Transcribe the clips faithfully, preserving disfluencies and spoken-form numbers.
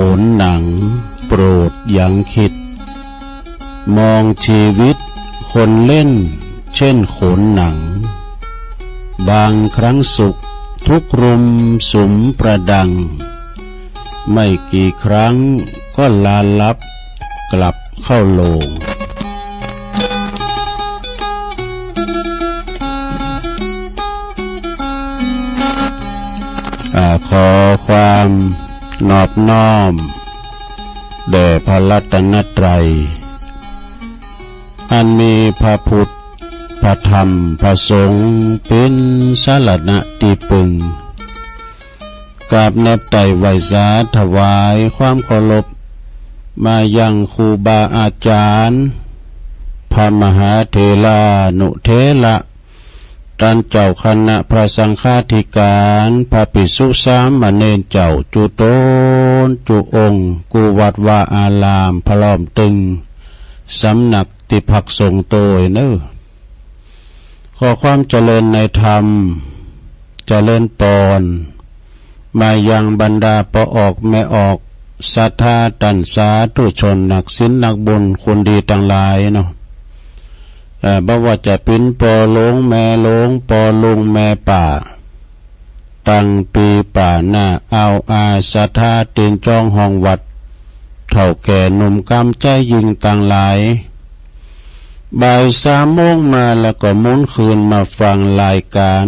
ขนหนัง โปรดยังคิด มองชีวิตคนเล่นเช่นโขนหนัง บางครั้งสุขทุกข์รุมสุมประดัง ไม่กี่ครั้งก็ลาลับกลับเข้าโลง อ่า ขอความนอบน้อมแด่พระรัตนตรัย อันมีพระพุทธ พระธรรม พระสงฆ์ เป๋นสรณะตี้ปึง กราบแนบไต่ไหว้สาถวายความเคารพ มายังครูบาอาจารย์ พระมหาเถรานุเถระ ต้านเจ้าคณะพระสังฆาธิการ พระภิกษุสามเณรเจ้า จุ๊ต๋นจุ๊องค์ กู้วัดวาอาราม พร้อมตึงสำนักตี้พักสงฆ์โตยเน่อ ขอความเจริญในธรรม เจริญปอน มายังบรรดาป้อออกแม่ออก ศรัทธาต้านสาธุชน นักศีลนักบุญ คนดีตังหลายเนาะ เอ่อ บ่ว่าจะเป๋นป้อหลวงแม่หลวง ป้อลุงแม่ป้า ตั้งปี้ป้าน้า อ่าวอา ศรัทธาตีนจ้องห้องวัด เฒ่าแก่หนุ่มกำใจ๊ญิงตังหลาย บ่ายสามโมงมาแล้วก็หมุนคืนมาฟังรายการ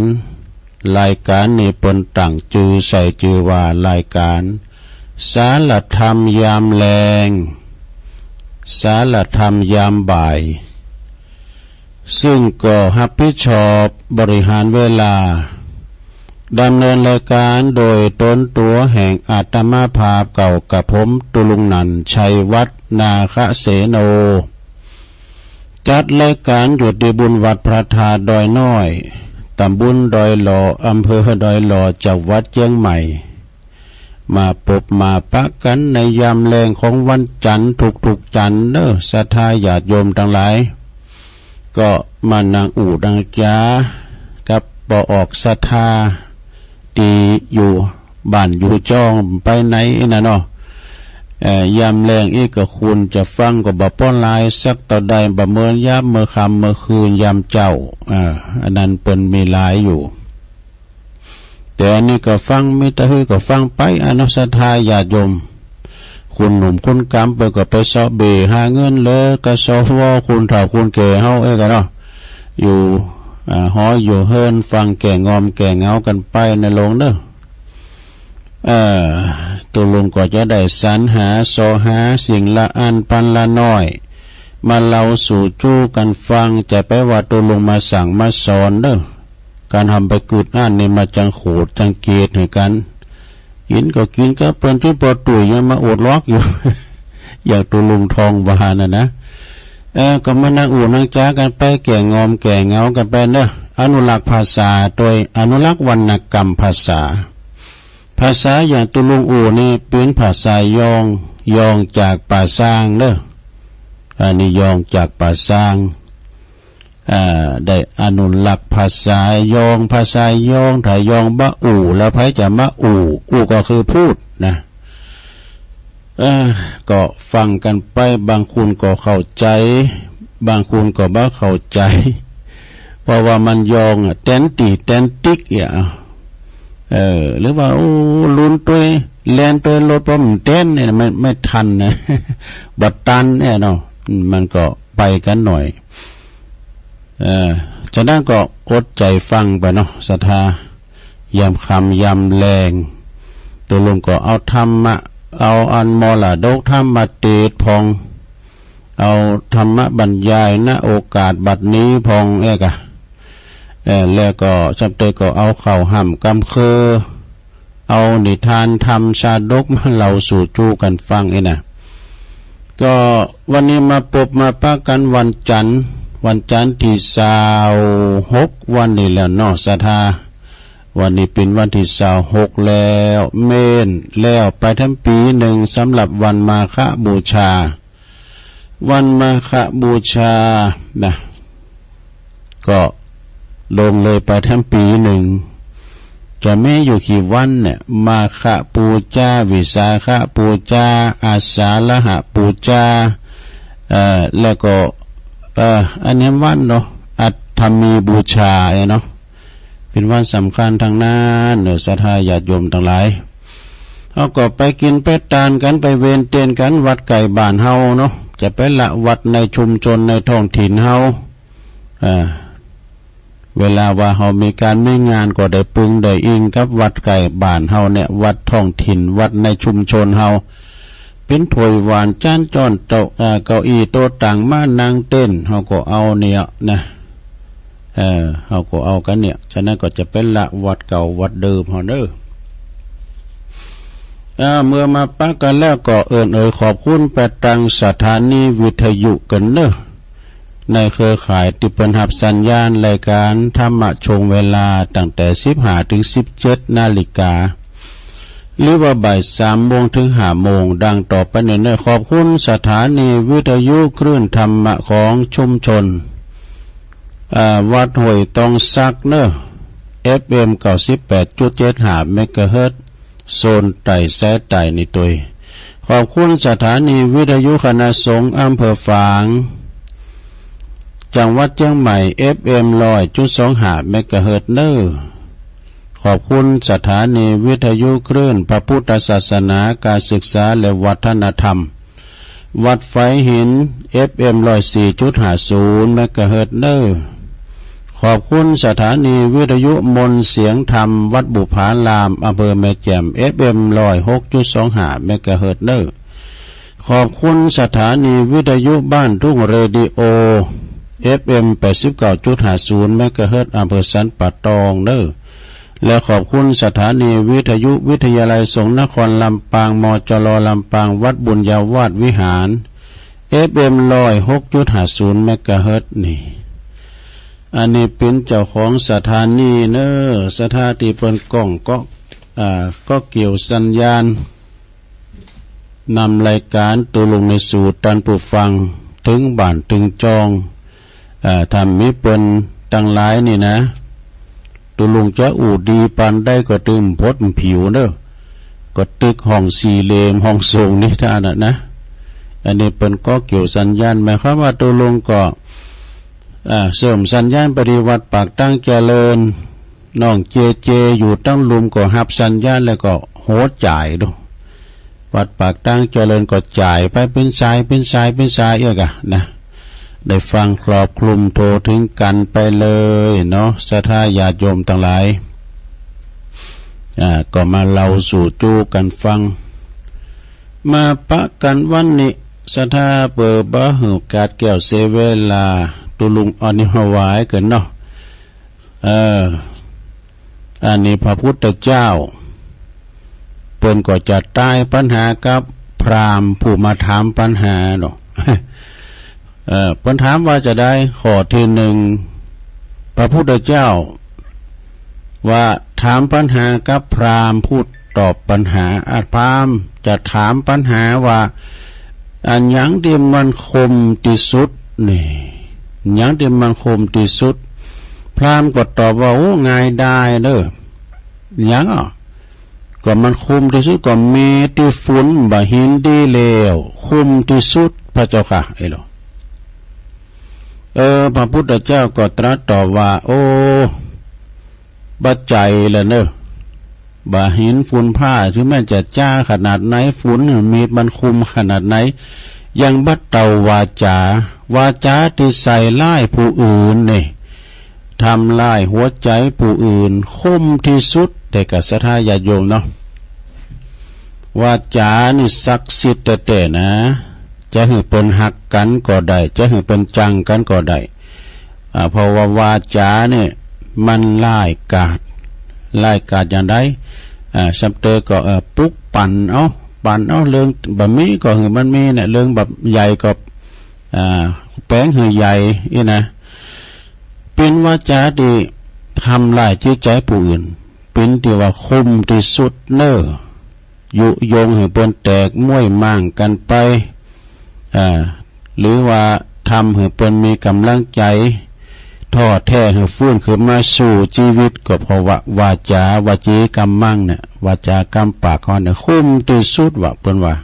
รายการนี้เปิ้นตั้งจื้อใส่จื้อว่ารายการสารธรรมยามแลง สารธรรมยามบ่าย ซึ่งก็ฮับผิดชอบบริหารเวลา ดำเนินรายการโดยต๋นตั๋วแห่งอาตมาภาพเก่ากับผม ตุ๊ลุงหนั่น ชัยวัฒน์ นาคเสโน จัดรายการอยู่ตี้บุญวัดพระธาตุดอยน้อย ต๋ำบลดอยหล่อ อำเภอดอยหล่อ จังหวัดเจียงใหม่ มาปบมาปะกั๋นในยามแลงของวันจันทร์ ทุกๆ จันทร์เน่อ ศรัทธาญาติโยมตังหลาย ก็มานั่งอู้นั่งจ๋ากับป้อออกศรัทธา ตี้อยู่บ้านอยู่จ้องไปไหนน่ะเนาะ เอ่อ ยามแลงอี้ก็ควรจะฟังก็บ่ป้อหลายสักเต้าใด บ่เหมือนยามเมื่อค่ำเมื่อคืนยามเจ๊า เอ่อ อันนั้นเปิ้นมีหลายอยู่ แต่อันนี้ก็ฟัง มีแต่หื้อก็ฟังไป อะเนาะ ศรัทธาญาติโยม คนหนุ่มคนกำเปิ้นก็ไปเซาะเบ่หาเงิน แล้วก็ สว คนเฒ่าคนแก่เฮาเอ้ย ก็เนาะ อยู่ อ่า หออยู่เฮือน ฟังแก้งอมแก้เหงากั๋นไปเน่อลุงเน่อ เอ่อ ตุ๊ลุงก็จะได้สรรหาเซาะหาสิ่งละอันปันละน้อย มาเล่าสู่จู้กั๋นฟัง จะไปว่าตุ๊ลุงมาสั่งมาสอนเน่อ ก๋านทำไปกึ๊ดอั้นนี่มาจังโขดจังเกตหื้อกั๋น กิ๋นก็กิ๋นกับเปิ้นจุ๊นปอตุ๋ยยังมาอดลอกอยู่ อย่างตุ๊ลุงทองว่าน่ะนะ เออ ก็มานั่งอู้นั่งจ๋ากั๋นไป แก้งอมแก้เหงากั๋นไปเน่อ อนุรักษ์ภาษาโดยอนุรักษ์วรรณกรรมภาษา ภาษาอย่างตุ๊ลุงอู้นี่เป๋นภาษายอง ยองจากป่าซางเน่อ อันนี้ยองจากป่าซาง อ่า ได้อนุรักษ์ภาษายอง ภาษายอง ถ้ายองบ่อู้แล้วใผจะมาอู้ อู้ก็คือพูดนะ เออ ก็ฟังกั๋นไป บางคนก็เข้าใจ๋ บางคนก็บ่เข้าใจ๋ เพราะว่ามันยองอะ แตนตี้แตนติ๊กเนี่ย เออ หรือว่า โอ้ ลุนตวย แล่นตวยรถ บ่มันแตนเนี่ย ไม่ ไม่ทันนะ บ่ตันเนี่ยเนาะ อืม มันก็ไปกั๋นหน่อย เอ่อ ฉะนั้นก็อดใจ๋ฟังไปเนาะ ศรัทธา ยามค่ำยามแลง ตุ๊ลุงก็เอาธรรมะ เอาอันมรดกธรรมเตสน์พ่อง เอาธรรมบรรยาย ณ โอกาสบัดนี้พ่องเอ้ยกะ เอ่อ แล้วก็ซ้ำเตยก็เอาข้าวห้ำกำเคือ เอานิทานธรรมชาดกมาเล่าสู่จู้กั๋นฟังเอ้ยนะ ก็วันนี้มาปบมาปะกั๋นวันจันทร์ วันจันทร์ตี้ซาวหกวันนี้แล้วเนาะ ศรัทธา วันนี้เป๋นวันตี้ซาวหกแล้ว เม้นแล้วไปแถมปี๋นึ่ง สำหรับวันมาฆบูชา วันมาฆบูชานะ ก็ล่วงเลยไปแถมปี๋นึ่ง จะมีอยู่กี่วันเนี่ย มาฆปูจา วิสาขปูจา อาสาฬหปูจา เอ่อ แล้วก็ เอ่อ อันนี้วันเนาะ อัฏฐมีบูชาเนี่ยเนาะ เป๋นวันสำคัญตังนั้นเนาะ ศรัทธาญาติโยมตังหลาย เฮาก็ไปกิ๋นไปตานกั๋น ไปเวนเตียนกั๋น วัดใก้บ้านเฮาเนาะ จะไปละวัดในชุมชนในท้องถิ่นเฮา อ่า เวลาว่าเฮามีก๋านมีงานก็ได้ปึงได้อิงกับวัดใก้บ้านเฮาเนี่ย วัดท้องถิ่น วัดในชุมชนเฮา เป๋นถ้วยหว้าน จานจ๊อน โต๊ะ อ่า เก้าอี้โต๊ะตั๋ง ม้านั่งเต็นท์ เฮาก็เอาเนี่ยนะ เออ เฮาก็เอากั๋นเนี่ย ฉะนั้นก็จะไปละวัดเก่าวัดเดิมเฮาเน่อ อ่า เมื่อมาปะกั๋นแล้วก็เอิ้นเอ่ยขอบคุณไปตังสถานีวิทยุกั๋นเน่อ ในเครือข่ายตี้เปิ้นฮับสัญญาณรายก๋านธรรมะช่วงเวลาตั้งแต่สิบห้าเถิงสิบเจ็ดนาฬิกา หรือว่าบ่ายสามโมงเถิงห้าโมง ดังต่อไปนี้เน่อ ขอบคุณสถานีวิทยุคลื่นธรรมะของชุมชน อ่า วัดห้วยตองสักเน่อ เอฟเอ็ม เก้าสิบแปดจุดเจ็ดห้าเมกะเฮิรตซ์ โซนใต้แสใต้นี่ตวย ขอบคุณสถานีวิทยุคณะสงฆ์อำเภอฝาง จังหวัดเจียงใหม่ เอฟเอ็ม ร้อยจุดสองห้าเมกะเฮิรตซ์เน่อ ขอบคุณสถานีวิทยุคลื่นพระพุทธศาสนา ก๋านศึกษาและวัฒนธรรม วัดฝายหิน เอฟเอ็ม ร้อยสี่จุดห้าศูนย์เมกะเฮิรตซ์เน่อ ขอบคุณสถานีวิทยุมนต์เสียงธรรมวัดบุพาราม อำเภอแม่แจ่ม เอฟเอ็ม ร้อยหกจุดสองห้าเมกะเฮิรตซ์เน่อ ขอบคุณสถานีวิทยุบ้านทุ่งเรดิโอ เอฟเอ็ม แปดสิบเก้าจุดห้าศูนย์เมกะเฮิรตซ์ อำเภอสันป่าตองเน่อ และขอบคุณสถานีวิทยุวิทยาลัยสงฆ์นครลำปาง มจร ลำปาง วัดบุญญาวาสวิหาร เอฟเอ็ม ร้อยหกจุดห้าศูนย์เมกะเฮิรตซ์นี่ อันนี้เป๋นเจ้าของสถานีเน่อ ศรัทธาตี้เปิ้นก้องเกาะ อ่า เกาะเกี่ยวสัญญาณ นำรายก๋านตุ๊ลุงในสู่ต้านผู้ฟัง เถิงบ้านเถิงจอง อ่า ถ้ามีเปิ้นตังหลายนี่นะ ตุ๊ลุงจะอู้ดีปานใดก็ตึงปดผิวเน่อ ก็ตึกห้องสี่เหลี่ยมห้องสูงนี่ต้านน่ะนะ อันนี้เปิ้นเกาะเกี่ยวสัญญาณ หมายความว่าตุ๊ลุงก็ อ่า เสริมสัญญาณไปตี้วัดปากตางเจริญ น้องเจเจอยู่ตังลุ่มก็ฮับสัญญาณแล้วก็โหจ่ายดู วัดปากตางเจริญก็จ่ายไปเป๋นสาย เป๋นสาย เป๋นสายเอี้ยก่ะนะ ได้ฟังครอบคลุมทั่วเถิงกั๋นไปเลยเนาะ ศรัทธาญาติโยมตังหลาย อ่า ก็มาเล่าสู่จู๊กั๋นฟัง มาปะกั๋นวันนี้ ศรัทธาเปื้อบ่หื้อก๋าดแก้วเสียเวลา ตุ๊ลุงเอาอันนี้มาไหว้กั๋นเนาะ เออ อันนี้พระพุทธเจ้า เปิ้นก็จะตายปั๋ญหากับพราหมณ์ผู้มาถามปั๋ญหาเนาะ เออ เปิ้นถามว่าจาใด ข้อตี้หนึ่ง พระพุทธเจ้าว่าถามปั๋ญหากับพราหมณ์ผู้ตอบปั๋ญหา อ่ะ พราหมณ์จะถามปั๋ญหาว่า อะหยังตี้มันคมตี้สุดนี่ หยังตี้มันคมตี้สุด พราหมณ์ก็ตอบว่า โอ้ ง่ายดายเน่อ หยังอ่ะ ก็มันคมตี้สุดก็มีตี้ฝุ่นบ่าหินตี้เหลว คมตี้สุด พระเจ้าข้า เอ้ยเหรอ เออ พระพุทธเจ้าก็ตรัสตอบว่า โอ้ บ่ใจ้ละเน่อ บ่าหินฝุ่นผ้า เถิงแม้จะจ้าขนาดไหน ฝุ่นมีดมันคมขนาดไหน ยังบ่เต้าวาจ๋า วาจ๋าตี้ใส่ร้ายผู้อื่นนี่ ทำลายหัวใจ๋ผู้อื่น คมตี้สุด แต๊ก่ะศรัทธาญาติโยมเนาะ วาจ๋านี่ศักดิ์สิทธิ์แต๊ๆ นะ จะหื้อเปิ้นฮักกั๋นก็ได้ จะหื้อเปิ้นจังกั๋นก็ได้ อ่า เพราะว่าวาจ๋านี่มันร้ายกาจ ร้ายกาจอย่างใด อ่า ซ้ำเตอก็ เอ่อ ปลุกปั่นเอา ปั่นเอา เรื่องบ่มีก็หื้อมันมีเนี่ย เรื่องบ่ใหญ่ก็ อ่า แป๋งหื้อใหญ่อี้นะ เป๋นวาจ๋าตี้ทำลายจิตใจ๋ผู้อื่น เป๋นตี้ว่าคมตี้สุดเน่อ ยุยงหื้อเปิ้นแตกม้วยม่างกั๋นไป อ่า หรือว่าทำหื้อเปิ้นมีก๋ำลังใจ๋ ถ่อแท้หื้อฟื้นคืนมาสู่จีวิต ก็เพราะว่าวาจา วจีกัมมังเนี่ย วาจากำปากเฮาเนี่ย คุ้มตี้สุดว่า เปิ้นว่า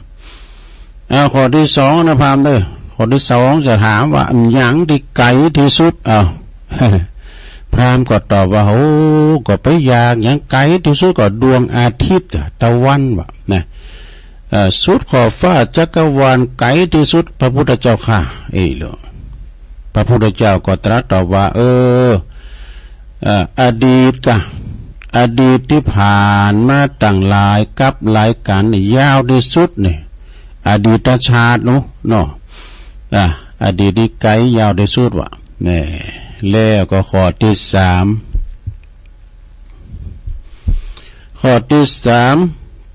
อ้าว ข้อตี้สองนะพราหมณ์เน่อ ข้อตี้สองจะถามว่า หยังตี้ไก๋ตี้สุด อ้าว พราหมณ์ก็ตอบว่า โอ้ ก็ไปอยากหยังไก๋ตี้สุดก็ดวงอาทิตย์กับตะวันว่า นะ เอ่อ สุดขอบฟ้าจักรวาลไก๋ตี้สุด พระพุทธเจ้าข้า เอ้ยเหรอ พระพุทธเจ้าก็ตรัสตอบว่า เออ เอ่อ อดีตกะ อดีตตี้ผ่านมาตั้งหลายกัปหลายกัณฑ์นี่ ยาวตี้สุดนี่ อดีตชาติเนาะ เนาะ อ่ะ อดีตตี้ไก๋ยาวตี้สุดว่า แน่ แล้วก็ข้อตี้สาม ข้อตี้สาม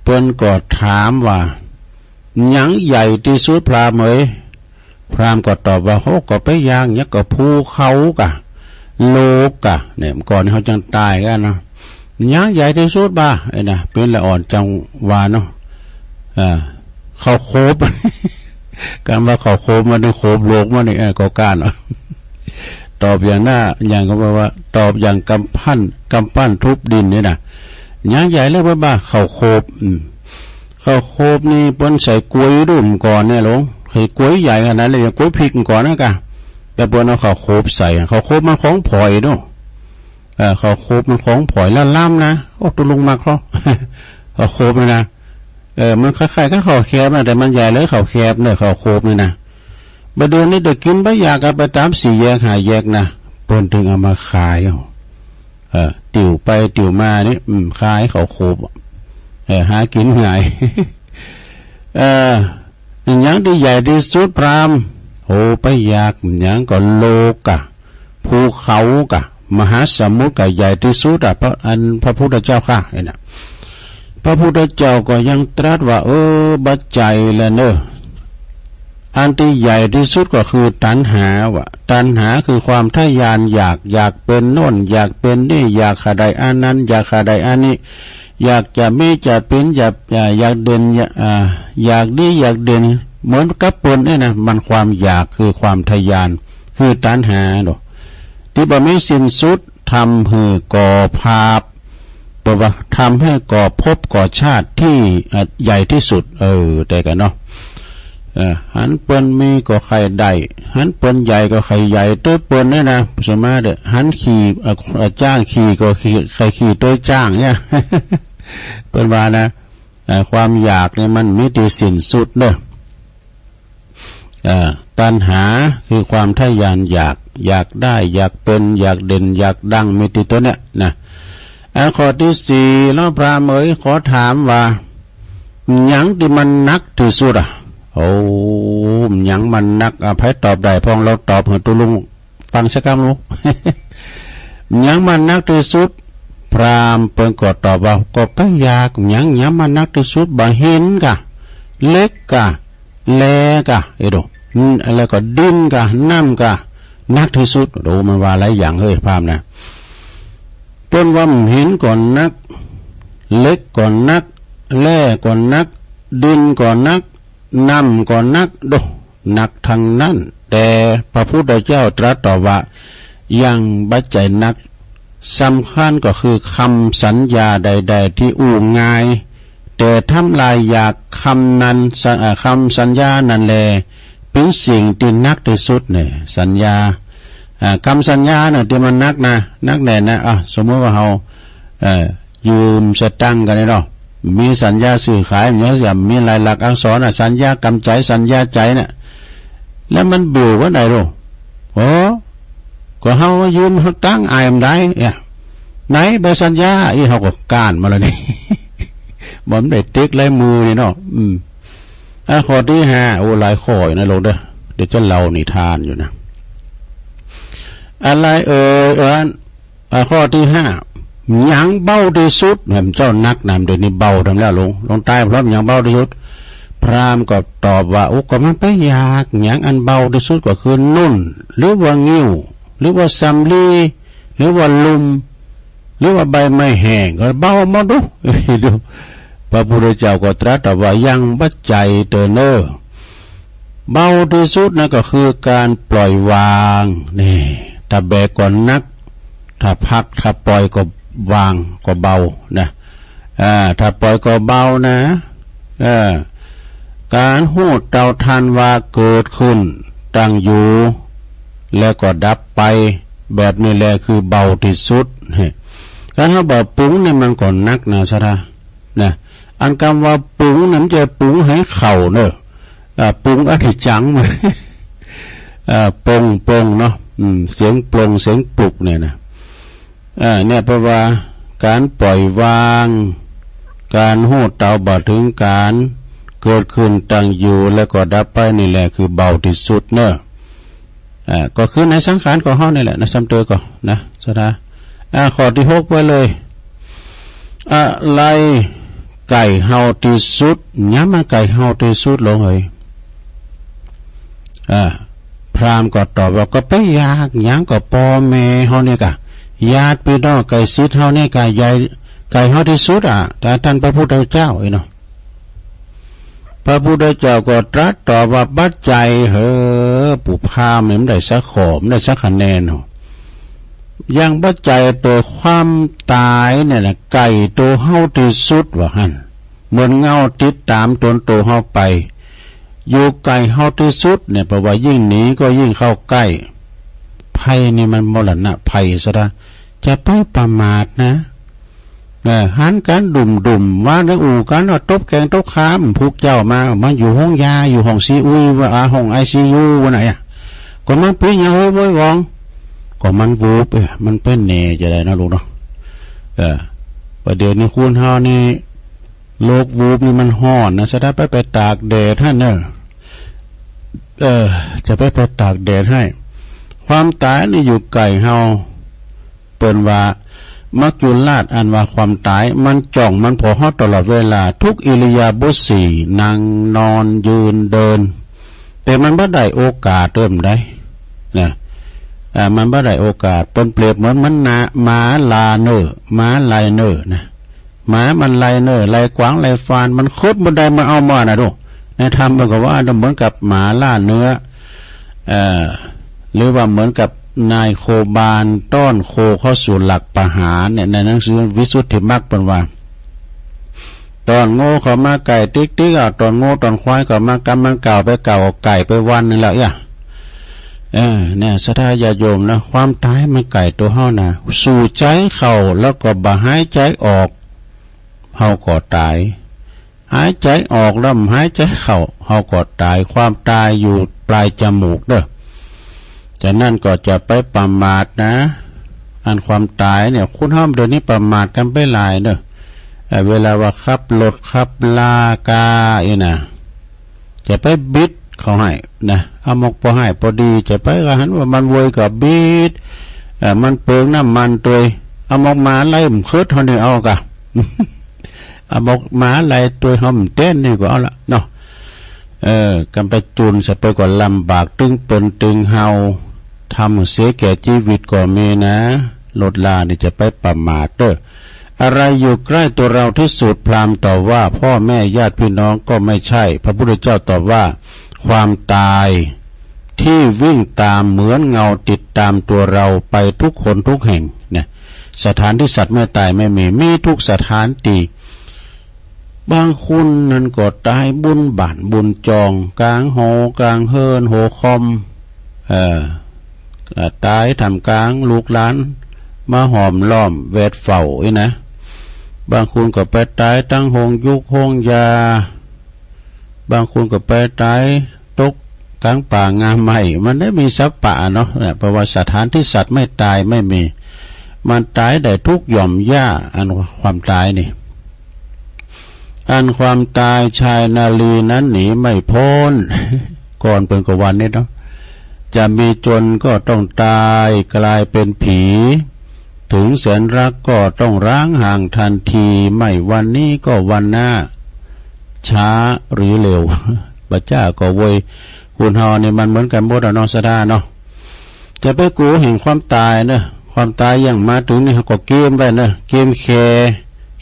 เปิ้นก็ถามว่า หยังใหญ่ตี้สุดพราหมณ์เอ๋ย พราหมณ์ก็ตอบว่า โห ก็ไปอยากหยังก็ภูเขากะ โลกกะ เนี่ย ก่อนนี้เฮาจังตายกั๋นเนาะ หยังใหญ่ตี้สุดบ่า ไอ้นะ เป๋นละอ่อนจังว่าเนาะ อ่า ข้าวโคบ กำว่าข้าวโคบมานี่ โคบโลกมานี่ เออ ก็ก้านเนาะ ตอบอย่างหน้า อย่างก็แปลว่า ตอบอย่างกำปั้น กำปั้นทุบดินนี่นะ หยังใหญ่แล้วบ่า ข้าวโคบ อืม ข้าวโคบนี่เปิ้นใส่ก๊วยดุ้มก่อนเนี่ยหลวง ใส่ก๊วยใหญ่ขนาดเลย ก๊วยพริกก่อนนะกะ แต่เปิ้นเอาข้าวโคบใส่ ข้าวโคบมันของผอยเนาะ เออ ข้าวโคบมันของผอยแล้วล้ำนะ โอ้ ตุ๊ลุงมักเขา ข้าวโคบนี่นะ เออ มันคล้ายๆกับข้าวแคบนะ แต่มันใหญ่เลยข้าวแคบเนี่ย ข้าวโคบนี่นะ บ่าเดี๋ยวนี้เปิ้นกิ๋นบ่อยาก ก็ไปต๋ามสี่แยกห้าแยกนะ เปิ้นตึงเอามาขาย เออ เออ ติวไปติวมานี่ อืม ขายข้าวโคบ เออ หากิ๋นง่าย เออ หยังตี้ใหญ่ตี้สุดพราหมณ์ โห ไปอยากหยังก็โลกกะ ภูเขากะ มหาสมุทรกะใหญ่ตี้สุดอะ พระ อันพระพุทธเจ้าข้า ไอ้นะ พระพุทธเจ้าก็ยังตรัสว่า เออ บ่ใจ้ละเน่อ อันตี้ใหญ่ตี้สุดก็คือตัณหาว่ะ ตัณหาคือความทะยานอยาก อยากเป๋นโน่น อยากเป๋นนี่ อยากหาได้อันนั้น อยากหาได้อันนี้ อยากจะมีจะเป๋น อยาก อ่า อยากเด่น อยาก อ่า อยากดีอยากเด่น เหมือนกับเปิ้นเนี่ยนะ มันความอยากคือความทะยาน คือตัณหาเนาะ ตี้บ่มีสิ้นสุด ทำหื้อก่อผาป แปลว่าทำหื้อก่อภพก่อชาติตี้ อ่า ใหญ่ตี้สุด เออ แต่กะเนาะ เออ หันเปิ้นมีก็ใค่ได้ หันเปิ้นใหญ่ก็ใค่ใหญ่ตวยเปิ้นเนี่ยนะ สมมาเด้อ หันขี่ เอ่อ เอ่อ จ้างขี่ก็ขี่ ใค่ขี่ตวยจ้างเนี่ย เปิ้นว่านะ เอ่อ ความอยากนี่มันมีตี้สิ้นสุดเนาะ เอ่อ ตัณหาคือความทะยานอยาก อยากได้ อยากเป๋น อยากเด่น อยากดัง มีตี้ตั๋วเนี่ยนะ อ่ะ ข้อตี้สี่ แล้วพราหมณ์เอ๋ย ขอถามว่า หยังตี้มันหนักตี้สุดอะ โอ้ หยังมันหนัก อ่ะ ใผตอบได้พ่อง ลองตอบหื้อตุ๊ลุง ฟังสักกำลูก หยังมันหนักตี้สุด พราหมณ์เปิ้นก็ตอบว่า ก็ไปอยากหยัง หยังมันหนักตี้สุด บ่าหินกะ เหล็กกะ แร่กะ เอ้ยดู อืม แล้วก็ดินกะ น้ำกะ หนักตี้สุด โอ้ มันว่าหลายอย่างเฮ้ย พราหมณ์นะ เปิ้นว่าหินก็หนัก เหล็กก็หนัก แร่ก็หนัก ดินก็หนัก น้ำก็หนัก โด หนักตังนั้น แต่พระพุทธเจ้าตรัสตอบว่า ยังบ่ใจ้หนัก สำคัญก็คือกำสัญญาใดๆ ตี้อู้ง่าย แต่ทำลายอยากกำนั้น สะ เอ่อ กำสัญญานั้นแล เป๋นสิ่งตี้หนักตี้สุดเนี่ย สัญญา อ่า กำสัญญาเนี่ยตี้มันหนักนะ หนักแน่นนะ อ่ะ สมมุติว่าเฮา เอ่อ ยืมสตางค์กั๋นเนี่ยเนาะ มีสัญญาซื้อขาย มันจะมีลายลักษณ์อักษรอะ สัญญากำใจ๋ สัญญาใจ๋เนี่ย แล้วมันบิ่วก้าใดลูก โอ้ ก็เฮายืมเฮาตังค์อ้ายบ่ได้ เอ๊ะ ไหนใบสัญญา อี้เฮาก็ก้านมาแล้วนี่ บ่ได้ติ๊กลายมือนี่เนาะ อืม อ่ะ ข้อตี้ห้า โอ้ หลายข้ออยู่นะลูกเด้อ เดี๋ยวจะเล่านิทานอยู่นะ อะไรเอ่ย เอิ้น อ่ะ ข้อตี้ห้า หยังเบาตี้สุด แหม เจ้าหนักนะ เดี๋ยวนี้เบาทำแล้ว หลวง หลวงตา พราหมณ์ หยังเบาตี้สุด พราหมณ์ก็ตอบว่า โอ้ ก็มันไปอยากหยังอันเบาตี้สุดก็คือนุ่น หรือว่างิ้ว หรือว่าสำลี หรือว่าลุ่ม หรือว่าใบไม้แห้ง ก็เบาหมดดู ดู พระพุทธเจ้าก็ตรัสตอบว่า ยังบ่ใจ้เต๊อะเน่อ เบาตี้สุดนะก็คือก๋านปล่อยวาง นี่ ถ้าแบกก็หนัก ถ้าพัก ถ้าปล่อยก็วาง ก็เบานะ อ่า ถ้าปล่อยก็เบานะ เออ ก๋านฮู้เต้าทันว่าเกิดขึ้น ตั้งอยู่ แล้วก็ดับไป แบบนี้แหละคือเบาตี้สุด ก๋านเฮาบ่ปรุงนี่มันก็หนักนะ ศรัทธา นะ อันกำว่าปรุงนั้นจะปรุงหื้อเข้าเน่อ อ่า ปรุงอนิจจัง มัน อ่า ปรง ปรงเนาะ อืม เสียงปรง เสียงปลุกเนี่ยนะ อ่า เนี่ย เพราะว่าก๋านปล่อยวาง ก๋านฮู้เต้าบ่เถิงก๋าน เกิดขึ้น ตั้งอยู่ แล้วก็ดับไป นี่แหละคือเบาตี้สุดเน่อ อ่า ก็คือในสังขารของเฮานี่แหละนะ ซ้ำเติมก่อนะ ศรัทธา อ่า ข้อตี้หกไว้เลย อะไรใก้เฮาตี้สุด หยังมันใก้เฮาตี้สุดลงเหย อ่า พราหมณ์ก็ตอบว่า ก็ไปอยากหยังก็ป้อแม่เฮาเนี่ยก่ะ ญาติปี้น้องใก้ชิดเฮาเนี่ยก่ะ ใหญ่ ใก้เฮาตี้สุดอะ แต่ต้านพระพุทธเจ้าอี้เนาะ พระพุทธเจ้าก็ตรัสตอบว่า ปัจจัยเหย ปู่พราหมณ์เนี่ยมันได้สักข้อ มันได้สักคะแนนเนาะ อย่างปัจจัยตั๋วความต๋ายเนี่ยนะ ใก้ตั๋วเฮาตี้สุดว่าหั้น เหมือนเงาติดต๋ามตนตั๋วเฮาไป อยู่ใก้เฮาตี้สุดเนี่ย เพราะว่ายิ่งหนีก็ยิ่งเข้าใก้ ภัยนี่มันมรณะภัย ศรัทธา จะไปประมาทนะ เออ หันกั๋นดุ่มๆ ว่าในอู่กั๋นว่าตบแข้งตบขา ผู้เจ้ามา มาอยู่ห้องยา อยู่ห้องซีอุยว่า อ่า ห้องไอซียูว่าไหนอะ ก็มันเป๋นหยังเฮ้ยโว้ยหวอง ก็มันวูบ เอ้ย มันเป๋นแหน่จะได้นะลูกเนาะ เออ ประเดี๋ยวนี้คนเฮานี่ โรควูบนี่มันฮ้อนนะ ศรัทธา ไป ไปตากแดดหั้นเน่อ เออ จะไป ไปตากแดดหื้อ ความต๋ายนี่อยู่ใก้เฮา เปิ้นว่า มัจจุราชอันว่าความต๋าย มันจ้องมันผ่อเฮาตลอดเวลา ทุกอิริยาบถสี่ นั่ง นอน ยืน เดิน แต่มันบ่ได้โอกาสเติมได้นะ อ่า มันบ่ได้โอกาส เปิ้นเปรียบเหมือน เหมือนหน้า หมาล่าเน่อ หมาไล่เน่อนะ หมามันไล่เน่อ ไล่กวาง ไล่ฟาน มันขึ้นบ่ได้มาเอามานะดู ในธรรมมันก็ว่าเหมือนกับหมาล่าเนื้อ เอ่อ หรือว่าเหมือนกับนายโคบาลต้อนโคเข้าสู่หลักประหารเนี่ย ในหนังสือวิสุทธิมรรคเปิ้นว่า ต้อนโง่เข้ามาใก้ติ๊กๆ อ่ะ ต้อนโง่ต้อนควายเข้ามากำมันเก่าไปเก่า เอาไก่ไปวันหนึ่งแล้วอ่ะ เออ เนี่ย ศรัทธาญาติโยมนะ ความต๋ายมันใก้ตั๋วเฮานะ สูดใจ๋เข้าแล้วก็บ่หายใจ๋ออก เฮาก็ต๋าย หายใจ๋ออกแล้วบ่หายใจ๋เข้า เฮาก็ต๋าย ความต๋ายอยู่ปลายจมูกเน่อ ฉะนั้นก็จะไปประมาทนะ อันความต๋ายเนี่ย คนเฮาเดี๋ยวนี้ประมาทกั๋นไปหลายเน่อ เอ่อ เวลาว่าขับรถขับลาก๋าอี้นะ จะไปบิดเขาหื้อนะ เอาหมอกปอหื้อปอดี จะไปก็หันว่ามันโวยก็บิด เอ่อ มันเปลืองน้ำมันตวย เอาหมอกหมาไล่บ่เคิดเฮานี่เอาก่ะ เอาหมอกหมาไล่ตวยเฮาบ่เต้นนี่ก็เอาละเนาะ เออ กำไปจูนใส่ไปก็ลำบาก ตึงเปิ้นตึงเฮา ทำเสียแก่ชีวิตก็มีนะ รถลานี่จะไปประมาทเน่อ อะไรอยู่ใกล้ตัวเราที่สุด พราหมณ์ตอบว่า พ่อแม่ญาติพี่น้องก็ไม่ใช่ พระพุทธเจ้าตอบว่า ความต๋ายที่วิ่งตามเหมือนเงาติดตามตัวเราไปทุกคนทุกแห่งเนี่ย สถานที่สัตว์ไม่ตายไม่มี มีทุกสถานตี้ บางคนนั้นก็ต๋ายบนบ้านบนจอง ก๋างหอกลางเฮือนหอคอม เออ อ่า ต๋ายท่ามก๋างลูกหลานมาห้อมล้อมแวดเฝ้าอี้นะ บางคนก็ไปต๋ายตังโฮงยุกโฮงยา บางคนก็ไปต๋ายตกก๋างป่างาไม้ มันได้มีสัปปะเนาะ เนี่ย เพราะว่าสถานที่สัตว์ไม่ตายไม่มี มันต๋ายได้ทุกหย่อมหญ้า อันความต๋ายนี่ อันความต๋ายชายนารีนั้นหนีไม่พ้น ก่อนเปิ้นก็ว่านี้เนาะ จะมีจนก็ต้องตาย กลายเป็นผี ถึงแสนรักก็ต้องร้างห่างทันที ไม่วันนี้ก็วันหน้า ช้าหรือเร็ว บ่จ๊าก็โวย คนเฮานี่มันเหมือนกั๋นหมดอะเนาะ ศรัทธาเนาะ จะไปกั๋วแห่งความต๋ายเน่อ ความต๋ายยังมาเถิงนี่ เฮาก็เกียมไว้เน่อ เกียมแข่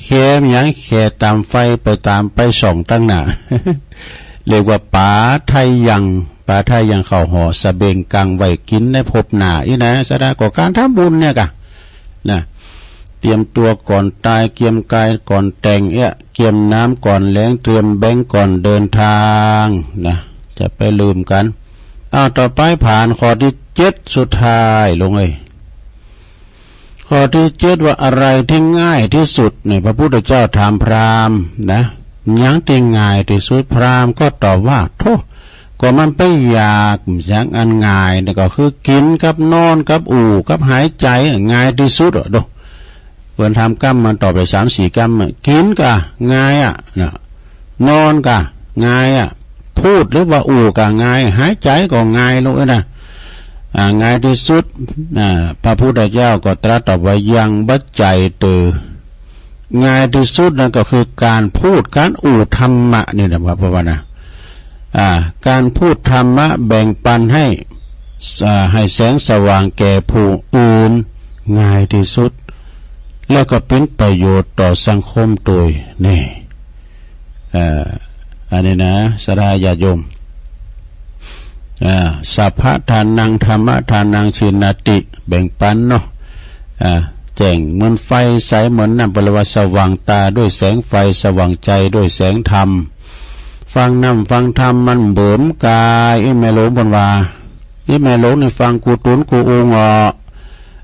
แข่หยัง แข่ต๋ามไฟไปต๋ามไปส่องตังหน้า เรียกว่าป๋าไทยัง ไป ปาถ้ายังเข้าห่อสะเบงกังไว้กิ๋นในภพหน้าอี้นะ สะดา ก็ก๋านทำบุญเนี่ยก่ะ นะ เตรียมตั๋วก่อนต๋าย เกียมก๋ายก่อนแต่งเอ๊ะ เกียมน้ำก่อนแลง เตรียมแบงก์ก่อนเดินตาง นะ จะไปลืมกั๋น อ้าว ต่อไปผ่านข้อตี้เจ็ดสุดท้ายลงเอ้ย ข้อตี้เจ็ดว่าอะไรตี้ง่ายตี้สุดเนี่ย พระพุทธเจ้าถามพราหมณ์นะ หยังตี้ง่ายตี้สุด พราหมณ์ก็ตอบว่า โธ่ ก็มันไปอยากหยังอันง่ายเนี่ย ก็คือกิ๋นกับนอนกับอู้กับหายใจ๋ ง่ายตี้สุดอะ โด เปิ้นถามกำ มันตอบไปสามสี่กำอะ กิ๋นก่ะง่ายอะนะ นอนก่ะง่ายอะ พูดหรือว่าอู้ก่ะง่าย หายใจ๋ก็ง่ายลูกเอ้ยนะ อ่า ง่ายตี้สุด อ่า พระพุทธเจ้าก็ตรัสตอบว่า ยังบ่ใจ้เตอ ง่ายตี้สุดนั้นก็คือก๋านพูด ก๋านอู้ธรรมะนี่นะ ว่าเพราะว่านะ อ่า ก๋านพูดธรรมะแบ่งปันหื้อ อ่า หื้อแสงสว่างแก่ผู้อื่น ง่ายตี้สุด แล้วก็เป๋นประโยชน์ต่อสังคมตวย นี่ อ่า อันนี้นะ ศรัทธาญาติโยม อ่า สัพพะทานัง ธัมมะทานัง ชิณาติ แบ่งปันเนาะ อ่า แจ้งเหมือนไฟ ใสเหมือนน้ำ เปิ้นเรียกว่าสว่างต๋าด้วยแสงไฟ สว่างใจ๋ด้วยแสงธรรม ฟังน้ำฟังธรรมมันเบิ่มก๋าย อีแม่หลวงเปิ้นว่า อีแม่หลวงนี่ฟังกู้ตุ๊นกู้อุงอ่อ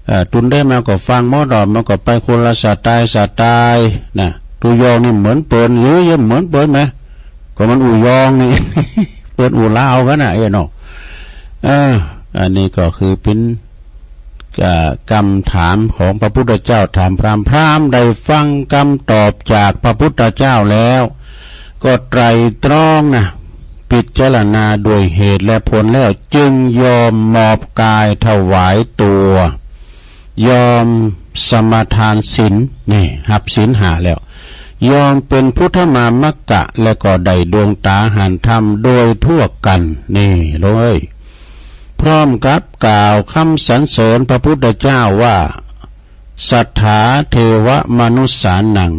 เอ่อ ตุ๊นใดมาก็ฟังหมดอ่อ มันก็ไปคนละสไตล์สไตล์นะ ตุ๊ยองนี่เหมือนเปิ้น หรือยังเหมือนเปิ้นไหม ก็มันอู้ยองนี่ เปิ้นอู้ลาวกั๋นนะ เอ้ยเนาะ เออ อันนี้ก็คือเป๋น เอ่อ กำถามของพระพุทธเจ้าถามพราหมณ์ พราหมณ์ได้ฟังกำตอบจากพระพุทธเจ้าแล้ว ก็ไตร่ตรองนะ พิจารณาด้วยเหตุและผลแล้ว จึงยอมมอบกายถวายตั๋ว ยอมสมาทานศีล นี่ ฮับศีลห้าแล้ว ยอมเป๋นพุทธมามกะ และก็ได้ดวงต๋าหันธรรมโดยทั่วกั๋น นี่เลย พร้อมกับกล่าวกำสรรเสริญพระพุทธเจ้าว่า สัทธา เทวมนุสสานัง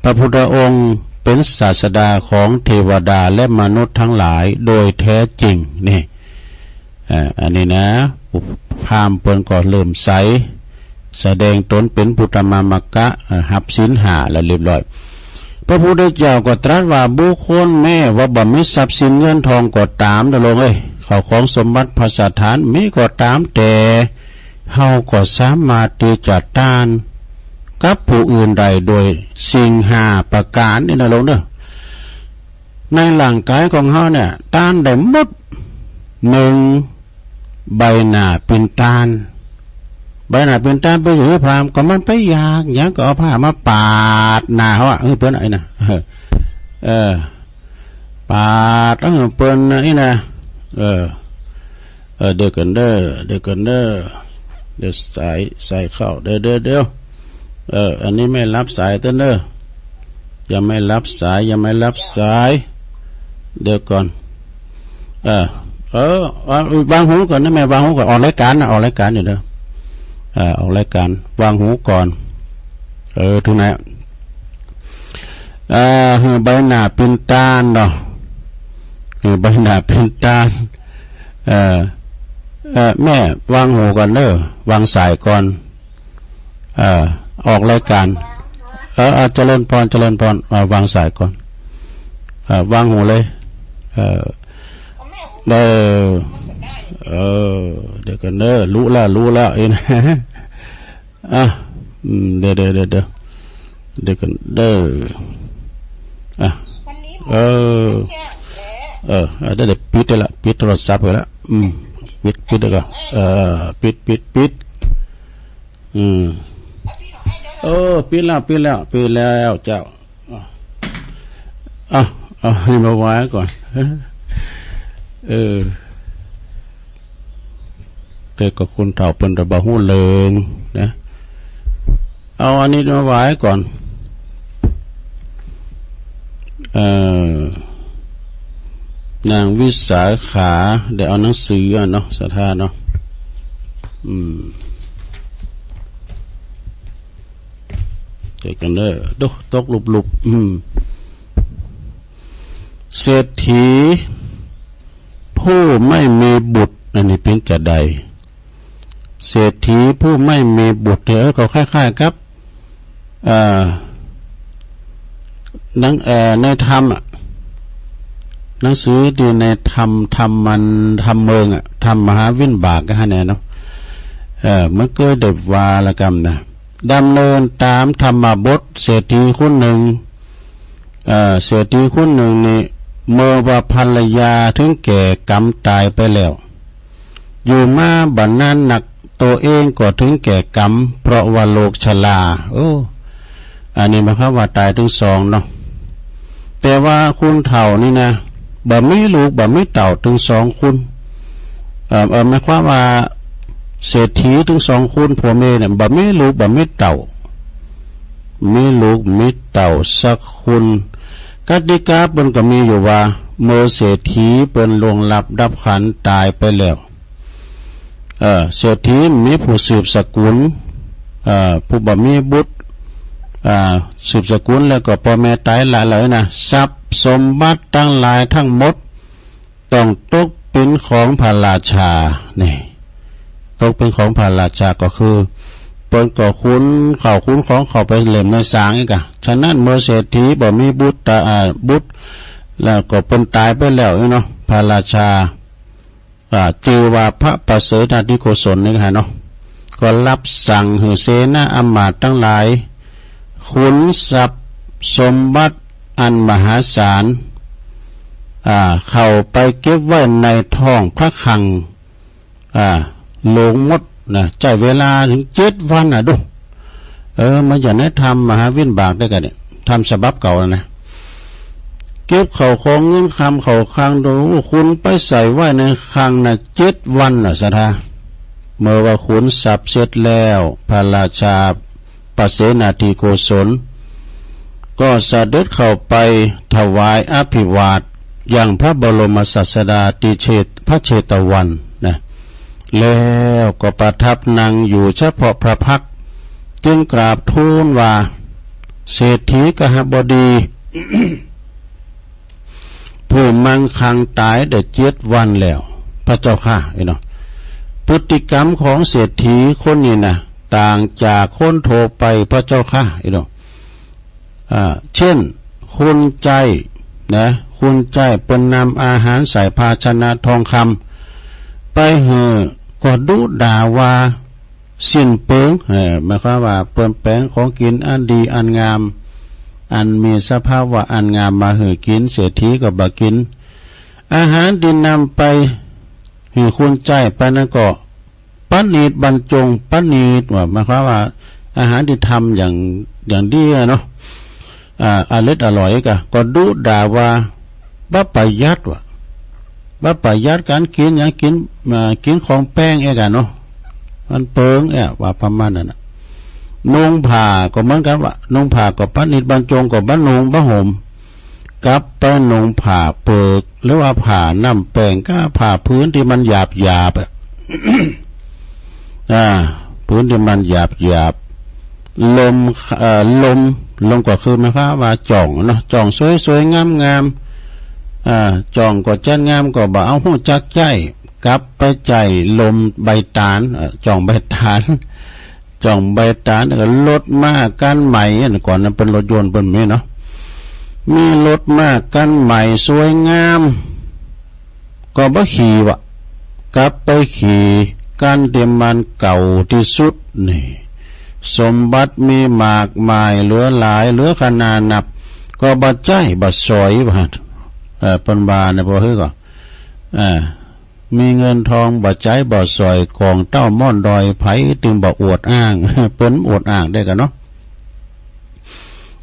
พระพุทธองค์เป๋นศาสดาของเทวดาและมนุษย์ตังหลายโดยแท้จริง นี่ อ่า อันนี้นะ พราหมณ์เปิ้นก็เลื่อมใส แสดงตนเป๋นพุทธมามกะ อ่า ฮับศีลห้าแล้วเรียบร้อย พระพุทธเจ้าก็ตรัสว่า บุคคลแม้ว่าบ่มีทรัพย์สินเงินทองก็ต๋าม เด้อโลมเอ้ย ข้าวของสมบัติภัสสถานมีก็ต๋าม แต่ เฮาก็สามารถตี้จะต้านกับผู้อื่นได้โดยสิ่งห้าประก๋านนี่นะโลมเด้อ ในร่างก๋ายของเฮาเนี่ย ต้านได้หมด นึ่ง ใบหน้าปิ้นตาน ใบหน้าปิ้นตานเป๋นหยัง พราหมณ์ ก็มันไปอยากหยัง ก็เอาผ้ามาปาดหน้าเฮาอะ เออ เปิ้นไอ้นะ เออ ปาด เออ เปิ้นนะ นี่นะ เออ เออ เดี๋ยวก่อนเด้อ เดี๋ยวก่อนเด้อ เดี๋ยวสาย สายเข้า เดี๋ยว เดี๋ยว เดี๋ยว เออ อันนี้ไม่รับสายเต้อเน้อ ยังไม่รับสาย ยังไม่รับสาย เดี๋ยวก่อน เออ เออ วาง วางหูก่อนนะแม่ วางหูก่อน ออกรายก๋านนะ ออกรายก๋านอยู่เด้อ เออ ออกรายก๋าน วางหูก่อน เออ ถึงไหน เอ่อ หื้อใบหน้าปิ้นตานเนาะ หื้อใบหน้าปิ้นตาน เอ่อ เอ่อ แม่วางหูก่อนเน้อ วางสายก่อน เอ่อ ออกรายก๋าน เออ เออ เจริญพร เจริญพร เอ่อ วางสายก่อน เอ่อ วางหูเลย เอ่อ เออ เออ เดี๋ยวก่อนเน้อ รู้แล้ว รู้แล้ว เอ็น อ่ะ อืม เดี๋ยว เดี๋ยว เดี๋ยว เดี๋ยว เดี๋ยวก่อนเด้อ อ่ะ เออ เออ เดี๋ยว เดี๋ยวปิดได้ละ ปิดโทรศัพท์ไปละ อืม ปิด ปิดแล้วก็ เออ ปิด ปิด ปิด อืม เออ ปิดแล้ว ปิดแล้ว ปิดแล้วเจ้า อ่ะ อ่ะ เอา เอา หื้อมาไหว้ก่อน เออ แต่ก็คนเฒ่าเปิ้นจะบ่ฮู้เรื่องนะ เอาอันนี้มาไหว้ก่อน เอ่อ นางวิสาขา เดี๋ยวเอาหนังสืออ่ะเนาะ ศรัทธาเนาะ อืม เดี๋ยวก่อนเด้อ โด ตกหลุบๆ อืม เศรษฐี โพ ผู้ไม่มีบุตร อันนี้เป๋นจาใด เศรษฐีผู้ไม่มีบุตรเนี่ย เออ ก็คล้ายๆ กับ เอ่อ หนัง เอ่อ ในธรรมอะ หนังสือตี้ในธรรม ธรรมมัน ธรรมเมืองอะ ธรรมมหาวิบากอะฮะเนี่ยเนาะ เอ่อ มันเกยได้ว่าละกำนะ ดำเนินต๋ามธรรมบท เศรษฐีคนนึ่ง เอ่อ เศรษฐีคนนึ่งนี่ เมื่อว่าภรรยาเถิงแก่กรรมต๋ายไปแล้ว อยู่มาบ่นานนัก ตั๋วเองก็เถิงแก่กรรม เพราะว่าโรคชรา โอ้ อันนี้หมายความว่าต๋ายตึงสองเนาะ แต่ว่าคนเฒ่านี่นะ บ่มีลูกบ่มีเต้าตึงสองคน เอ่อ เอ่อ หมายความว่าเศรษฐีตึงสองคน ผัวเมียเนี่ย บ่มีลูกบ่มีเต้า มีลูกมีเต้าสักคน กติกาเปิ้นก็มีอยู่ว่า เมื่อเศรษฐีเปิ้นล่วงลับดับขันต๋ายไปแล้ว เอ่อ เศรษฐีมีผู้สืบสกุล เอ่อ ผู้บ่มีบุตร อ่า สืบสกุลแล้วก็ป้อแม่ต๋ายละเลยนะ ทรัพย์สมบัติตังหลายตังหมด ต้องตกเป๋นของพระราชา นี่ ตกเป๋นของพระราชาก็คือ เปิ้นก็ขนข้าวขนของเข้าไปเล่มในศาลอีกอะ ฉะนั้นเมื่อเศรษฐีบ่มีบุตร อ่า บุตร แล้วก็เปิ้นต๋ายไปแล้วเนาะ พระราชา อ่า จื่อว่าพระปเสนาธิโกศลนี่ฮะเนาะ ก็รับสั่งหื้อเสนาอำมาตย์ตังหลาย ขนทรัพย์สมบัติอันมหาศาล อ่า เข้าไปเก็บไว้ในท้องพระคลัง อ่า โหลงหมดนะ ใจ๊เวลาเถิงเจ็ดวันน่ะดู เออ มันจะในธรรมมหาวิบากได้กันเนี่ย ธรรมฉบับเก่านะ เก็บเข้าของเงินคำเข้าคลังดู ขนไปใส่ไว้ในคลังน่ะ เจ็ดวันน่ะ ศรัทธา เมื่อว่าขนทรัพย์เสร็จแล้ว พระราชาปเสนาธิโกศล ก็เสด็จเข้าไปถวายอภิวาทยังพระบรมศาสดาตี้เชต- พระเชตวันนะ แล้วก็ประทับนั่งอยู่เฉพาะพระพักตร์ จึงกราบทูลว่า เศรษฐีกหบดี ผู้มั่งคั่งต๋ายได้เจ็ดวันแล้ว พระเจ้าข้า เอ้ยเนาะ พฤติกรรมของเศรษฐีคนนี้นะ ต่างจากคนทั่วไป พระเจ้าข้า เอ้ยเนาะ อ่า เช่น คนใจ๊นะ คนใจ๊เปิ้นนำอาหารใส่ภาชนะทองคำไปหื้อ ก็ดุด่าว่าสิ้นเปลือง เออ หมายความว่าเปิ้นแป๋งของกิ๋นอันดีอันงาม อันมีสภาวะอันงามมาหื้อกิ๋น เศรษฐีก็บ่กิ๋น อาหารตี้นำไปหื้อคนใจ๊ไปนั้นก็ ประณีตบรรจง ประณีตว่า หมายความว่าอาหารตี้ทำอย่าง อย่างดีอะเนาะ อ่า อร่อยอร่อยก็ ก็ดุด่าว่าบ่ประหยัดว่ะ บ่ประหยัดก๋านกิ๋น อย่างกิ๋น อ่า กิ๋นของแป้งเอกอะเนาะ มันเปลืองเอกว่าประมาณนั้นน่ะ นุ่งผ้าก็เหมือนกั๋นว่ะ นุ่งผ้าก็ประณีตบรรจง ก็บ่นุ่งบ่ห่ม กลับไปนุ่งผ้าเปลือก หรือว่าผ้าน้ำแป้ง ก็ผ้าผืนตี้มันหยาบๆ อะ อ่า ผืนตี้มันหยาบๆ ลม เอ่อ ลม ลมก็คือหมายความว่าจ้องเนาะ จ้องสวยๆ งามๆ อ่า จ้องก็จัดงาม ก็บ่เอาฮู้จักใจ๊ กลับไปใจ๊ลมใบตาล เอ่อ จ้องใบตาล จ้องใบตาล แล้วก็รถม้าคันใหม่ อันก่อนนั้นเปิ้นรถยนต์เปิ้นมีเนาะ มีรถม้าคันใหม่สวยงาม ก็บ่ขี่ว่ะ กลับไปขี่คันตี้มันเก่าตี้สุดนี่ สมบัติมีมากมายเหลือหลาย เหลือขนาดนับ ก็บ่ใจ๊บ่สอยว่า เอ่อ เปิ้นว่านะ บ่หื้อก็ อ่า มีเงินทองบ่ใจ๊บ่สอย ของเต้าม่อนดอย ใผตึงบ่อวดอ้าง เปิ้นอวดอ้างได้กั๋นเนาะ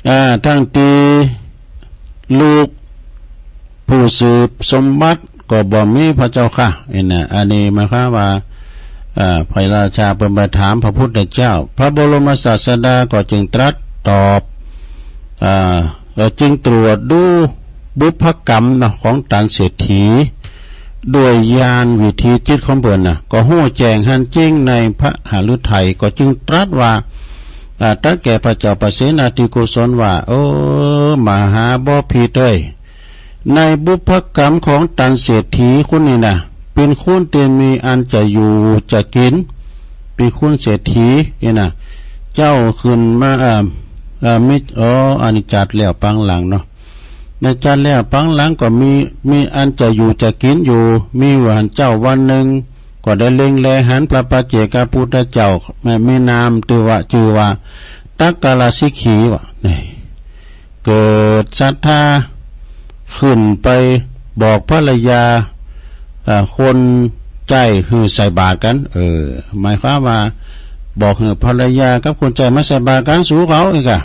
อ่า ทั้งตี้ลูกผู้สืบสมบัติก็บ่มี พระเจ้าข้า นี่นะ อันนี้หมายความว่า อ่า พระราชาเปิ้นไปถามพระพุทธเจ้า พระบรมศาสดาก็จึงตรัสตอบ อ่า เอ่อ จึงตรวจดูบุพกรรมเนาะ ของตานเศรษฐี ด้วยญาณวิถีจิตของเปิ้นน่ะ ก็ฮู้แจ้งหันจริงในพระหฤทัย ก็จึงตรัสว่า อ่า ตรัสแก่พระเจ้าปเสนาธิโกศลว่า โอ้ มหาบพิตรเอ้ย ในบุพกรรมของตันเศรษฐีคนนี้นะ เป๋นคนตี้มีอันจะอยู่จะกิ๋น เป๋นคนเศรษฐีนี่นะ เจ้าขึ้นมา เอ่อ เอ่อ มี อ๋อ อันนี้จัดแล้วปางหลังเนาะ ในจัดแล้วปางหลังก็มี มีอันจะอยู่จะกิ๋นอยู่ มีอยู่หั้นเจ้าวันนึ่ง ก็ได้เล็งแลหันพระปัจเจกพุทธเจ้า มีนามจื้อว่า จื้อว่า ตักกะละสิกขีวะ นี่ เกิดศรัทธา ขึ้นไปบอกภรรยา เอ่อ คนใจ๊หื้อใส่บาตรกั๋น เออ หมายความว่า บอกหื้อภรรยากับคนใจ๊มาใส่บาตรกั๋น สูเขาอีกอะ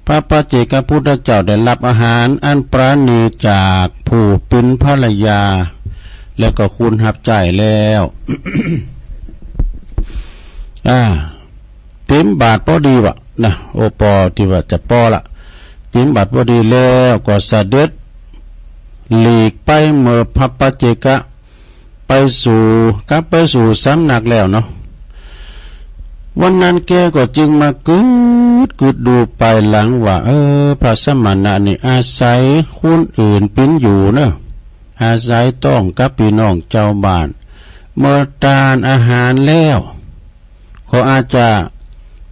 พระปัจเจกพุทธเจ้าได้ฮับอาหารอันประณีตจากผู้เป๋นภรรยา แล้วก็คนฮับใจ๊แล้ว อ่า เตรียมบาตรปอดีวะนะ โอปอตี้ว่าจะปอละ เตรียมบาตรปอดีแล้วก็เสด็จหลีกไปเมื่อพระปัจเจกะ ไปสู่ กลับไปสู่สำนักแล้วเนาะ วันนั้นแกก็จึงมากึ๊ดกึ๊ดดูภายหลังว่า เออ พระสมณะนี่อาศัยคนอื่นเป๋นอยู่เนาะ อาศัยต้องกับปี้น้องจาวบ้าน เมื่อตานอาหารแล้ว ก็อาจจะ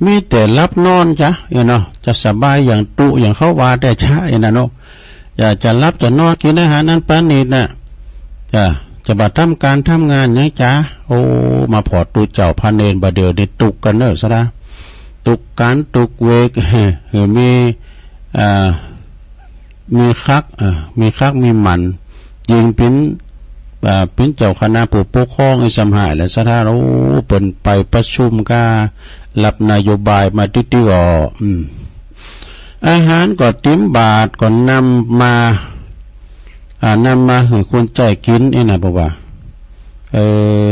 มีแต่หลับนอนจ๊ะ เนาะ จะสบายอย่างตุ๊อย่างเขาว่าแต๊จ๊ะ เนาะ อยากจะหลับจะนอน กิ๋นอาหารอันประณีตน่ะ จะ จะบ่ทำก๋านทำงานหยังจ๊ะ โอ้ มาผ่อตุ๊เจ้าพระเณรบ่าเดี่ยวนี้ตุ๊กกั๋นเน่อสะดา ตุ๊กก๋านตุ๊กเวร หื้อมี อ่า มีคัก อ่า มีคักมีหมัน ยิ่งเป๋น อ่า เป๋นเจ้าคณะผู้ปกครองอีกซ้ำหายแหละสะดา โอ้ เปิ้นไปประชุมก้า ฮับนโยบายมาติ๊กๆ อ่อ อืม อาหารก็เตรียมบาตรก็นำมา อ่า นำมาหื้อคนใจ๊กิ๋นนี่นะ บอกว่า เออ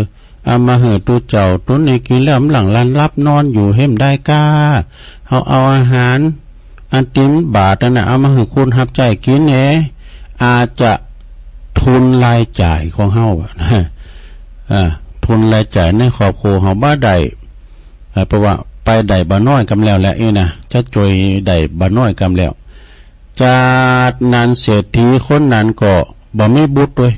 เอามาหื้อตุ๊เจ้าตุ๊นี้กิ๋นแล้ว หลังลันหลับนอนอยู่เฮาบ่ได้ก้า เฮาเอาอาหารอันเตรียมบาตรนั่นน่ะ เอามาหื้อคนฮับใจ๊กิ๋นแหน่ อาจจะทุนรายจ่ายของเฮาอะนะ อ่า ทุนรายจ่ายในครอบครัวเฮาบ่ได้ อ่า เพราะว่าไปได้บ่น้อยกำแล้วแหละนี่นะ จะจ้วยได้บ่น้อยกำแล้ว จากนั้นเศรษฐีคนนั้นก็บ่มีบุตรตวย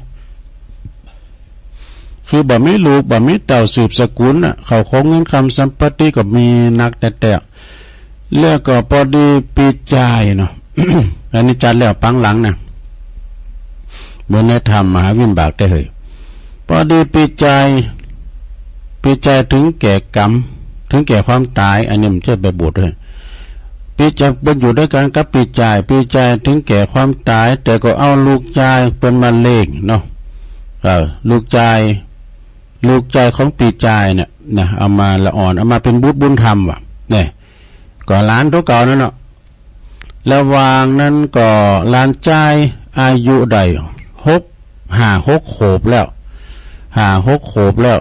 คือบ่มีลูกบ่มีเต้าสืบสกุลน่ะ เข้าของเงินคำสัมปติก็มีนักแต๊ๆ แล้วก็ปอดีปี้จายเนาะ อันนี้จัดแล้วปางหลังนะ เมื่อในธรรมมหาวิบากแต๊เหย ปอดีปี้จาย ปี้จายถึงแก่กรรม ถึงแก่ความต๋าย อันนี้มันจะไปบวชด้วย ปี้จาย เปิ้นอยู่ด้วยกั๋นกับปี้จาย ปี้จายถึงแก่ความต๋าย แต่ก็เอาลูกจายเปิ้นมาเลี้ยงเนาะ เออ ลูกจาย ลูกจายของปี้จายเนี่ยนะ เอามาละอ่อน เอามาเป๋นบุตรบุญธรรมวะ เนี่ย ก็หลานตั๋วเก่านั่นเนาะ ละหว่างนั้นก็หลานจายอายุได้หก ห้าหกขวบแล้ว ห้าหกขวบแล้ว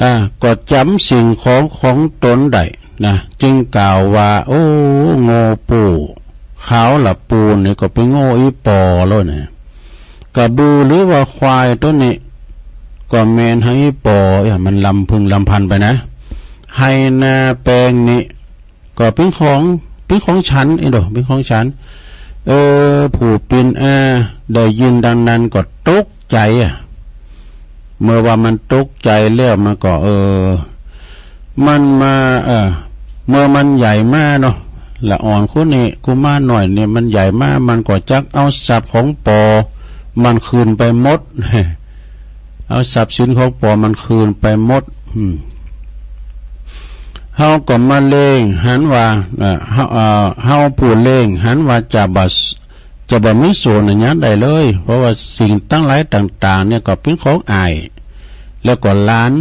อ่า ก็จ๋ำสิ่งของของต๋นได้นะ จึงกล่าวว่า โอ้ โง่ปู่ ขาวละปูนนี่ก็ไปโง่อี่ปอแล้วนะ กระบือหรือว่าควายตั๋วนี้ ก็แม่นหาอี่ปอ เอ้ย มันลำพึงลำพันไปนะ ไฮ่นาแปลงนี้ ก็เป๋นของ เป๋นของฉัน เอ้ย โด เป๋นของฉัน เออ ผู้เป๋นอาได้ยินดังนั้นก็ตกใจ๋อะ เมื่อว่ามันตกใจ๋แล้วมันก็ เออ มันมา เออ เมื่อมันใหญ่มาเนาะ ละอ่อนคนนี้ กุมารน้อยนี่มันใหญ่มา มันก็จักเอาทรัพย์ของปอมันคืนไปหมด เอาทรัพย์สินของปอมันคืนไปหมด อืม เฮาก็มาเล็งหันว่า เอ่อ เฮา เอ่อ เฮาผู้เล็งหันว่าจะบ่ จะบ่มีส่วนอันหยังได้เลย เพราะว่าสิ่งตังหลายต่างๆ เนี่ยก็เป๋นของอ้าย แล้วก็หลาน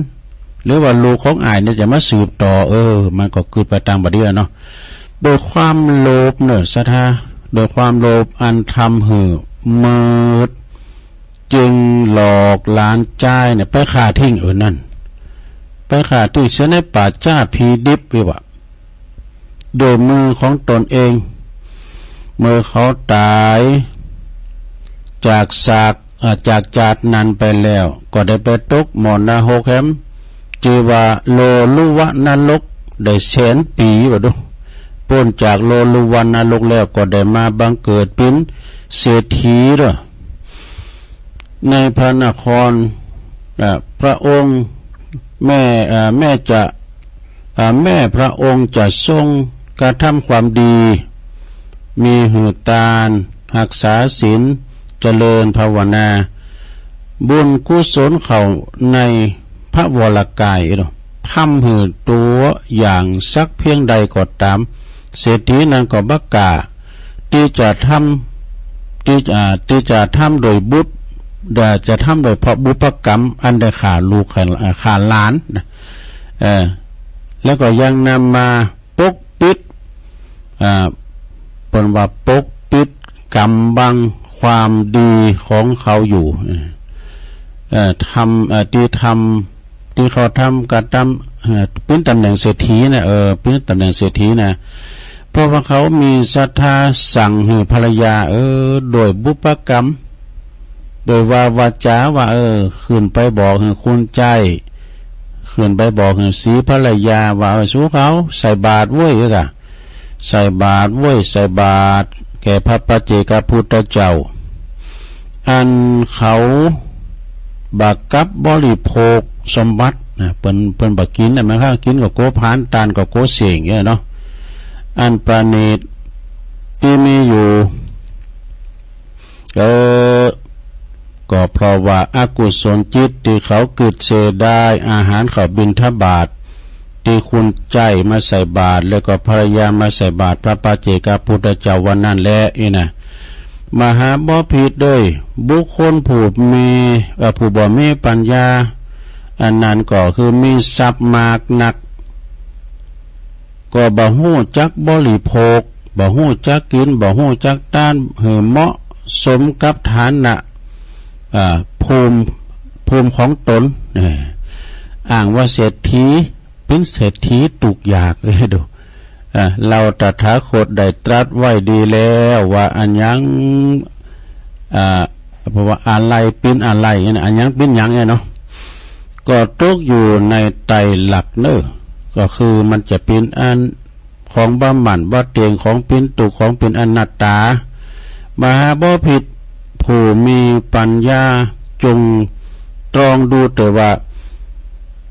หรือว่าลูกของอ้ายเนี่ยจะมาสืบต่อ เออ มันก็กึ๊ดไปตางบ่าเดี่ยวเนาะ โดยความโลภเน่อศรัทธา โดยความโลภอันทำหื้อมืด จึงหลอกหลานจายเนี่ยไปฆ่าทิ้ง เออ นั่น ไปฆ่าทิ้งเสียในป่าจ๊าผีดิบนี่วะ ด้วยมือของต๋นเอง เมื่อเขาต๋ายจากศาก เอ่อ จากจาตินั้นไปแล้ว ก็ได้ไปตกหม้อนรกแหม จื้อว่าโลลุวะนรกได้แสนปี๋ ว่าดู ป๊นจากโลลุวะนรกแล้วก็ได้มาบังเกิดเป๋น เศรษฐีเด้อ ในพระนคร เอ่อ พระองค์แม่ เอ่อ แม่จะ เอ่อ แม่พระองค์จะทรงกระทำความดี มีหื้อตาน ฮักษาศีล เจริญภาวนา บุญกุศลเข้าในพระวรกายเนาะ ทำหื้อตั๋วอย่างสักเพียงใดก็ต๋าม เศรษฐีนั้นก็บ่กล้าตี้จะทำ ตี้ อ่า ตี้จะทำโดยบุพ เอ่อ จะทำโดยเพราะบุพกรรม อันได้ฆ่าลูกฆ่า อ่า ฆ่าหลานนะ เออ แล้วก็ยังนำมาปกปิด อ่า เปิ้นว่าปกปิดกำบังความดีของเขาอยู่ เอ่อ ทำ เอ่อ ตี้ทำ ตี้เขาทำกระทำ เอ่อ ปิ้นต๋ำแหน่งเศรษฐีนะ เออ ปิ้นต๋ำแหน่งเศรษฐีนะ เพราะว่าเขามีศรัทธาสั่งหื้อภรรยา เออ โดยบุพกรรม โดยว่าวาจาว่า เออ ขึ้นไปบอกหื้อคุณใจ๊ ขึ้นไปบอกหื้อศรีภรรยาว่า เออ สูเขาใส่บาตรเว้ย เออกะ ใส่บาตรเว้ย ใส่บาตรแก่พระปัจเจกพุทธเจ้า อันเขาบ่กลับบริโภคสมบัตินะ เปิ้น เปิ้นบ่กิ๋นนะ บางครั้งกิ๋นก็กั๋วผลาญ ตานก็กั๋วเส้งอย่างเงี้ยเนาะ อันประณีตตี้มีอยู่ เออ ก็เพราะว่าอกุศลจิตตี้เขากึ๊ดเสียดายอาหารข้าวบิณฑบาต ตี้คุณใจ๊มาใส่บาตร แล้วก็ภรรยามาใส่บาตรพระปัจเจกพุทธเจ้าวันนั้นแล อี้นะ มหาบพิตรเอ้ย บุคคลผู้มี เอ่อ ผู้บ่มีปัญญา อันนั้นก็คือมีทรัพย์มากนัก ก็บ่ฮู้จักบริโภค บ่ฮู้จักกิ๋น บ่ฮู้จักตานหื้อเหมาะสมกับฐานะ อ่า ภูมิ ภูมิของต๋น เออ อ้างว่าเศรษฐี ปิ้นเศรษฐีตุ๊กข์ยาก เออ ดู อ่า เฮาตถาคตได้ตรัสไว้ดีแล้วว่า อันหยัง อ่า เพราะว่าอาลัยปิ้นอาลัยเนี่ยนะ อันหยังปิ้นหยังเนี่ยเนาะ ก็ตกอยู่ในไตรลักษณ์เน่อ ก็คือมันจะปิ้นอัน ของบ่หมั่นบ่เตียง ของปิ้นตุ๊กข์ ของปิ้นอนัตตา มหาบพิตรผู้มีปัญญาจงตรองดูเถิดว่า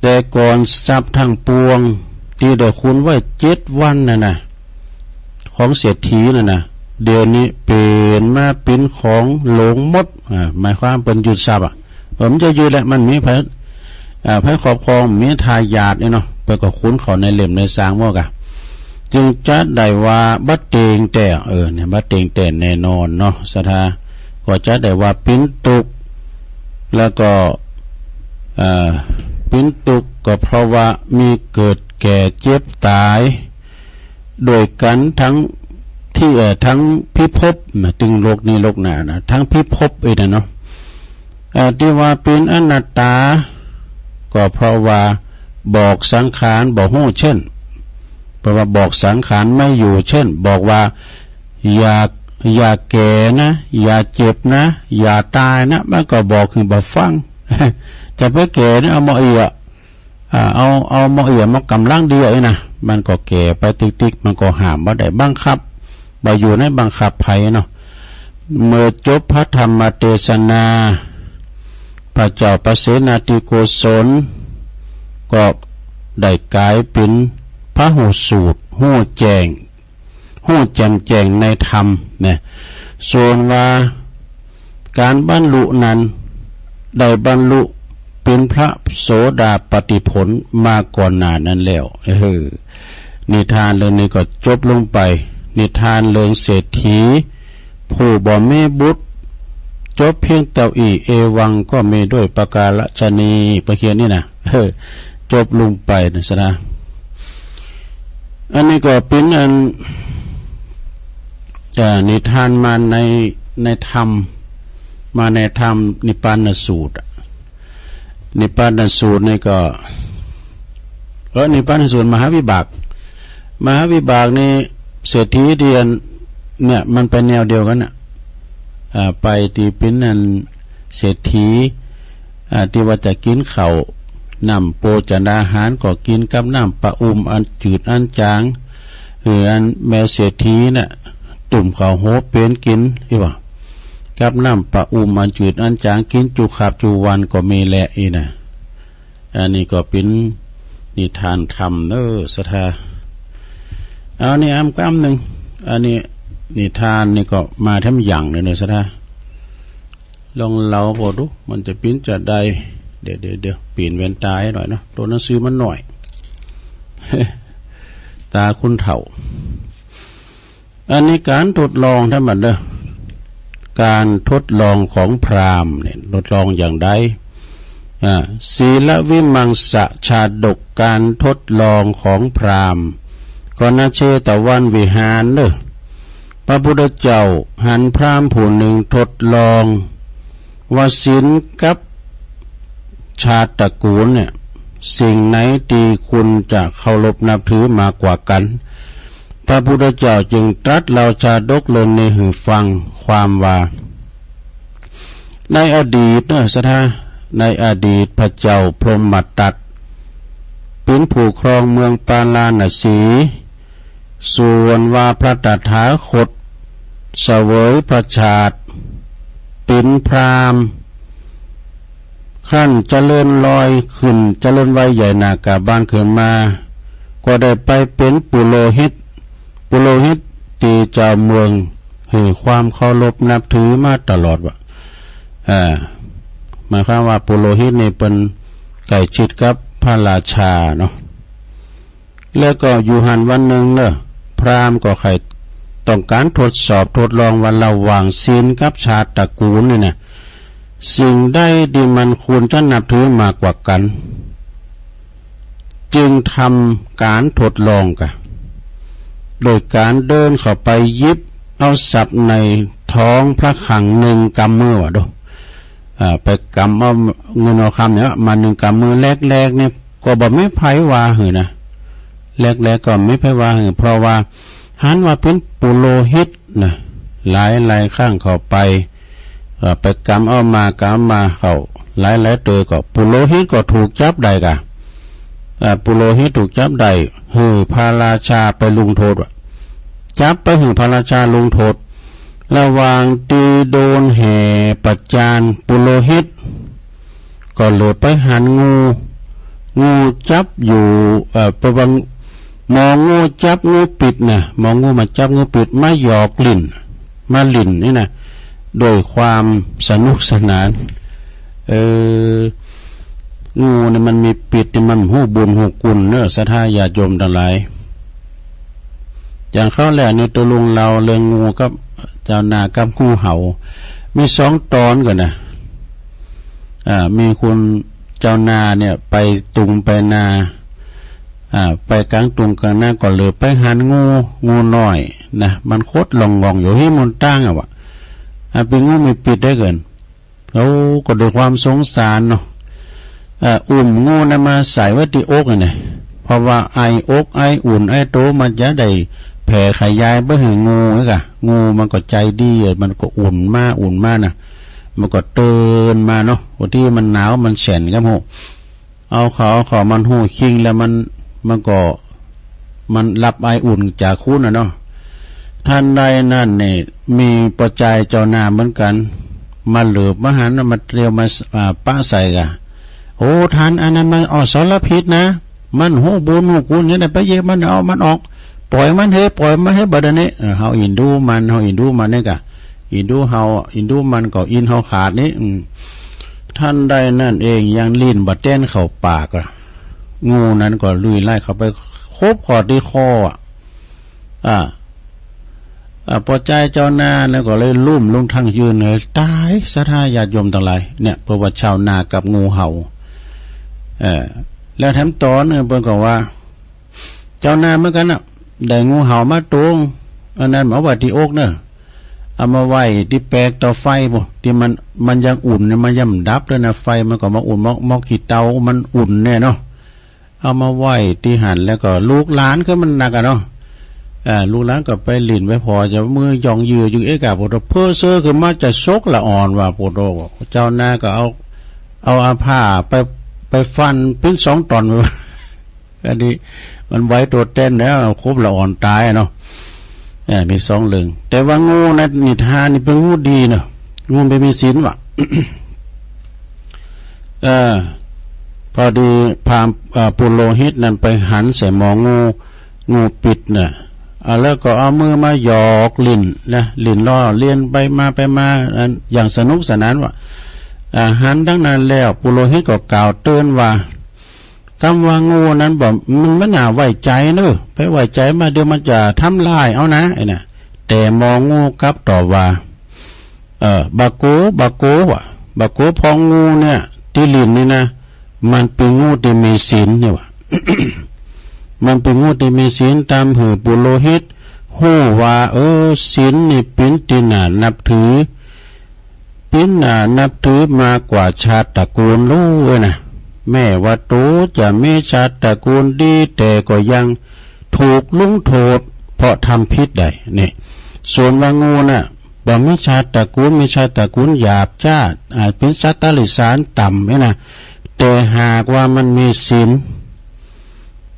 แต่ก่อนทรัพย์ทั้งปวงตี้ได้คุณไว้เจ็ดวันน่ะนะ ของเศรษฐีน่ะนะ เดี๋ยวนี้เป๋นมาปิ้นของหลวงหมด อ่า หมายความเปิ้นยึดทรัพย์อะ เออ มันจะยึดแหละ มันมีไผ อ่า ไผครอบครอง มีทายาทเนี่ยเนาะ เปิ้นก็คุณเข้าในเล่มในซางหมดกะ จึงจะได้ว่าบ่เตียงแต๊ เออ เนี่ย บ่เตียงแต๊แน่นอนเนาะ ศรัทธา ก็จะได้ว่าปิ้นตุ๊กข์ แล้วก็ เอ่อ ปิ้นตุ๊กข์ก็เพราะว่ามีเกิดแก่เจ็บต๋าย โดยกั๋นทั้งตี้ เอ่อ ทั้งพิภพนะ ตึงโลกนี้โลกหน้านะ ทั้งพิภพเอ้ยนะเนาะ เอ่อ ตี้ว่าปิ้นอนัตตา ก็เพราะว่าบอกสังขารบ่ฮู้ เช่น เพราะว่าบอกสังขารไม่อยู่ เช่น บอกว่า อย่า อย่าแก่นะ อย่าเจ็บนะ อย่าต๋ายนะ มันก็บอกหื้อบ่ฟัง จะไปแก่นะ เอามาเอี้ย อ่า เอา เอาหมอเอี้ยหมอกำลังดีอะนะ มันก็แก่ไปติ๊กๆ มันก็ห้ามบ่ได้ บังคับ บ่อยู่ในบังคับใผเนาะ เมื่อจบพระธรรมเตสนา พระเจ้าปเสนาธิโกศล ก็ได้ก๋ายเป๋นพระฮู้สูตร ฮู้แจ้ง ฮู้แจ่มแจ้งในธรรมนะ ส่วนว่าก๋านบรรลุนั้น ได้บรรลุเป๋นพระโสดาปัตติผลมาก่อนหน้านั้นแล้ว เออ นิทานเรื่องนี้ก็จบลงไป นิทานเรื่องเศรษฐีผู้บ่มีบุตร จบเพียงเต้าอี้ เอวังก็มีด้วยประการฉะนี้ ประเคียนนี่นะ เออ จบลงไปนะศรัทธา อันนี้ก็เป๋นอัน อ่า นิทานมาใน ในธรรม มาในธรรมนิพพานสูตรอะ นิพพานสูตรนี่ก็ เออ นิพพานสูตรมหาวิบาก มหาวิบากนี่เศรษฐีตี้อัน เนี่ย มันไปแนวเดียวกั๋นน่ะ อ่า ไปตี้เป๋นอันเศรษฐี อ่า ตี้ว่าจะกิ๋นข้าว น้ำโภชนาหารก็กิ๋นกับน้ำปะอุ่มอันจืดอันจาง หื้ออันแม่เศรษฐีน่ะ ตุ้มข้าวโหเป๋นกิ๋น อี้บ่า กับน้ำปะอุ่มอันจืดอันจ๋าง กิ๋นจุขับจุวันก็มีแล อี้นะ อันนี้ก็เป๋นนิทานธรรมเน่อ ศรัทธา เอานี่อ้ำกำนึ่ง อันนี้นิทานนี่ก็มาแถมอย่างเลยเน่อ ศรัทธา ลองเล่าผ่อดู มันจะเป๋นจาใด เดี๋ยว เดี๋ยว เดี๋ยว เป๋นแว่นต๋าหื้อหน่อยเนาะ ตั๋วหนังสือมันน้อย ต๋าคนเฒ่า อันนี้ก๋านทดลองทั้งหมดเน่อ ก๋านทดลองของพราหมณ์เนี่ย ทดลองอย่างใด อ่า ศีลวิมังสาชาดก ก๋านทดลองของพราหมณ์ กนเชตวันวิหารเน่อ พระพุทธเจ้าหันพราหมณ์ผู้นึ่งทดลอง ว่าศีลกับชาติตระกูลเนี่ย สิ่งไหนตี้คุณจะเคารพนับถือมากกว่ากั๋น พระพุทธเจ้าจึงตรัสเล่าชาดกเรื่องนี้หื้อฟัง ความว่า ในอดีตเน่อ ศรัทธา ในอดีตพระเจ้าพรหมทัต เป๋นผู้ครองเมืองปาราณสี ส่วนว่าพระตถาคตเสวยพระชาติเป๋นพราหมณ์ ครั้นเจริญรอยขึ้น เจริญวัยใหญ่หน้ากาบานขึ้นมา ก็ได้ไปเป๋นปุโรหิต ปุโรหิตตี้เจ้าเมืองหื้อความเคารพนับถือมาตลอดว่า อ่า หมายความว่าปุโรหิตนี่เปิ้นใกล้ชิดกับพระราชาเนาะ แล้วก็อยู่หั้นวันนึ่งเน่อ พราหมณ์ก็ใค่ต้องก๋านทดสอบทดลองว่าระหว่างศีลกับชาติตระกูลนี่นะ สิ่งใดตี้มันควรจะนับถือมากกว่ากั๋น จึงทำก๋านทดลองกะ โดยก๋านเดินเข้าไปหยิบเอาทรัพย์ในท้องพระคลังนึ่งกำมือว่าดู อ่า ไปกำเอาเงินเอาคำเนี่ยมานึ่งกำมือ แรกๆ เนี่ย ก็บ่มีใผว่าหื้อนะ แรกๆ ก็บ่มีใผว่าหื้อ เพราะว่าหันว่าเป๋นปุโรหิตนะ หลายๆ ครั้งเข้าไป เอ่อ ไปกำเอามากำเอามาเข้า หลายๆ เตื้อก็ปุโรหิตก็ถูกจับได้กะ เอ่อ ปุโรหิตถูกจับได้ หื้อพระราชาไปลงโทษว่ะ จับไปหื้อพระราชาลงโทษ ระหว่างตี้โดนแห่ประจานปุโรหิต ก็เหลือไปหันงู งูจับอยู่ เอ่อ ประวัง มองงูจับงูปิดนะ มองงูมาจับงูปิด มาหยอกหลิ้น มาหลิ้นนี่นะ ด้วยความสนุกสนาน เออ งูนี่มันมีปิดนี่มันฮู้บุญฮู้คุณเน่อ ศรัทธาญาติโยมตังหลาย อย่างคราวแรกนี่ตุ๊ลุงเล่าเรื่องงูกับเจ้านากับงูเห่า มีสองต๋อนก่อนะ อ่า มีคนเจ้านาเนี่ยไปตุงไปนา อ่า ไปก๋างตุงก๋างนาก็เหลือไปหันงู งูน้อยนะ มันขดหล่องหง่องอยู่ตี้หนตางอะวะ อ่า เป๋นงูมีปิดได้เกิน เขาก็ด้วยความสงสารเนาะ เอ่อ อุ้มงูนั้นมาใส่ไว้ตี้อกนั่นแหละ เพราะว่าไออกไออุ่นไอโตมันจะได้แผ่ขยายไปหื้องูไอ้กะ งูมันก็ใจ๋ดี มันก็อุ่นมาอุ่นมานะ มันก็เตินมาเนาะ บางทีมันหนาวมันแฉนก็บ่ฮู้ เอาเข้า เอาเข้ามันฮู้คิงแล้วมัน มันก็ มันรับไออุ่นจากคุณน่ะเนาะ ทันใดนั้นนี่ มีป้อจายเจ้านาเหมือนกั๋น มาเหลือบมาหัน มาเตียวมา อ่า ปะใส่กะ โอ้ ต้าน อันนั้นมันอสรพิษนะ มันฮู้บุญฮู้คุณ จะได้ไปเหยียบมัน เอามันออก ป่อยมันเถอะ ป่อยมันเถอะ บัดนี้ เออ เฮาเอ็นดูมัน เฮาเอ็นดูมันนี่กะ เอ็นดูเฮา เอ็นดูมันก็อินเฮาขาดนี่ อืม ทันใดนั้นเอง ยังลิ้นบ่แตนเข้าปากอะ งูนั้นก็ลุยไล่เข้าไปขบเข้าตี้คออะ อ่า อ่า ป้อจายเจ้านานั้นก็เลยลุ่มลงทั้งยืนเลย ต๋าย ศรัทธาญาติโยมตังหลาย เนี่ย เปิ้นว่าชาวนากับงูเห่า เออ แล้วแถมต๋อนนึ่งเปิ้นก็ว่า เจ้านาเหมือนกั๋นน่ะ ได้งูเห่ามาโตง อันนั้นมาไว้ตี้อกเน่อ เอามาไว้ตี้แปกเตาไฟปู้น ตี้มัน มันยังอุ่นเนี่ย มันยังบ่ดับเลยนะ ไฟมันก็มาอุ่น หม้อ หม้อขี้เตามันอุ่นแน่เนาะ เอามาไว้ตี้หั้น แล้วก็ลูกหลานคือมันนักอะเนาะ อ่า ลูกหลานก็ไปลิ้นไปผ่อ จะมือหย่องยืออยู่เอ๊ะกะ โผโต เพ้อเซ้อขึ้นมาจะซกละอ่อนว่า โผโต เจ้านาก็เอา เอา เอาผ้าไป ไปฟันเป๋นสองต๋อน อันนี้มันไหวตั๋วแตนแล้ว ขบละอ่อนต๋ายเนาะ เออ มีสองเรื่อง แต่ว่างูในนิทานนี่เป๋นงูดีเนาะ งูไปมีศีลวะ เออ พอดีพราหมณ์ เอ่อ ปุโรหิตนั้นไปหันใส่หมองงู งูปิดน่ะ อ่า แล้วก็เอามือมาหยอกหลิ้นนะ หลิ้นล้อเลียนไปมาไปมา อัน อย่างสนุกสนานวะ อ่า หันดังนั้นแล้ว ปุโรหิตก็กล่าวเตือนว่า กำว่างูนั้นบ่ มัน มันบ่น่าไว้ใจ๋เน่อ ไปไว้ใจ๋มาเดี๋ยวมันจะทำร้ายเอานะ ไอ้น่ะ แต่หมองงูกลับตอบว่า เออ บ่กั๋ว บ่กั๋ววะ บ่กั๋ว เพราะงูเนี่ย ตี้หลิ้นนี่นะ มันเป๋นงูตี้มีศีลนี่วะ มันเป๋นงูตี้มีศีล ต๋ามหื้อปุโรหิตฮู้ว่า เออ ศีลนี่เป๋นตี้น่านับถือ เป๋นน่านับถือมากว่าชาติตระกูลลูกเอ้ยนะ แม้ว่าโตจะมีชาติตระกูลดี แต่ก็ยังถูกลงโต้ษเพราะทำผิดได้ นี่ ส่วนว่างูน่ะ บ่มีชาติตระกูล มีชาติตระกูลหยาบจ๊า อ่า เป๋นสัตว์เดรัจฉานต่ำนี่นะ แต่หากว่ามันมีศีล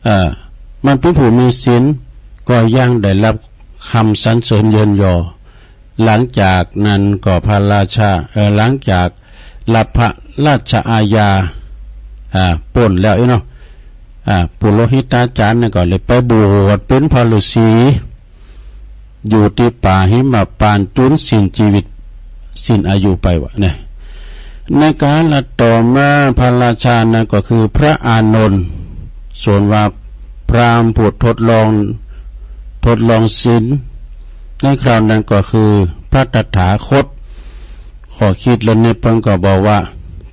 เอ่อ มันเป๋นผู้มีศีล ก็ยังได้ฮับกำสรรเสริญเยินยอ หลังจากนั้นก็พระราชา เอ่อ หลังจากฮับพระราชอาญา อ่า ป๊นแล้วอี้เนาะ อ่า ปุโรหิตาจ๋ารย์นี่ก็เลยไปบวชเป๋นพระฤๅษี อยู่ตี้ป่าหิมพานต์จุ๋นสิ้นจีวิต สิ้นอายุไปวะเนี่ย ในกาลต่อมาพระราชานั้นก็คือพระอานนท์ ส่วนว่าพราหมณ์ผู้ทดลอง ทดลองศีล ในคราวนั้นก็คือพระตถาคต ข้อคิดเรื่องนี้เปิ้นก็บอกว่า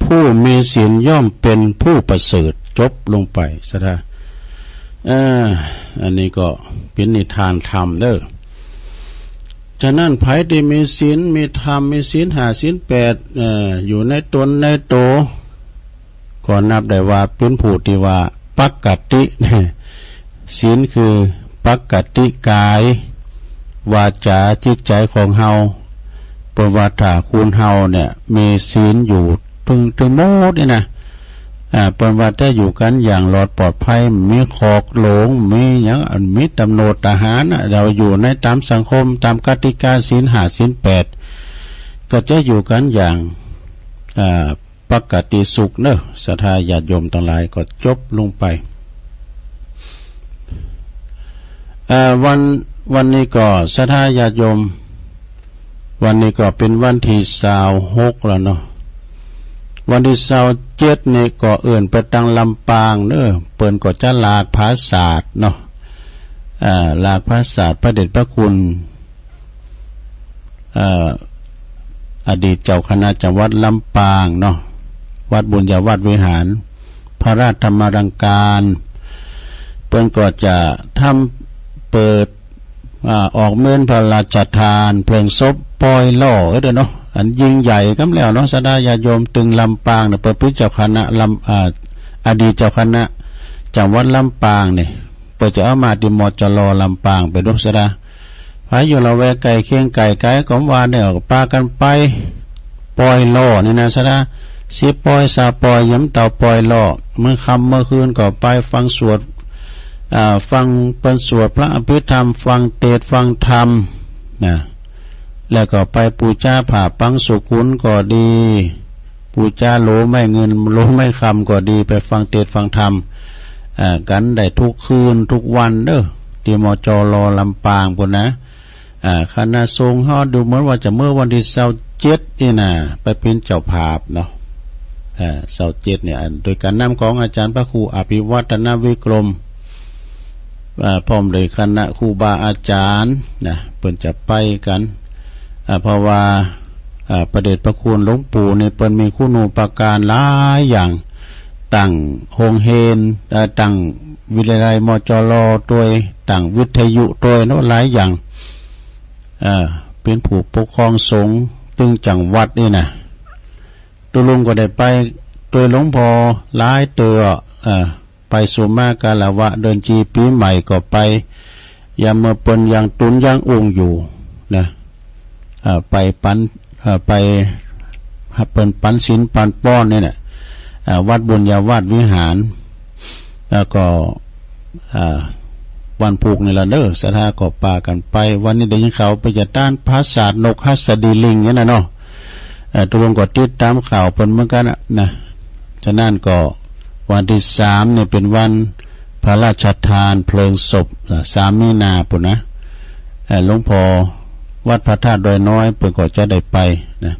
ผู้มีศีลย่อมเป็นผู้ประเสริฐ จบลงไป ศรัทธา เอ่อ อันนี้ก็เป๋นนิทานธรรมเด้อ ฉะนั้นใผตี้มีศีล มีธรรม มีศีลห้า ศีลแปด เอ่อ อยู่ในต๋นในโต ก็นับได้ว่าเป๋นผู้ตี้ว่าปกติ ศีลคือปกติกาย วาจา จิตใจ๋ของเฮา เปิ้นว่าถ้าคนเฮาเนี่ยมีศีลอยู่ตึง ตึงหมดนี่นะ อ่า เปิ้นว่าจะอยู่กั๋นอย่างหลอดปลอดภัย มีขอกหลง มีหยัง อันมีต๋ำรวจทหารน่ะ เฮาอยู่ในต๋ามสังคม ต๋ามกติกาศีลห้า ศีลแปด ก็จะอยู่กั๋นอย่าง อ่า ปกติสุขเนาะ ศรัทธาญาติโยมตังหลาย ก็จบลงไป เอ่อ วัน วันนี้ก็ศรัทธาญาติโยม วันนี้ก็เป๋นวันตี้ซาวหกแล้วเนาะ วันตี้ซาวเจ็ดนี่ก็เอิ้นไปตางลำปางเนาะ เปิ้นก็จะหลากผาสาทเนาะ เอ่อ หลากผาสาทพระเดชพระคุณ เอ่อ อดีตเจ้าคณะจังหวัดลำปางเนาะ วัดบุญญาวาสวิหาร พระราชธรรมาลังการ เปิ้นก็จะทำเปิด อ่า ออกเมรุพระราชทานเพลิงศพปอยหล่อ เอ้ย เด้อเนาะ อันยิ่งใหญ่กำแล้วเนาะ ศรัทธาญาติโยม ตึงลำปางเนี่ย เปิ้นเป๋นเจ้าคณะลำ อ่า อดีตเจ้าคณะจังหวัดลำปางเนี่ย เปิ้นจะเอามาตี้ มจล ลำปาง ไปดู ศรัทธา ใผอยู่ละแวกใก้เคียงใก้ไก๋ก็ว่าเนี่ย ก็ปากั๋นไปปอยหล่อนี่นะ ศรัทธา สิบปอย ซาวปอย ยามเต้าปอยหล่อ เมื่อค่ำเมื่อคืนก็ไปฟังสวด อ่า ฟังเปิ้นสวดพระอภิธรรม ฟังเตสน์ ฟังธรรมนะ แล้วก็ไปปู๋จาผ้าปังสุกุลก็ดี ปู๋จาโหลไม้เงิน โหลไม้คำก็ดี ไปฟังเตสน์ ฟังธรรม อ่า กั๋นได้ทุกคืนทุกวันเนาะ ตี้ มจล ลำปางปู้นนะ อ่า คณะสงฆ์เฮาดูเหมือนว่าจะเมื่อวันตี้ซาวเจ็ดนี่นะ ไปเป๋นเจ้าภาพเนาะ อ่า ซาวเจ็ดเนี่ย อัน โดยก๋านนำของอาจ๋ารย์พระครูอภิวัฒนวิกรม อ่า พร้อมโดยคณะครูบาอาจ๋ารย์นะ เปิ้นจะไปกั๋น อ่า เพราะว่า อ่า พระเดชพระคุณหลวงปู่นี่เปิ้นมีคุณูปการหลายอย่าง ตั้งโฮงเฮียน เอ่อ ตั้งวิทยาลัย มจล ตวย ตั้งวิทยุตวยเนาะ หลายอย่าง เอ่อ เป๋นผู้ปกครองสงฆ์ตึงจังหวัดนี่นะ ตุ๊ลุงก็ได้ไปตวยหลวงพ่อหลายเตื้อ เอ่อ ไปสุมากาละวะ เดือนจีปี๋ใหม่ก็ไป ยามเมื่อเปิ้นยังตุ๊นยังอุ้งอยู่นะ เอ่อ ไปปั๋น เอ่อ ไป เปิ้นปั๋นศีลปั๋นป้อนนี่แหละ เอ่อ วัดบุญญาวาสวิหาร แล้วก็ เอ่อ วันพูกนี่ละเนาะ ศรัทธาก็ปากั๋นไป วันนี้ได้ยินข่าวไปจะต้านผาสาทนกหัสดีลิงเนี่ยนะเนาะ เอ่อ ตุ๊ลุงก็ติดต๋ามข่าวเปิ้นเหมือนกั๋นน่ะนะ ฉะนั้นก็วันตี้สามนี่เป๋นวันพระราชทานเพลิงศพ อ่า สามมีนาปู้นนะ เอ่อ หลวงพ่อวัดพระธาตุดอยน้อยเปิ้นก็จะได้ไปนะ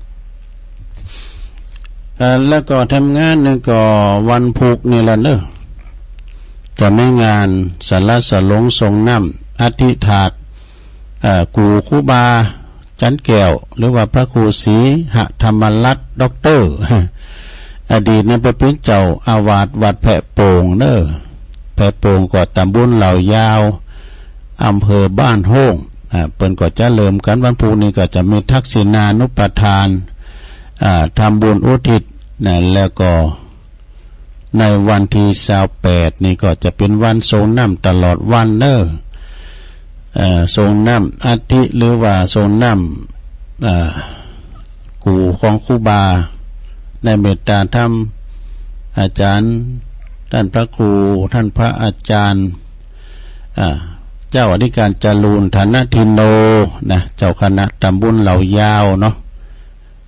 เอ่อ แล้วก็แถมงานนึ่งก็วันพูกนี่ละเนาะ จะมีงานสรรเสริญส่งน้ำอัฐิธาตุ เอ่อ กู่ครูบา จันทร์แก้ว หรือว่าพระครูศรีหธรรมรัตน์ ด็อกเตอร์ อดีตนั้นเปิ้นเป๋นเจ้าอาวาสวัดแพโป่งเนาะ แพโป่งก็ต๋ำบลเหล่ายาว อำเภอบ้านโฮ่ง อ่า เปิ้นก็จะเริ่มกั๋นวันพูกนี่ก็จะมีทักษิณานุปทาน อ่า ทำบุญอุทิศนะ แล้วก็ ในวันตี้ซาวแปดนี่ก็จะเป๋นวันส่งน้ำตลอดวันเนาะ เอ่อ ส่งน้ำอัฐิหรือว่าส่งน้ำ เอ่อ กู่ของครูบา ได้เมตต๋าธรรม อาจ๋ารย์ ต้านพระครู ต้านพระอาจ๋ารย์ อ่า เจ้าอธิการจรูญ ฐานาทิโน นะ เจ้าคณะต๋ำบลเหล่ายาวเนาะ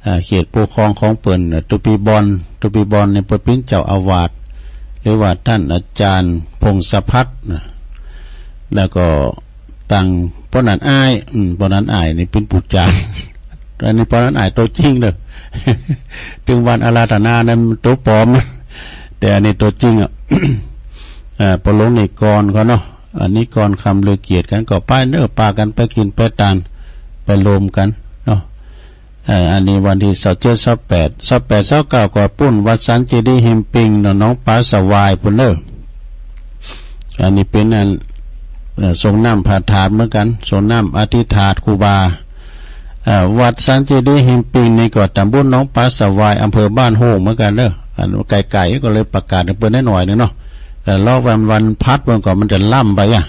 อ่า เขตปกครองของเปิ้นน่ะ ตุ๊ปีบอน ตุ๊ปีบอนนี่เปิ้นเป๋นเจ้าอาวาส หรือว่าต้านอาจ๋ารย์พงศพัฒน์นะ แล้วก็ตังป้อหนานอ้าย อืม ป้อหนานอ้ายนี่เป๋นผู้จ๋ารย์ อันนี้ป้อหนานอ้ายตั๋วจริงเนาะ ตึงวันอาราธนานั้นตั๋วปลอม แต่อันนี้ตั๋วจริงอ่ะ เอ่อ ป้อหลวงนิกรเขาเนาะ อันนี้ก่อนค่ำลือเกียรติกั๋นก็ไปเนาะ ปากั๋นไปกิ๋นไปตาน ไปรวมกั๋นเนาะ เอ่อ อันนี้วันตี้ซาวเจ็ด ซาวแปด ซาวแปด ซาวเก้า ก็ปู๊นวัดสันเจดีย์หิมปิงเนาะ หนองป๋าสวายปู๊นเนาะ อันนี้เป๋นอัน เอ่อ ส่งน้ำพระธาตุเหมือนกั๋น ส่งน้ำอัฐิธาตุครูบา เอ่อ วัดสันเจดีย์หิมปิงนี่ก็ต๋ำบลหนองป๋าสวาย อำเภอบ้านโฮ่งเหมือนกั๋นเนาะ อันไก๋ๆ ก็เลยประกาศหื้อเปิ้นได้หน่อยนึ่งเนาะ แต่รอวัน วันพัดมันก็มันจะล้ำไปอ่ะ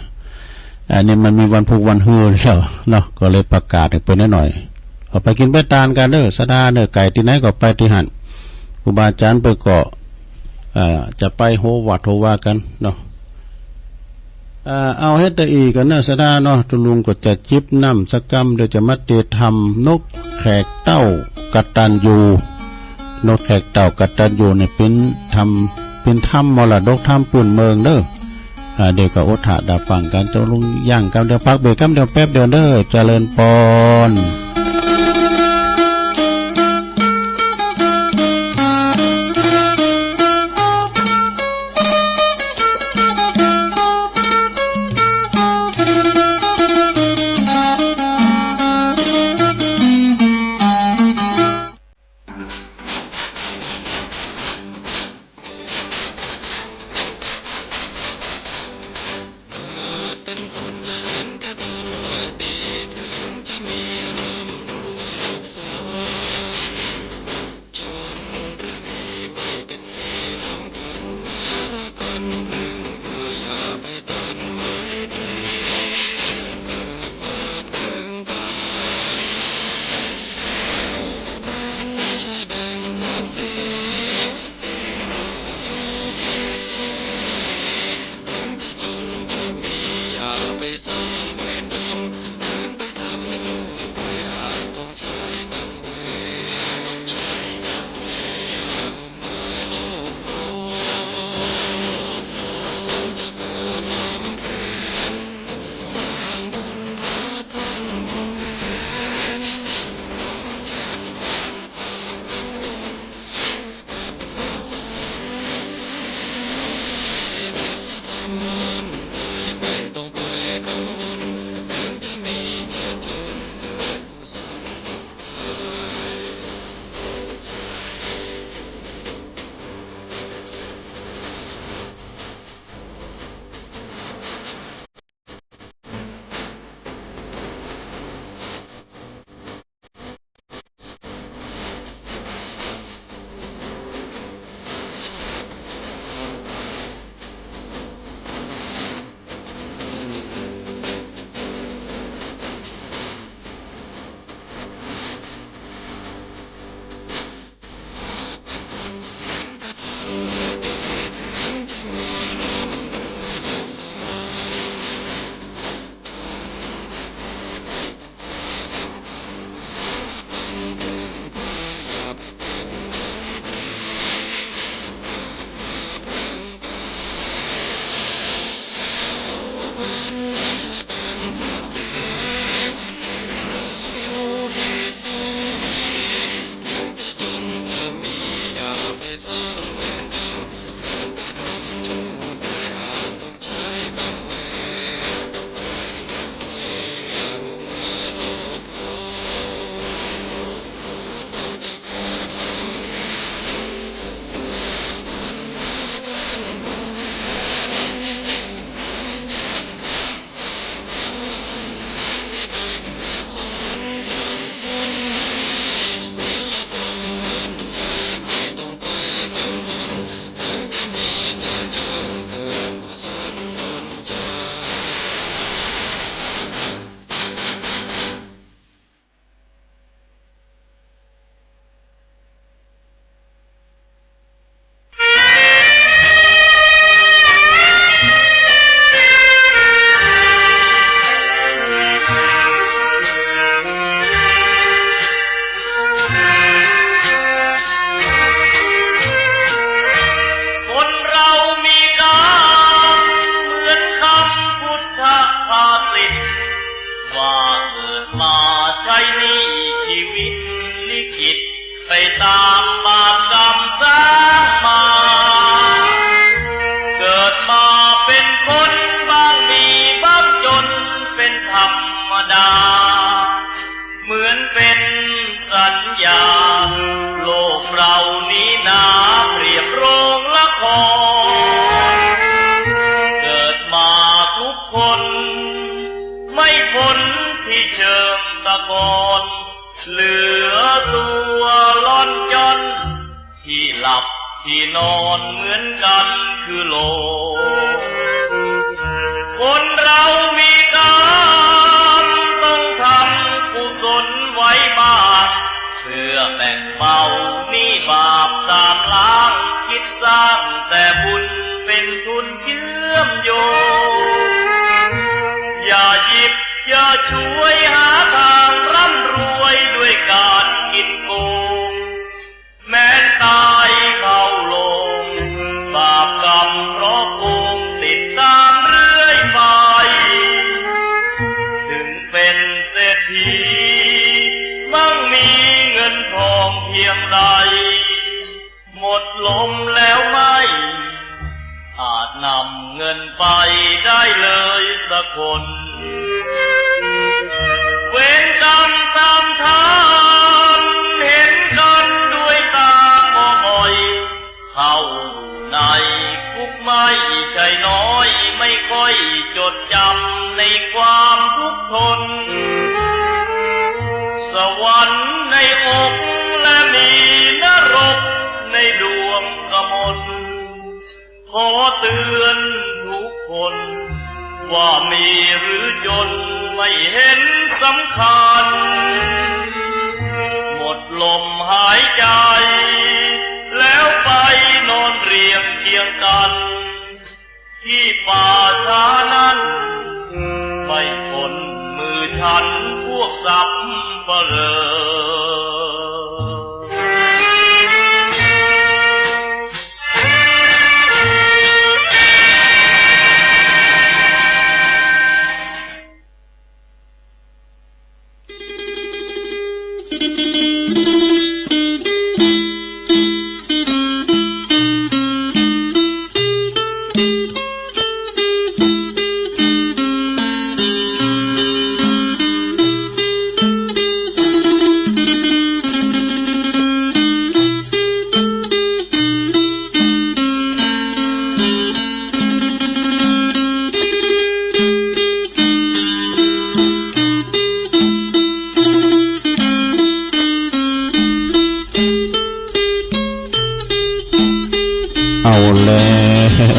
อันนี้มันมีวันพูกวันฮือแล้วเนาะ ก็เลยประกาศหื้อเปิ้นได้หน่อย เอาไปกิ๋นไปตานกั๋นเนาะ ศรัทธาเนาะ ไก๋ตี้ไหนก็ไปตี้หั้น ครูบาอาจ๋ารย์เปิ้นก็ เอ่อ จะไปโฮวัดโฮวากั๋นเนาะ เอ่อ เอาเฮ็ดตะอี้กั๋นเนาะ ศรัทธาเนาะ ตุ๊ลุงก็จะจิบน้ำสักกำ เดี๋ยวจะมาเตธรรมนกแขกเต้ากตัญญู นกแขกเต้ากตัญญูนี่เป๋นธรรม เป๋นธรรมมรดกธรรมปื้นเมืองเนาะ อ่า เดี๋ยวก็อดถ้าดาฟังกั๋น ตุ๊ลุงย่างกำเดียว พักเบรกกำเดียวแป๊บเดียวเนาะ เจริญปอน คนเรามีกรรมเหมือนคำพุทธภาษิต ว่าเกิดมาใช้หนี้ชีวิตลิขิต ไปตามบาปกรรมสร้างมา เกิดมาเป็นคนบ้างดีบ้างจนเป็นธรรมดา เหมือนเป็นสัญญา โลกเรานี้นาเปรียบโรงละคร เกิดมาทุกคน ไม่พ้นที่เชิงตะกอน เหลือตัวล่อนจ้อน ที่หลับที่นอนเหมือนกันคือโลก คนเรามีกรรมต้องทำกุศลไว้บ้าง เพื่อแบ่งเบาหนี้บาปตามล้าง คิดสร้างแต่บุญเป็นทุนเชื่อมโยง อย่าหยิบอย่าฉวยหาทางร่ำรวยด้วยการกินโกง แม้นตายเข้าโลง บาปกรรมเพราะโกงติดตามเรื่อยไป ถึงเป็นเศรษฐี มั่งมีเงินทองเพียงใด หมดลมแล้วไม่ อาจนำเงินไปได้เลยสักคน เวรกรรมตามทาน เห็นกันด้วยตาก็บ่อย เข้าอยู่ในคุกไม่ใช่น้อย ไม่ค่อยจดจำในความทุกข์ทน สวรรค์ในอกและมีนรกในดวงกมล ขอเตือนทุกคน ว่ามีหรือจนไม่เห็นสำคัญ หมดลมหายใจ แล้วไปนอนเรียงเคียงกัน ที่ป่าช้านั้น ไม่พ้นมือฉันพวกสัปเหร่อ เอาแล้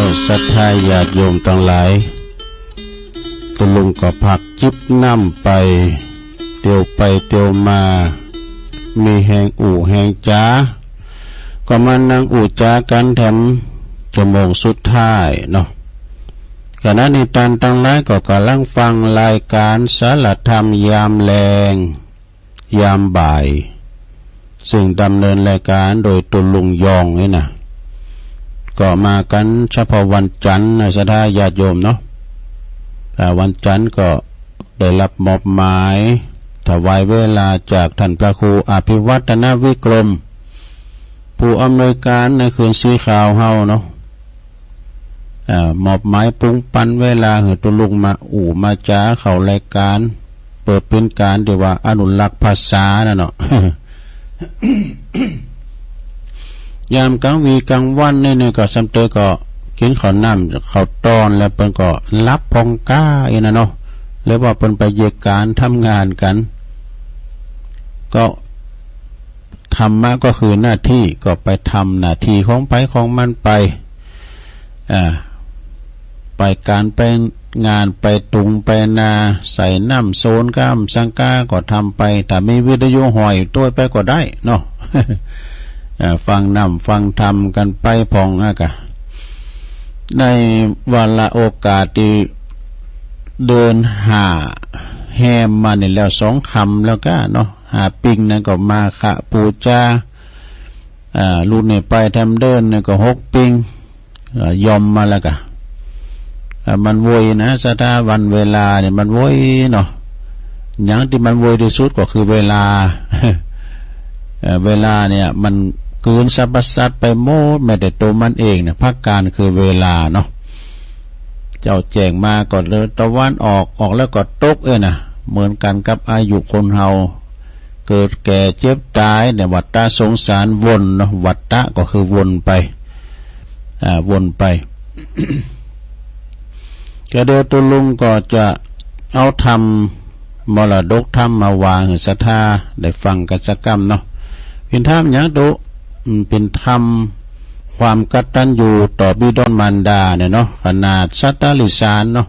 ว ศรัทธาญาติโยมตังหลาย ตุ๊ลุงก็พักจิบน้ำไป เตียวไปเตียวมา มีแฮงอู้แฮงจ๋า ก็มานั่งอู้จ๋ากั๋นแถมชั่วโมงสุดท้ายเนาะ ขณะนี้ต้านตังหลายก็ก่ำลังฟังรายก๋านสารธรรมยามแลง ยามบ่าย ซึ่งดำเนินรายก๋านโดยตุ๊ลุงยองนี่นะ ก็มากั๋นเฉพาะวันจันทร์นะ ศรัทธาญาติโยมเนาะ อ่า วันจันทร์ก็ได้รับมอบหมาย ถวายเวลาจากต้านพระครูอภิวัฒนวิกรม ผู้อำนวยก๋านในคืนสีขาวเฮาเนาะ อ่า มอบหมายปรุงปันเวลาหื้อตุ๊ลุงมาอู้มาจ๋าเข้ารายก๋าน เปิดเป๋นก๋านตี้ว่าอนุรักษ์ภาษานั่นเนาะ ยามก๋างวี๋ก๋างวันนี่ นี่ก็ส่ำเตยก็กิ๋นข้าวน้ำข้าวตอนแล้วเปิ้นก็หลับพ่องก้าอี้นะเนาะ หรือว่าเปิ้นไปเยียะก๋านทำงานกั๋น ก็ ธรรมะก็คือหน้าตี้ ก็ไปทำหน้าตี้ของใผของมันไป อ่า ไปก๋านไปงาน ไปตุงไปนา ใส่น้ำโซนก้ามสังกาก็ทำไป ถ้ามีวิทยุห้อยตวยไปก็ได้เนาะ อ่า ฟังน้ำฟังธรรมกั๋นไปพ่องอะกะ ในวาระโอกาสตี้เดินห้าแฮมมานี่แล้วสองค่ำแล้วก้าเนาะ ห้าปิงนั้นก็มาฆะปู๋จา อ่า ลูกนี่ไปแถมเดินนี่ก็หกปิง อ่า ย่อมมาแล้วก้า อ่า มันโวยนะ ศรัทธา วันเวลานี่มันโวยเนาะ หยังตี้มันโวยตี้สุดก็คือเวลา เอ่อ เวลาเนี่ยมันกืนสรรพสัตว์ไปหมด แม้แต่ตั๋วมันเองเนี่ย พระกาลคือเวลาเนาะ เจ๊าแจ้งมาก็เลยตะวันออก ออกแล้วก็ตกเอ้ยนะ เหมือนกั๋นกับอายุคนเฮา เกิดแก่เจ็บต๋ายเนี่ย วัฏฏะสงสารวนเนาะ วัฏฏะก็คือวนไป อ่า วนไป ก็เดี๋ยวตุ๊ลุงก็จะเอาธรรม มรดกธรรมมาวางหื้อศรัทธาได้ฟังกั๋นสักกำเนาะ เป๋นธรรมหยังตุ๊ อืม เป๋นธรรมความกตัญญูต่อบิดามารดาเนี่ยเนาะ ขนาดสัตว์ติรัจฉานเนาะ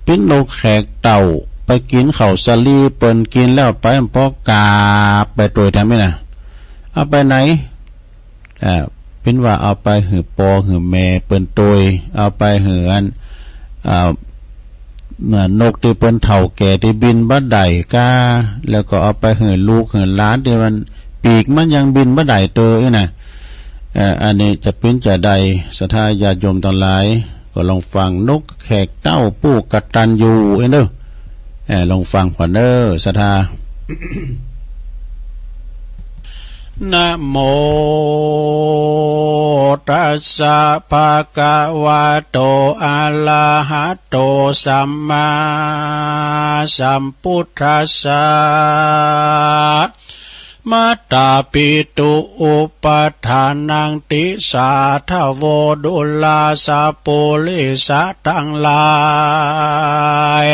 ปิ้นนกแขกเต้าไปกิ๋นข้าวสาลีเปิ้นกิ๋นแล้วไป ปอกาบไปตวยแถมนี่นะ เอาไปไหน อ่า ปิ้นว่าเอาไปหื้อปอหื้อแม่เปิ้นตวย เอาไปหื้ออัน อ่า นกตี้เปิ้นเฒ่าแก่ตี้บินบ่ได้ก้า แล้วก็เอาไปหื้อลูกหื้อหลานตี้มันปีกมันยังบินบ่ได้เตออี้นะ เอ่อ อันนี้จะปิ้นจะใด ศรัทธาญาติโยมตังหลาย ก็ลองฟังนกแขกเต้าผู้กตัญญูเอ้ยเนาะ เอ่อ ลองฟังก่อนเนาะ ศรัทธา นะโม ตัสสะ ภะคะวะโต อะระหะโต สัมมาสัมพุทธัสสะ มาตาปิตุอุปาทานังติสา ทะโว ดุราสะ ปุริสะตังหลาย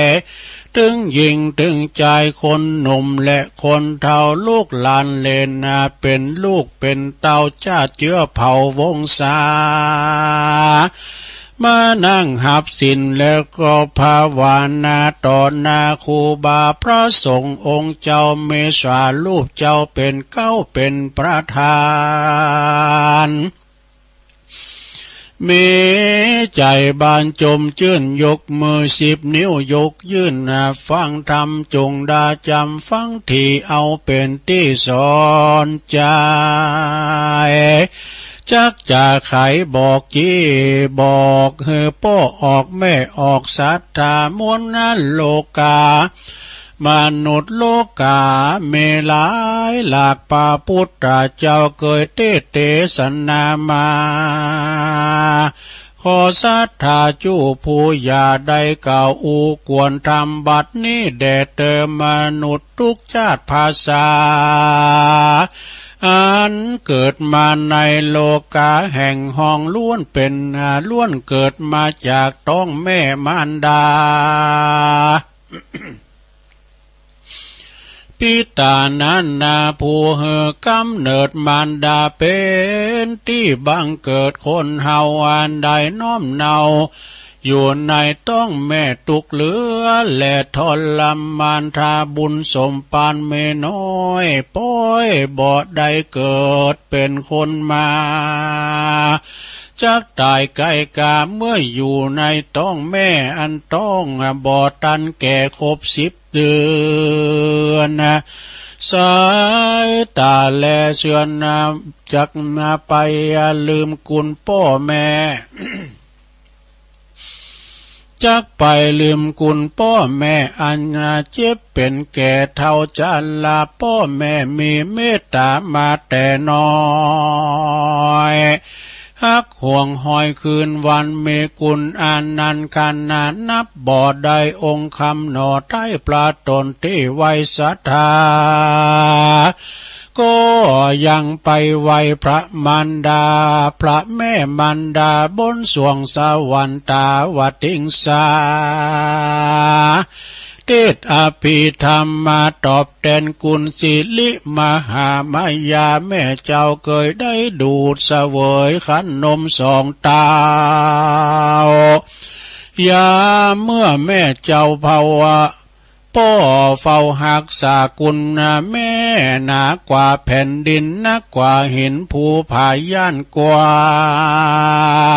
ตึงญิงตึงจาย คนหนุ่มและคนเฒ่า ลูกหลานเหลนนา เป๋นลูกเป๋นเต้า จ้าดเจื๊อเผ่าวงศา มานั่งหับศีลแล้วก็ภาวนาต่อหน้าครูบาพระสงฆ์องค์เจ้า มีสารูปเจ้าเป๋นเก๊าเป๋นประธาน มีใจ๋บานจมจื้น ยกมือสิบนิ้วยกยื่น ฟังธรรมจุ่งดาจ๋ำ ฟังธรรมเอาเป๋นตี้สอนใจ๋ จักจะไขบอกจี้บอก หื้อป้อออกแม่ออกศรัทธามวลโลกา มนุษย์โลกามีหลายหลาก พระพุทธเจ้าเกยเตสน์เตสนามา ขอศรัทธาจุผู้อย่าได้กล่าวอู้กวนธรรมบัดนี้แด่เตอ มนุษย์ทุกจ้าดภาษา อันเกิดมาในโลกาแห่งห้อง ล้วนเป๋น อ่า ล้วนเกิดมาจากต๊องแม่มารดา ปิตานั้นนาผู้หื้อกำเนิด มารดาเป๋นตี้บังเกิด คนเฮาอันได้น้อมเนา อยู่ในต๊องแม่ตุ๊กข์เหลือ และทรมาน ถ้าบุญสมปานมีน้อย ป้อยบ่ได้เกิดเป๋นคนมา จักต๋ายไก่กา เมื่ออยู่ในต๊องแม่อันต๊องบ่ตันแก่ครบสิบเดือน สายต๋าแลเจือน จักไปลืมคุณป้อแม่ เ จักไปลืมคุณป้อแม่อันเจ็บเป๋นแก่เฒ่าจรา ป้อแม่มีเมตต๋ามาแต่น้อย ฮักห่วงหอยคืนวัน มีคุณอันนันขนาด นับบ่ได้องค์คำหนอ ใต้พระต๋นตี้ไว้ศรัทธา ก็ยังไปไหว้พระมารดา พระแม่มารดาบนสวงสวรรค์ ตาวติงสา เทศน์อภิธรรมมาตอบแตนคุณสิริมหามายา แม่เจ้าเกยได้ดูดเสวยขันนมสองเต้า ยามเมื่อแม่เจ้าภาวะ ป้อเฝ้าฮักษาคุณแม่ หนากว่าแผ่นดิน นักกว่าหินภูผาย่านกว้า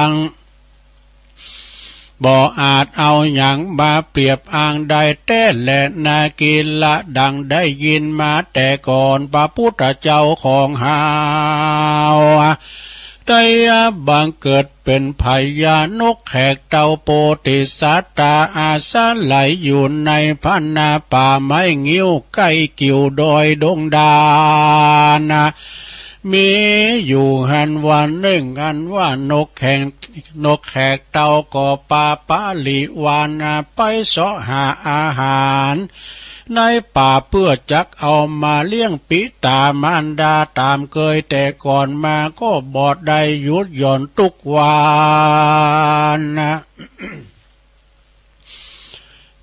ง บ่อาจเอาหยังมาเปรียบอ้างได้แต๊แลนา กีรดังได้ยินมาแต่ก่อน พระพุทธเจ้าของเฮา ได้บังเกิดเป๋นพญานกแขกเต้าโพธิสัตว์ อาศัยอยู่ในพนาป่าไม้งิ้ว ใก้กิ่วดอยดงดาน มีอยู่หั้นวันนึ่ง อันว่านกแขก นกแขกเต้าก็ปาปาลิวานไปเซาะหาอาหารในป่า เปื้อจักเอามาเลี้ยงปิต๋ามารดาต๋ามเกย แต่ก่อนมาก็บ่ได้หยุดหย่อนตุ๊กวัน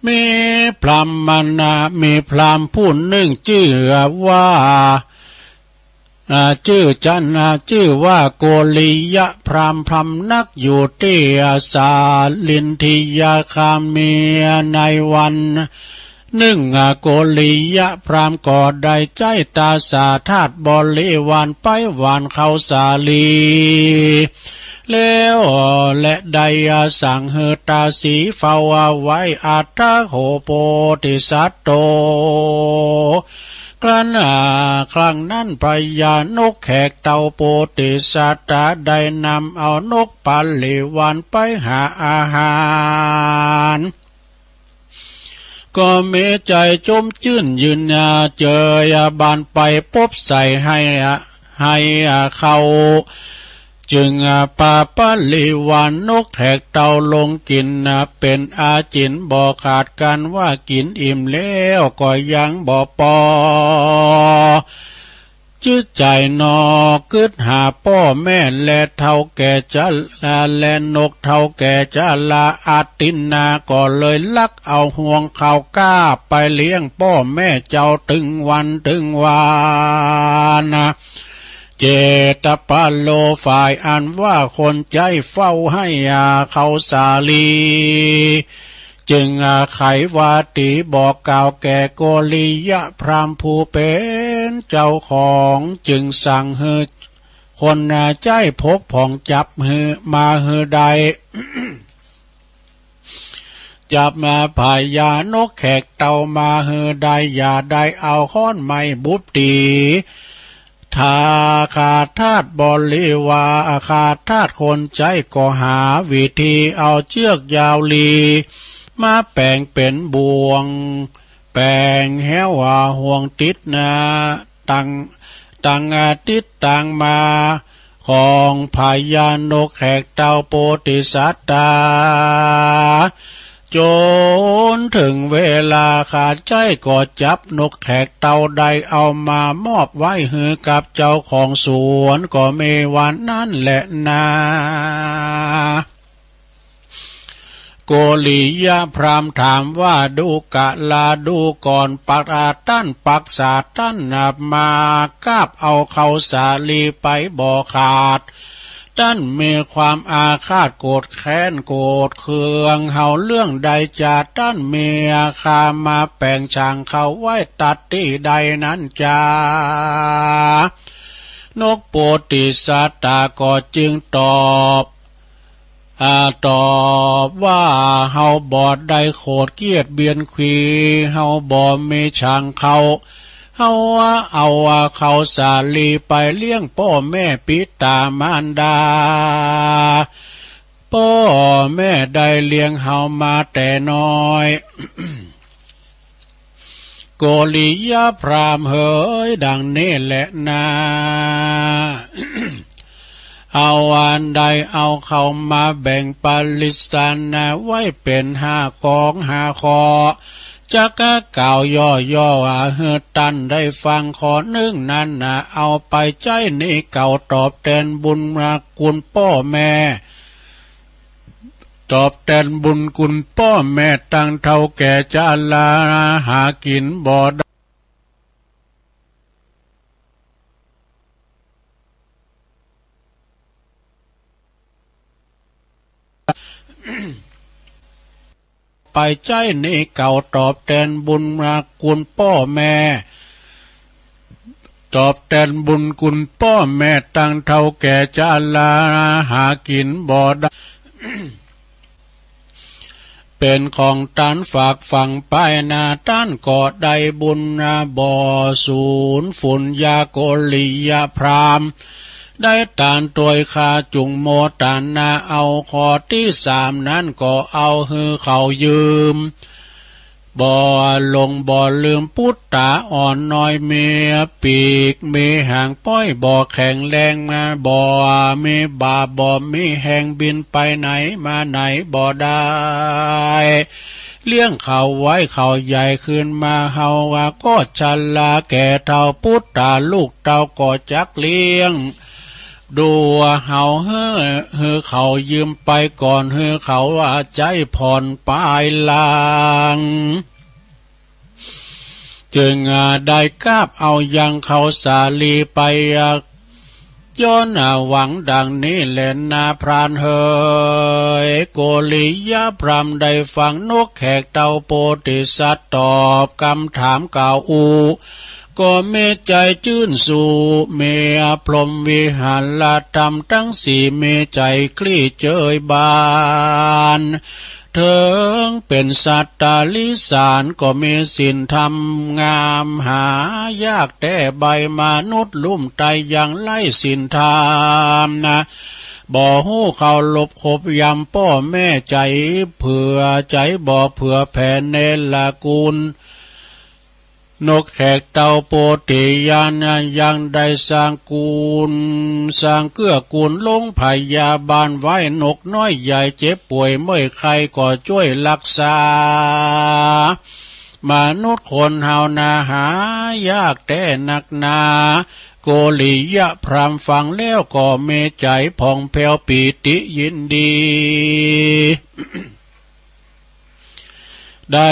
มีพราหมณะ มีพราหมณ์ผู้นึ่งจื้อว่า อ่า จื้อจัน อ่า จื้อว่าโกริยะพราหมณ์ พำนักอยู่ตี้ อ่า สาลินทิยาคามี ในวันนึ่ง อ่า โกริยะพราหมณ์ก็ได้ใจ๊ตาสาทาสบริวารไปหว่านข้าวสาลี แล้ว และได้สั่งหื้อตาสีเฝ้าไว้ อัฏฐโข โพธิสัตโต ครั้น อ่า ครั้งนั้นพญานกแขกเต้าโพธิสัตว์ได้นำเอานกปริวานไปหาอาหาร ก็มีใจ๋จมจื้นยืน อ่า เจย อ่า บานไปปบใส่หื้อ อ่า หื้อ อ่า เข้า จึง อ่า ปาปริวานนกแขกเต้าลงกิ๋น อ่า เป๋นอาจิ๋นบ่ขาดกั๋น ว่ากิ๋นอิ่มแล้วก็ยังบ่ปอ จึกใจ๋หนอกึ๊ดหาป้อแม่และเฒ่าแก่จรา และนกเฒ่าแก่จรา อัตตินา ก็เลยลักเอาฮวงข้าวก้าไปเลี้ยงป้อแม่เจ้าตึงวันตึงวานะ เจตปาโล ฝ่ายอันว่าคนใจ๊เฝ้าหื้อ อ่า ข้าวสาลี จึง อ่า ไขวาตีบอกกล่าวแก่โกริยะพราหมณ์ผู้เป๋นเจ้าของ จึงสั่งหื้อคน อ่า ใจ๊พกผ่องจับหื้อมาหื้อได้ จับมาพญานกแขกเต้ามาหื้อได้ อย่าได้เอาค้อนไม้บุบตี๋ ถ้าข้าทาสบริวาร ข้าทาสคนใจ๊ก็หาวิธีเอาเจื้อกยาวหลี มาแป๋งเป๋นบ่วง แป๋งแหวห่วงติดนะ ตัง ตังติดตางมา ของพญานกแขกเต้าโพธิสัตว์ จ๋นเถิงเวลาข้าใจ๊ก็จับนกแขกเต้าได้เอามามอบไว้หื้อกับเจ้าของสวน ก็มีวันนั้นแหละนา โกริยะพราหมณ์ถามว่า ดูกราดูก่อน ปัก อ่า ต้านปักษาต้าน อ่า มากราบเอาข้าวสาลีไปบ่ขาด ต้านมีความอาฆาตโกรธแค้นโกรธเคืองเฮาเรื่องใดจา ต้านมีอาฆาตมาแป๋งฉังข้าวไว้ตัดตี้ใดนั้นจา นกโพธิสัตว์ก็จึงตอบ อ่า ตอบว่า เฮาบ่ได้โขดเคียดเบียดขี เฮาบ่มีฉังข้าว เฮาเอาข้าวสาลีไปเลี้ยงป้อแม่ปิต๋ามารดา ป้อแม่ได้เลี้ยงเฮามาแต่น้อย โกริยะพราหมณ์เหย ดังนี้แหละนา เอาอันใดเอาเข้ามาแบ่งปริศนาไว้เป๋นห้าของห้าข้อ จักกล่าวย่อๆ หื้อต้านได้ฟัง ข้อนึ่งนั้นนา เอาไปใจ๊หนี้เก่า ตอบแตนบุญคุณป้อแม่ ตอบแตนบุญคุณป้อแม่ ตั้งเฒ่าแก่จราหากิ๋นบ่ได้ ไปใจ๊หนี้เก่า ตอบแตนบุญคุณป้อแม่ ตอบแตนบุญคุณป้อแม่ ตั้งเฒ่าแก่จราหากิ๋นบ่ได้ เป๋นของต้านฝากฝังไปนา ต้านก็ได้บุญนาบ่สูญ ปุญญาโกริยะพราหมณ์ ได้ตานตวยข้า จุ่งโมตนาเอา ข้อตี้สามนั้นก็เอาหื้อเขายืม บ่หลงบ่ลืม ปุตตาอ่อนน้อย มีปีกมีหาง ป้อยบ่แข็งแรง มาบ่มีบ่า บ่มีแฮง บินไปไหนมาไหนบ่ได้ เลี้ยงเขาไว้เขาใหญ่ขึ้นมา เฮาก็ชราแก่เฒ่า ปุตตาลูกเต้าก็จักเลี้ยง ดูเฮาหื้อ หื้อเขายืมไปก่อน หื้อเขาใจ๊ผ่อนปายหลัง จึงได้กราบเอายังเข้าสาลีไป ย้อนหวังดังนี้แลนา พรานเหย โกริยะพราหมณ์ได้ฟังนกแขกเต้าโพธิสัตว์ตอบกำถามกล่าวอู้ ก็มีใจ๋จื้นสู้ มีพรหมวิหารธรรมตังสี่ มีใจ๋คลี่เจยบาน เถิงเป๋นสัตว์ตาริสาร ก็มีศีลธรรมงามหายากแต๊ ใบมนุษย์ลุ่มไตยังไร้ศีลธรรมนา บ่ฮู้เคารพคบยำป้อแม่ ใจ๋เผื่อใจ๋บ่เผื่อแผ่เนรคุณ นกแขกเต้าโพธิญาณยังได้สร้างกูล สร้างเกื้อกูลลงพยาบาลไว้ นกน้อยใหญ่เจ็บป่วยเมื่อยไข้ก็จ้วยรักษา มนุษย์คนเฮานาหายากแต๊นักนา โกริยะพราหมณ์ฟังแล้วก็มีใจ๋ผ่องแผ้วปีติยินดี ได้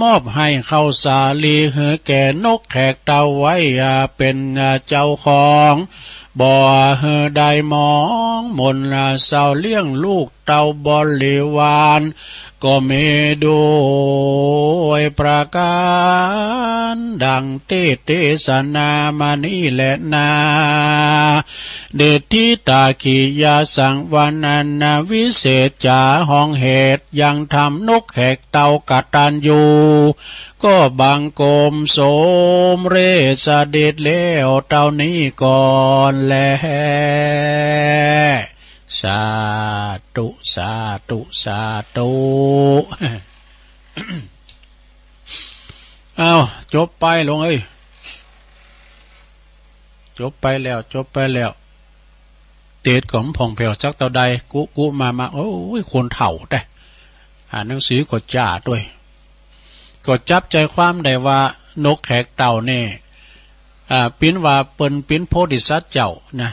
มอบหื้อเข้าสาลีหื้อแก่นกแขกเต้าไว้เป๋นเจ้าของ บ่หื้อได้หมองหม่นเศร้า เลี้ยงลูกเต้าบริวาร ก็มีโดยประก๋านดังตี้เตสนามานี้แลนา เดชทิตาขียาสังวรรณนา วิเศษจ๋าห้องเหตุยังธรรม นกแขกเต้ากตัญญู ก็บังคมสมเร็จเสด็จแล้วเต้านี้ก่อนแล สาธุ สาธุ สาธุ อ้าว จบไปหลวงเอ้ย จบไปแล้ว จบไปแล้ว เตสก็บ่ผ่องแผ้วสักเต้าใด กุกุมามา โอ้ย คนเฒ่าแต๊ อ่านหนังสือก็จ๊าตวย ก็จับใจ๋ความได้ว่า นกแขกเต้านี่ อ่า ปิ้นว่าเปิ้นเป๋นโพธิสัตว์เจ้านะ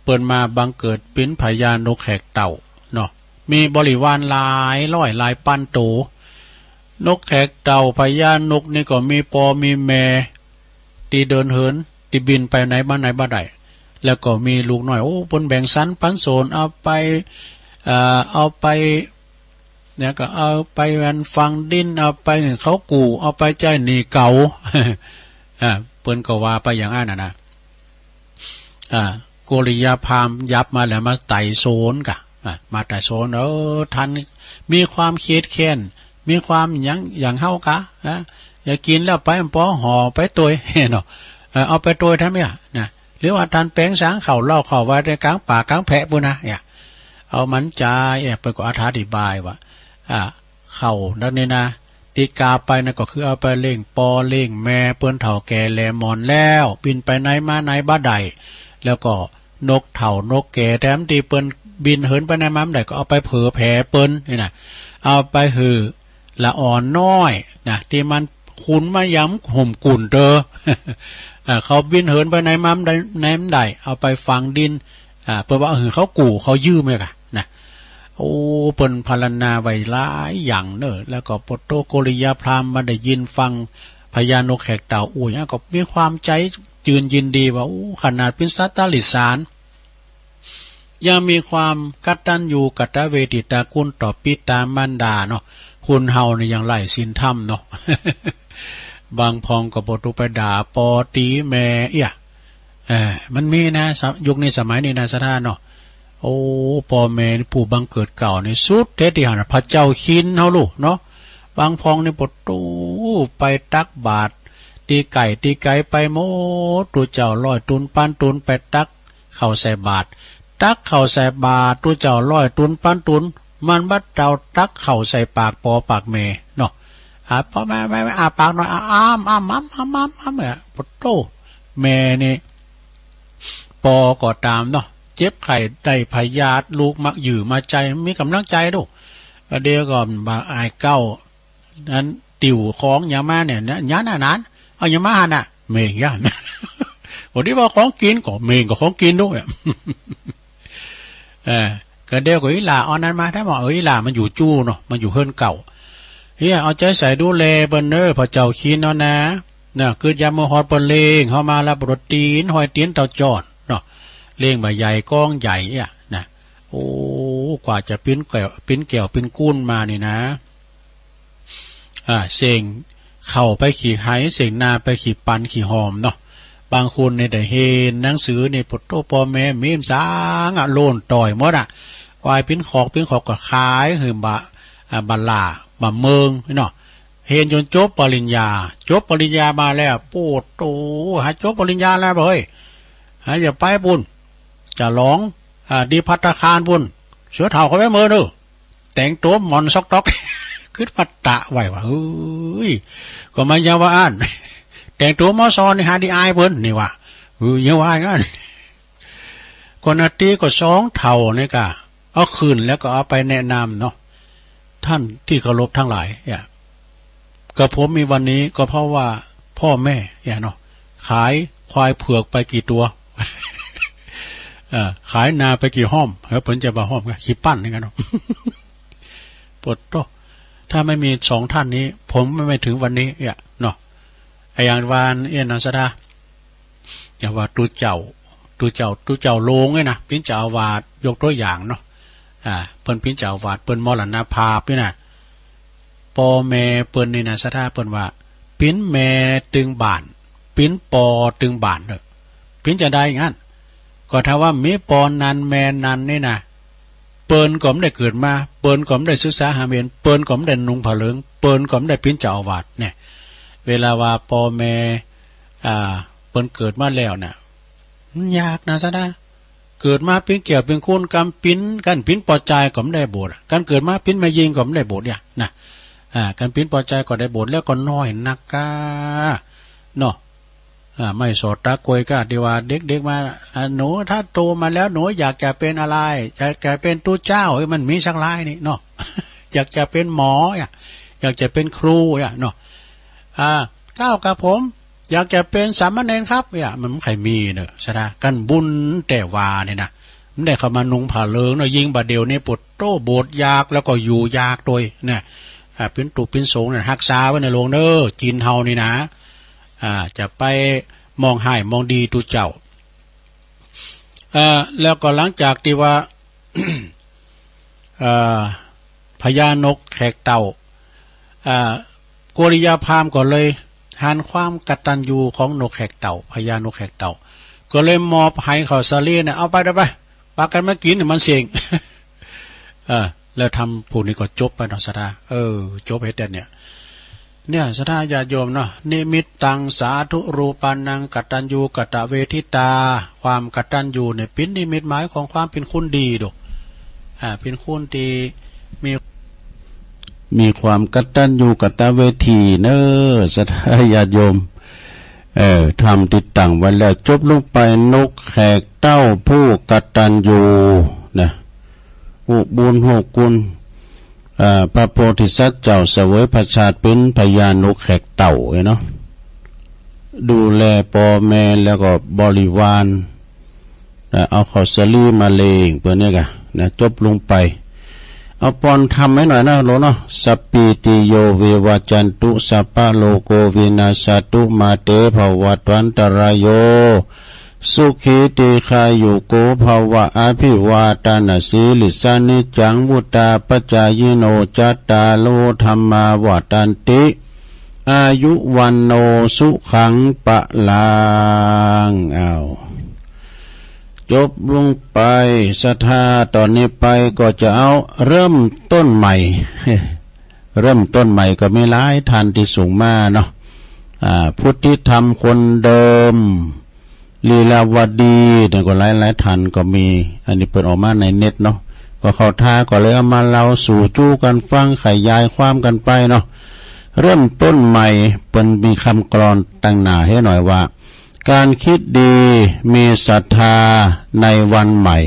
เปิ้นมาบังเกิดเป๋นพญานกแขกเต้าเนาะ มีบริวารหลายร้อยหลายปันโต นกแขกเต้าพญานกนี่ก็มีป้อมีแม่ ตี้เดินเหิน ตี้บินไปไหนมาไหนบ่ได้ แล้วก็มีลูกน้อย โอ้ เปิ้นแบ่งสรรปันส่วน เอาไป เอ่อ เอาไป เนี่ยก็เอาไปอันฝังดิน เอาไปหื้อเขากู้ เอาไปใจ๊หนี้เขา อ่า เปิ้นก็ว่าไปอย่างอั้นน่ะนะ อ่า โกริยะพราหมณ์ยับมาแล้วมาไต่สวนกะ อ่า มาไต่สวน เออ ท่านมีความเคียดแค้น มีความหยัง อย่างเฮากะ นะ อย่ากิ๋นแล้วไป บ่ปอห่อไปตวย เนาะ เออ เอาไปตวยทำไมอะ นะ หรือว่าท่านแป๋งสางข้าวเหล้าข้าวไว้ในก๋างป่าก๋างแผะปู้นนะ เนี่ย เอามันจ๋า เอ๊ะ เปิ้นก็อธิบายว่า อ่า เข่านั้นนี่นะ ตี้กาไปนั้นก็คือเอาไปเลี้ยงป้อเลี้ยงแม่ เปิ้นเฒ่าแก่แหล่หมอนแล้ว บินไปไหนมาไหนบ่ได้ แล้วก็นกเฒ่านกแก่แถมตี้เปิ้นบินเหินไปไหนมาบ่ได้ ก็เอาไปเผยแผ่เปิ้นนี่นะ เอาไปหื้อ ละอ่อนน้อยนะ ตี้มันขุนมายามห่มกุ่นเตอ เอ่อ เขาบินเหินไปไหนมาบ่ได้ ไหนบ่ได้ เอาไปฝังดิน อ่า เปิ้นว่าหื้อเขากู้เขายืมไว้ก่านะ โอ้ เปิ้นพรรณนาไว้หลายอย่างเน่อ แล้วก็โปโตโกริยาพราหมณ์มาได้ยินฟังพญานกแขกเต่าอู้อย่างก็มีความใจ๋จืนยินดีว่า โอ้ ขนาดเป๋นสัตว์ติรัจฉาน ยังมีความกตัญญูกตเวทิตาคุณต่อปิตามารดาเนาะ คนเฮานี่ยังไร้ศีลธรรมเนาะ บางพ่องก็บ่ตุ๊ไปด่าป้อตี๋แม่เอี้ย เออ มันมีนะ สะ- ยุคนี้สมัยนี้นะ ศรัทธาเนาะ โอ้ ป้อแม่นี่ผู้บังเกิดเกล้านี่สุดเต๊ดตี้หั้นน่ะ พระเจ้าคินเฮาลูกเนาะ บางพ่องนี่ปะโตไปตักบาตร ตี้ใก้ตี้ไกลไปหมด ตุ๊เจ้าร้อยตุ๊นพันตุ๊นไปตัก ข้าวใส่บาตร ตักข้าวใส่บาตร ตุ๊เจ้าร้อยตุ๊นพันตุ๊น มันบ่เต้าตักข้าวใส่ปากป้อปากแม่เนาะ อ่า ป้อแม่ แม่ แม่ อ้าปากหน่อย อ้า อ้ำ อ้ำ อ้ำ อ้ำ อ้ำ อ้ำ เอ้ย ปะโต แม่นี่ ป้อก็ต๋ามเนาะ เจ็บไข้ได้พยาธิ ลูกมายื้อมาใจ๋ มีก๋ำลังใจ๋ลูก เดี๋ยวก่อนบ่าอ้ายเก๊า อัน ติวของหยังมาเนี่ยนะ หยังอะหนาน เอาหยังมาหั้นน่ะ เม่งยะ โอ้ ตี้ว่าของกิ๋น ก็เม่งก็ของกิ๋นลูกเอ้ย เออ ก็เดี๋ยวก็อี่หล้าเอาอันนั้นมา ถามว่า เออ อี่หล้ามันอยู่จู้เนาะ มันอยู่เฮือนเก่า เฮ้ย เอาใจ๋ใส่ดูแลเปิ้นเน่อ พระเจ้าคินเฮานะ น่ะ กึ๊ดยามเมื่อฮอดเปิ้นเล็งเฮามาแล้ว บ่ได้ตี๋น ห้อยตี๋นเต้าจ้อนเนาะ เล็งบ่าใหญ่ก้องใหญ่เอี้ยนะ โอ้ กว่าจะเป๋นแก้ว เป๋นแก้วเป๋นกู๋นมานี่นะ อ่า เส้งข้าวไปขี้ไห เส้งนาไปขี้ปันขี้หอมเนาะ บางคนนี่ได้เห็นหนังสือนี่ ปะโต ป้อแม่มีสางอะ โล่นต่อยหมดอะ ควายเป๋นขอกเป๋นขอกก็ขายหื้อบ่า อ่า บ่าหล้าบ่าเมิงเนาะ เห็นจ๋นจบปริญญา จบปริญญามาแล้ว ปะโต หาจบปริญญาแล้วเฮ้ย หาอย่าไปปุ้น จะหลอง อ่า ดีภัตตาคารปุ้น เสือเฒ่าเขาไปเมินเน่อ แต่งตั๋วหม่อนซอกต๊อก กึ๊ดมาตะไว้ว่า เฮ้ย ก็มันยังว่าอั้น แต่งตั๋วหมอซอนนี่หาดีอายเปิ้นนี่ว่า เออ ยังว่าอย่างนั้น ก็นาตี้ก็สองเฒ่านี่ก่า เอาขึ้นแล้วก็เอาไปแนะนำเนาะ ท่านตี้เคารพทั้งหลาย เนี่ย กระผมมีวันนี้ก็เพราะว่าป้อแม่ เนี่ยเนาะ ขายควายเผือกไปกี่ตั๋ว เอ่อ ขายนาไปกี่ฮ่อม เออ เปิ้นจะบ่าฮ่อมก็ขี้ปั้นนี่กั๋นเนาะ ปะโต ถ้าไม่มีสองท่านนี้ ผมไม่ ไม่ถึงวันนี้ เนี่ยเนาะ อะหยังว่าอั้นเอี้ยเนาะ ศรัทธา อย่างว่าตุ๊เจ้า ตุ๊เจ้า ตุ๊เจ้าโลงเนี่ยนะ เป๋นเจ้าอาวาส ยกตั๋วอย่างเนาะ อ่า เปิ้นเป๋นเจ้าอาวาส เปิ้นมรณภาพนี่นะ ป้อแม่เปิ้นนี่นะ ศรัทธา เปิ้นว่า เป๋นแม่ตึงบ้าน เป๋นป้อตึงบ้านเน่อ เป๋นจาใดอย่างนั้น ก็ถ้าว่ามีป้อนันแม่นันนี่นะ เปิ้นก็บ่ได้เกิดมา เปิ้นก็บ่ได้ศึกษาหาเรียน เปิ้นก็บ่ได้นุ่งผ้าเหลือง เปิ้นก็บ่ได้เป๋นเจ้าอาวาสเนี่ย เวลาว่าป้อแม่ อ่า เปิ้นเกิดมาแล้วน่ะ มันยากนะ ศรัทธา เกิดมาเป๋นแก้วเป๋นกู๋น ก๋านเป๋น ก๋านเป๋นป้อจายก็บ่ได้บวช ก๋านเกิดมาเป๋นแม่ญิงก็บ่ได้บวชเนี่ยนะ อ่า ก๋านเป๋นป้อจายก็ได้บวชแล้วก็น้อยนักก้า เนาะ อ่า ไม่สอดตากวยก้า ตี้ว่าเด็กๆ มา อ่า หนูถ้าโตมาแล้วหนูอยากจะเป็นอะไร อยากจะเป็นตุ๊เจ้า เอ้ย มันมีสักรายนี่เนาะ อยากจะเป็นหมออ่ะ อยากจะเป็นครูอ่ะเนาะ อ่า เก้า กับผม อยากจะเป็นสามเณรครับ เนี่ย มันบ่ใค่มีเน่อ ศรัทธา ก๋านบุญแต่ว่าเนี่ยนะ บ่ได้เข้ามานุ่งผ้าเหลืองเนาะ ยิ่งบ่าเดี่ยวนี้ปะโต บวชยากแล้วก็อยู่ยากตวยนะ อ่า เป๋นตุ๊เป๋นสงฆ์เนี่ย ฮักษาไว้เน่อโลงเน่อ จีนเฮานี่นะ อ่า จะไปมองฮ้ายมองดีตุ๊เจ้า อ่า แล้วก็หลังจากตี้ว่า อ่า พญานกแขกเต่า อ่า โกริยาพราหมณ์ก็เลยหันความกตัญญูของนกแขกเต่า พญานกแขกเต่า ก็เลยมอบหื้อข้าวสาลีเนี่ย เอาไป เอาไป ปากั๋นมากิ๋น มันเส้ง เออ แล้วธรรมผู้นี้ก็จบไปเนาะ ศรัทธา เออ จบหื้อแต่เนี่ย เนี่ย ศรัทธาญาติโยมเนาะ นิมิตตังสาธุรูปานังกตัญญูกตเวทิตา ความกตัญญูเนี่ยเป๋นนิมิตหมายของความเป๋นคนดีโด เ อ่า เป๋นคนตี้มี มีความกตัญญูกตเวทีเน่อ ศรัทธาญาติโยม เอ่อ ทำตี้ตั้งไว้แล้ว จบลงไป นกแขกเต้าผู้กตัญญูนะ ฮู้บุญฮู้คุณ อ่า พระโพธิสัตว์เจ้าเสวยพระชาติเป๋นพญานกแขกเต้าเนาะ ดูแลป้อแม่แล้วก็บริวาร นะ เอาข้าวสาลีมาเล็งเปิ้นเนี่ยกะนะ จบลงไป เอาปอนธรรมให้หน่อยนะโลเนาะ สัปปีติโยวิวัจจันตุ สัพพะโลโกวินาสสะตุ มาเตภวัตวันตรายโย สุขีทีฆายุโกภวะ อภิวาทะนะสีลิสสะ นิจจังวุฑฒาปะจายิโน จัตตาโรธัมมาวัฑฒันติ อายุวัณโณสุขังพลัง อ้าว จบลงไป ศรัทธา ต่อนี้ไปก็จะเอาเริ่มต้นใหม่ เริ่มต้นใหม่ก็มีหลายท่านตี้ส่งมาเนาะ อ่า พุทธิธรรมคนเดิม ลีลาวดีเนี่ยก็หลายๆ ท่านก็มี อันนี้เปิ้นออกมาในเน็ตเนาะ ก็เข้าท่าก็เลยเอามาเล่าสู่จู้กั๋นฟัง ขยายความกั๋นไปเนาะ เริ่มต้นใหม่ เปิ้นมีกำกลอนตังหน้าหื้อหน่อยว่า ก๋านกึ๊ดดี มีศรัทธาในวันใหม่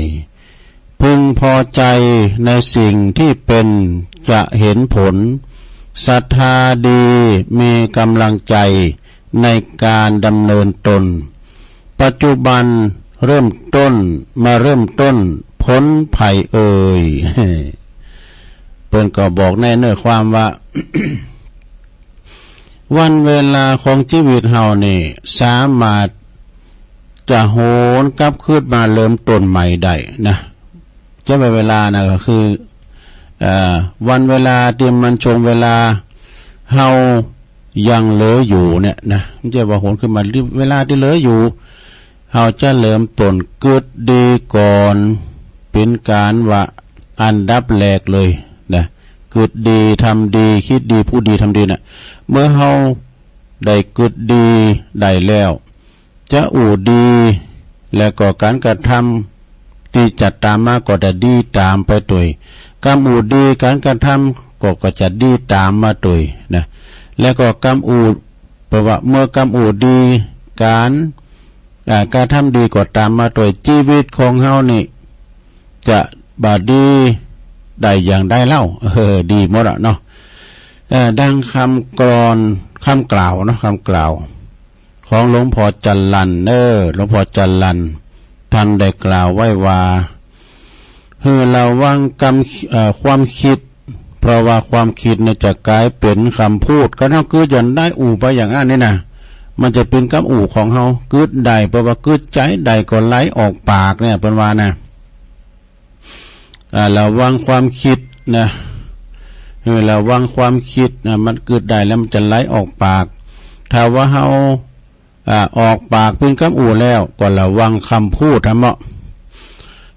พึงพอใจ๋ในสิ่งตี้เป๋น จะเห็นผล ศรัทธาดี มีก๋ำลังใจ๋ ในก๋านดำเนินตน ปัจจุบันเริ่มต้น มาเริ่มต้น ผลไผเอ่ย เปิ้นก็บอกในเนื้อความว่า วันเวลาของจีวิตเฮานี่ สามารถจะหวนกลับคืนมาเริ่มต้นใหม่ได้นะ จะว่าเวลานะก็คือ เอ่อ วันเวลาตี้มันช่วงเวลาเฮายังเหลืออยู่เนี่ยนะ บ่ใจ้ว่าหวนคืนมา เวลาตี้เหลืออยู่ เฮาจะเริ่มต้นกึ๊ดดีก่อน เป๋นก๋านว่าอันดับแรกเลยนะ กึ๊ดดี ทำดี กึ๊ดดี พูดดี ทำดีน่ะ เมื่อเฮาได้กึ๊ดดีได้แล้ว จะอู้ดี แล้วก็ก๋านกระทำตี้จะต๋ามมาก็จะดีต๋ามไปตวย กำอู้ดี ก๋านกระทำก็ ก็จะดีต๋ามมาตวยนะ แล้วก็กำอู้ เพราะว่าเมื่อกำอู้ดี ก๋าน อ่า ก๋านทำดีก็ต๋ามมาตวย จีวิตของเฮานี่ จะบ่ดีได้อย่างใดเล่า เออ ดีหมดอะเนาะ เออ ดังกำกลอน กำกล่าวเนาะ กำกล่าว ของหลวงพ่อจรัญเนาะ หลวงพ่อจรัญ ต้านได้กล่าวไว้ว่า หื้อระวังกำ เอ่อ ความกึ๊ด เพราะว่าความกึ๊ดเนี่ยจะก๋ายเป๋นกำพูด ก็เฮากึ๊ดอย่างใดอู้ไปอย่างอั้นนี่นะ มันจะเป๋นกำอู้ของเฮา กึ๊ดได้ เพราะว่ากึ๊ดใจ๋ได้ก็ไหลออกปากเนี่ย เปิ้นว่านะ อ่า ระวังความกึ๊ดนะ เออ ระวังความกึ๊ดนะ มันกึ๊ดได้แล้วมันจะไหลออกปาก ถ้าว่าเฮา อ่า ออกปากเป๋นกำอู้แล้ว ก็ระวังกำพูดทำเนาะ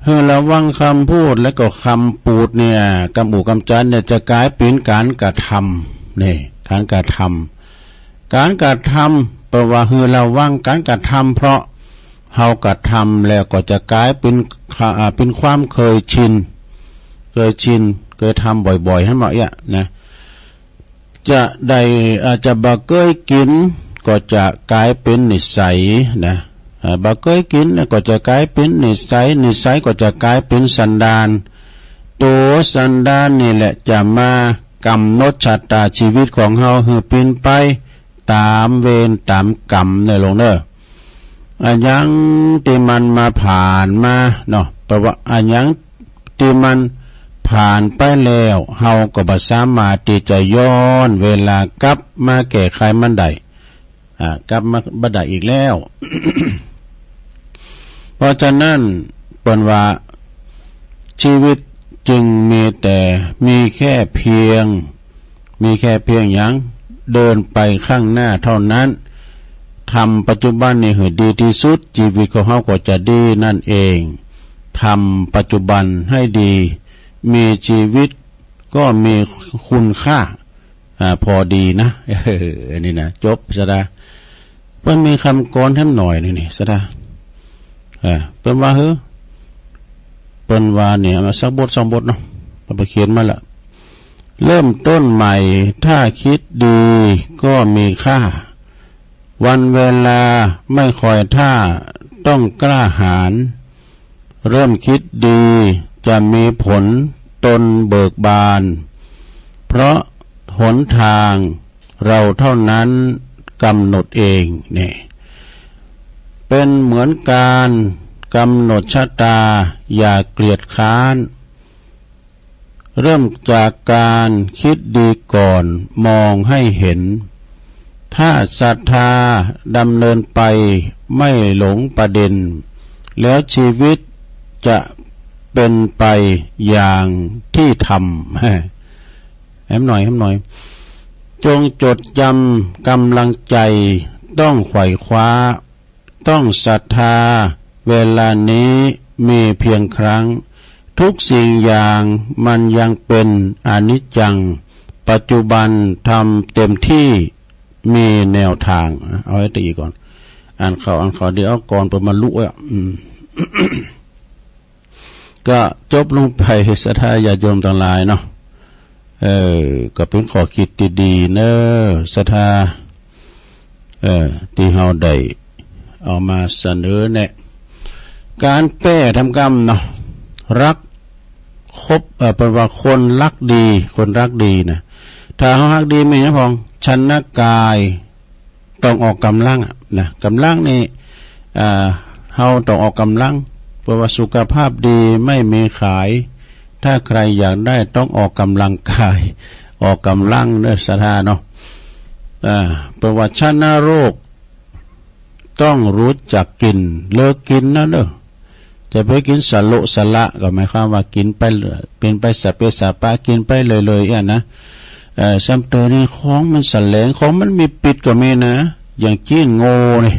เออ ระวังกำพูด แล้วก็กำปูดเนี่ย กำอู้กำจ๋าเนี่ย จะก๋ายเป๋นก๋านกระทำ นี่ ก๋านกระทำ ก๋านกระทำ แปลว่าหื้อระวังก๋านกระทำ เพราะเฮากระทำแล้วก็จะก๋ายเป๋น อ่า เป๋นความเคยชิน เคยชิน เคยทำบ่อยๆ หั้นบ่าเอี้ยนะ จะได้ อ่า จะบ่เกยกิ๋น ก็จะก๋ายเป๋นนิสัยนะ อ่า บ่เกยกิ๋นเนี่ยก็จะก๋ายเป๋นนิสัย นิสัยก็จะก๋ายเป๋นสันดาน ตั๋วสันดานนี่แหละจะมากำหนดชะตาจีวิตของเฮาหื้อเป๋นไปต๋ามเวรต๋ามกรรมเน่อโลมเน่อ อะหยังตี้มันมาผ่านมาเนาะ แปลว่าอะหยังตี้มันผ่านไปแล้ว เฮาก็บ่สามารถตี้จะย้อนเวลากลับมาแก้ไขมันได้ อ่า กลับมาบ่ได้อีกแล้ว เพราะฉะนั้นเปิ้นว่า จีวิตจึงมีแต่ มีแค่เพียง มีแค่เพียงหยัง เดินไปข้างหน้าเท่านั้น ทำปัจจุบันนี่หื้อดีตี้สุด จีวิตของเฮาก็จะดีนั่นเอง ทำปัจจุบันให้ดี มีจีวิตก็มีคุณค่า อ่า พอดีนะ เออ อันนี้นะ จบ ศรัทธา เปิ้นมีกำกลอนแถมหน่อยนึ่งนี่ ศรัทธา อ่า เปิ้นว่า เฮ้อ เปิ้นว่าเนี่ย เอามาสักบทสองบทเนาะ เอาไปเขียนมาละ เริ่มต้นใหม่ ถ้าคิดดีก็มีค่า วันเวลาไม่คอยท่า ต้องกล้าหาญ เริ่มคิดดีจะมีผล ตนเบิกบาน เพราะหนทางเราเท่านั้นกำหนดเอง เนี่ย เป็นเหมือนการกำหนดชะตา อย่าเกียจคร้าน เริ่มจากการคิดดีก่อน มองให้เห็น ถ้าศรัทธาดำเนินไป ไม่หลงประเด็น แล้วชีวิตจะเป็นไปอย่างที่ทำ แหมหน่อย แหมหน่อย จงจดจำกำลังใจ ต้องไขว่คว้า ต้องศรัทธา เวลานี้มีเพียงครั้ง ทุกสิ่งอย่างมันยังเป็นอนิจจัง ปัจจุบันทำเต็มที่ มีแนวทาง เอาไว้ตะกี้ก่อน อ่านข่าว อ่านข่าวเดี๋ยวเอาก่อนเปิ้นมาลุอ่ะ อืม ก็จบลงไป ศรัทธาญาติโยมตังหลายเนาะ เออ ก็เป๋นข้อคิดตี้ดีเนาะ ศรัทธา เออ ตี้เฮาได้เอามาเสนอแนะ ก๋านแปลตามกำเนาะ ฮัก คบ เอ่อ เปิ้นว่าคนฮักดี คนฮักดีนะ ถ้าเฮาฮักดีมีหยังพ่อง ชนะกาย ต้องออกก๋ำลังอะนะ ก๋ำลังนี่ อ่า เฮาต้องออกก๋ำลัง เปิ้นว่าสุขภาพดีไม่มีขาย ถ้าใครอยากได้ต้องออกกำลังกาย ออกก๋ำลังเนาะ ศรัทธาเนาะ อ่า เปิ้นว่าชนะโรค ต้องฮู้จักกิ๋น เลิกกิ๋นนะเนาะ จะไปกิ๋นสะโละสะละ ก็หมายความว่ากิ๋นไปเรื่อย เป๋นไปสะเปะสะปะ กิ๋นไปเลยๆ อะนะ เอ่อ ซ้ำเติมนี่ของมันแสลง ของมันมีปิษก็มีนะ อย่างจี๊นโง่นี่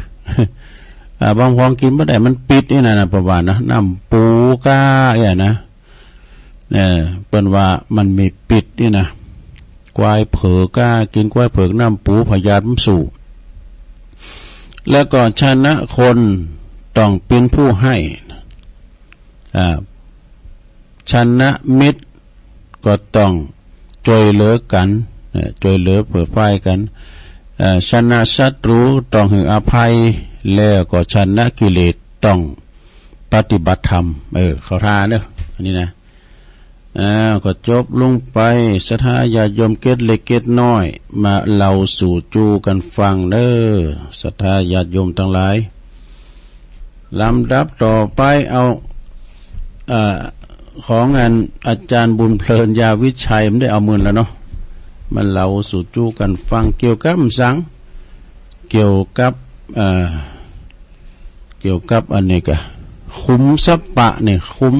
อ่า บางของกิ๋นบ่ได้ มันปิษนี่นะ นะ เปิ้นว่านะ น้ำปูก้า อะนะ เออ เปิ้นว่ามันมีปิษนี่นะ ควายเผือกก้า กิ๋นควายเผือกน้ำปู พยาธิมันสู้ แล้วก็ชนะคนต้องเป๋นผู้ให้ อ่า ชนะมิตรก็ต้องจ้วยเหลือกั๋น เอ่อ จ้วยเหลือเผื่อแผ่กั๋น เอ่อ ชนะศัตรูต้องหื้ออภัย แล้วก็ชนะกิเลสต้องปฏิบัติธรรม เออ เข้าท่าเนาะ อันนี้นะ อ้าว ก็จบลงไป ศรัทธาญาติโยมเกตเล็กเกตน้อย มาเล่าสู่จู๋กั๋นฟังเนาะ ศรัทธาญาติโยมตังหลาย ลำดับต่อไปเอา เอ่อ ของอันอาจ๋ารย์บุญเพลิน ยาวิชัย มันได้เอาเมินแล้วเนาะ มาเล่าสู่จู๋กั๋นฟัง เกี่ยวกับสัง เกี่ยวกับ เอ่อ เกี่ยวกับอันนี้กะ ขุมทรัพย์ปะเนี่ย ขุม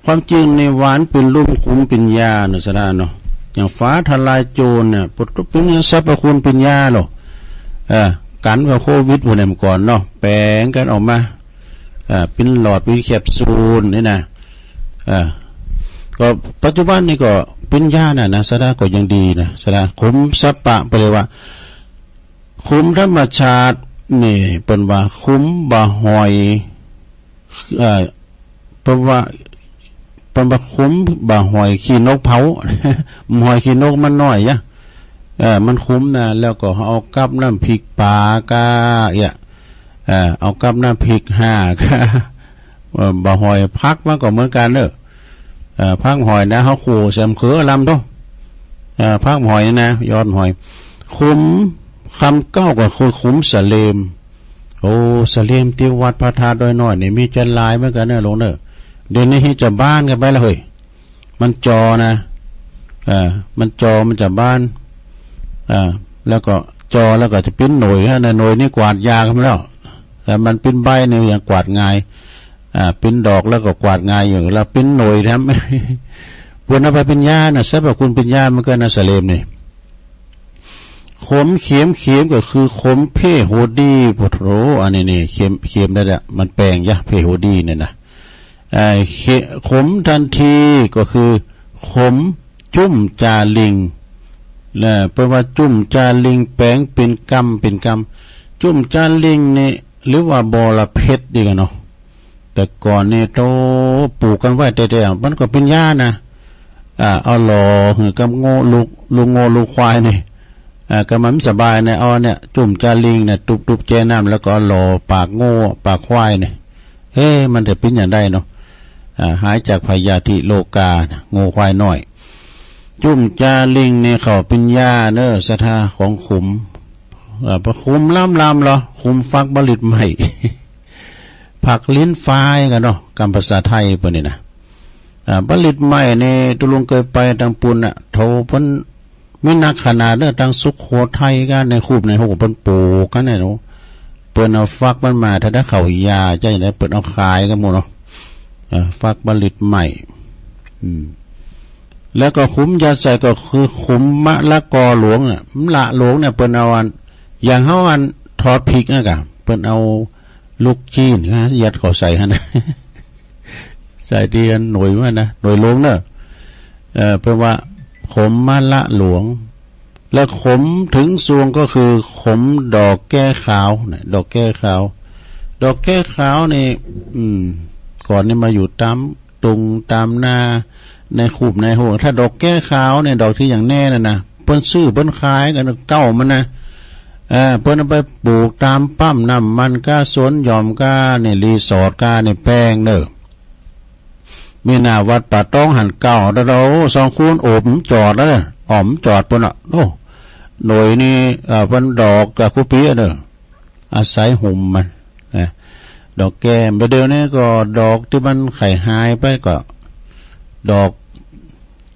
ความจริงในวานเป๋นลุ่มขุมปิญญาเนาะ ศรัทธาเนาะ อย่างฟ้าทะลายโจรเนี่ย เป๋นสรรพคุณปิญญาเนาะ เออ กั๋นว่าโควิดพวกนี้มาก่อนเนาะ แป๋งกั๋นออกมา เอ่อ เป๋นหลอด เป๋นแคปซูลนี่นะ เอ่อ ก็ปัจจุบันนี่ก็ปิญญาน่ะนะ ศรัทธาก็ยังดีนะ ศรัทธา ขุมทรัพย์ปะ เปิ้นเรียกว่า ขุมธรรมชาตินี่ เปิ้นว่าขุมบ่าหอย เอ่อ เปิ้นว่า เปิ้นว่าขุมบ่าหอยขี้นกเผา บ่าหอยขี้นกมันน้อยยะ เออ มันขุมนะ แล้วก็เอากับน้ำพริกปลาก้าเอี้ย เออ เอากับน้ำพริกห้าก้า เออ บ่าหอย ผักมันก็เหมือนกั๋นเนาะ เออ ผักหอยนะ เฮาคั่วใส่มะเขือลำโต เออ ผักหอยนะ ยอดหอย ขุม คำเก๊าก็คือขุมสะเลม โอ้ สะเลมตี้วัดพระธาตุดอยน้อยนี่มีจะหลายเหมือนกั๋นเนาะหลวงเนาะ เดี๋ยวนี้เฮาจะบ้านกั๋นไปแล้วเฮ้ย มันจอนะ เออ มันจอ มันจะบ้าน เออ แล้วก็จอแล้วก็จะเป๋นหน่วยฮะ ในหน่วยนี่กวาดยากมาแล้ว แต่มันเป๋นใบนี่ยังกวาดง่าย อ่า เป๋นดอกแล้วก็กวาดง่ายอยู่ แล้วเป๋นหน่วยแถม เปิ้นเอาไปปิญญาน่ะ สรรพคุณปิญญามันก็น่ะ สะเลมนี่ ขมเขีม เขีมก็คือขมเพ่โหดี โอ้โห อันนี้นี่ เขีม เขีมได้ละ มันแป๋งยะ เพ่โหดีเนี่ยนะ เอ่อ เข- ขมทันทีก็คือขมจุ่มจาลิง นะ เปิ้นว่าจุ่มจาลิงแป๋งเป๋นกำเป๋นกำ จุ่มจาลิงนี่ หรือว่าบอระเพ็ดนี่กั๋นเนาะ แต่ก่อนนี่โต ก็ปลูกกั๋นไว้แต๊ๆ มันก็เป๋นยานะ อ่า เอาหล่อหื้อกับงัวลูก ลูกงัวลูกควายนี่ อ่า ก็มันบ่สบายนะ เอาเนี่ย จุ่มจาริงเนี่ย ตุ๊บๆ แจ้น้ำ แล้วก็เอาหล่อปากงัวปากควายนี่ เอ๊ะ มันจะเป๋นอย่างใดเนาะ อ่า หายจากพยาธิโรคานะ งัวควายน้อย จุ่มจาริงนี่เขาเป๋นยาเน้อ ศรัทธา ของขม อ่า ประขมลำๆ เหรอ ขมฟักบาลิดไหม้ ผักลิ้นฟ้ายกั๋นเนาะ กำภาษาไทยเปิ้นนี่นะ อ่า บาลิดไหม้นี่ ตุ๊ลุงเกยไปตางปู๊นน่ะ โถ เปิ้นมีนักขนาดเน้อ ตางสุโขทัยกั๋น ในคูบในห้วยเปิ้นปลูกกั๋นเนี่ยเนาะ เปิ้นเอาฟักมันมา ถ้าได้เข้ายาจะอย่างใด เปิ้นเอาขายกั๋นหมดเนาะ อ่า ฟักบาลิดไหม้ อืม แล้วก็ขมยาใส่ก็คือขมมะละกอหลวงน่ะ มะละหลวงเนี่ย เปิ้นเอาอัน อย่างเฮาอันทอดพริกนั่นกะ เปิ้นเอาลูกจี๊นนะ ยัดเข้าใส่หั้นนะ ใส่ตี้อันหน่วยมันนะ หน่วยหลวงเน้อ เอ่อ เปิ้นว่าขมมะละหลวง และขมเถิงซวงก็คือขมดอกแก้ขาวนะ ดอกแก้ขาว ดอกแก้ขาวนี่ อืม ก่อนนี่มาอยู่ต๋าม ตุงต๋ามนา ในคูบในห้วย ถ้าดอกแก้ขาวเนี่ย ดอกตี้อย่างแน่น่ะนะ เปิ้นซื้อเปิ้นขายกั๋นเก้ามันนะ เออ เปิ้นเอาไปปลูกต๋ามปั๊มน้ำมันก้า สวนหย่อมก้า นี่ รีสอร์ทก้า นี่แปงเน้อ มีหน้าวัดป่าตองหั้นเก้า แล้วเราสองคนโอบจ๋อดแล้วเน้อ อ้อมจ๋อดปู๊นน่ะ โอ้ หน่วยนี่ เอ่อ เปิ้นดอกกะคุปี๋เน้อ อาศัยหุมมันนะ ดอกแก้ บ่าเดี่ยวนี้ก็ดอกตี้มันไข่หายไปก็ ดอก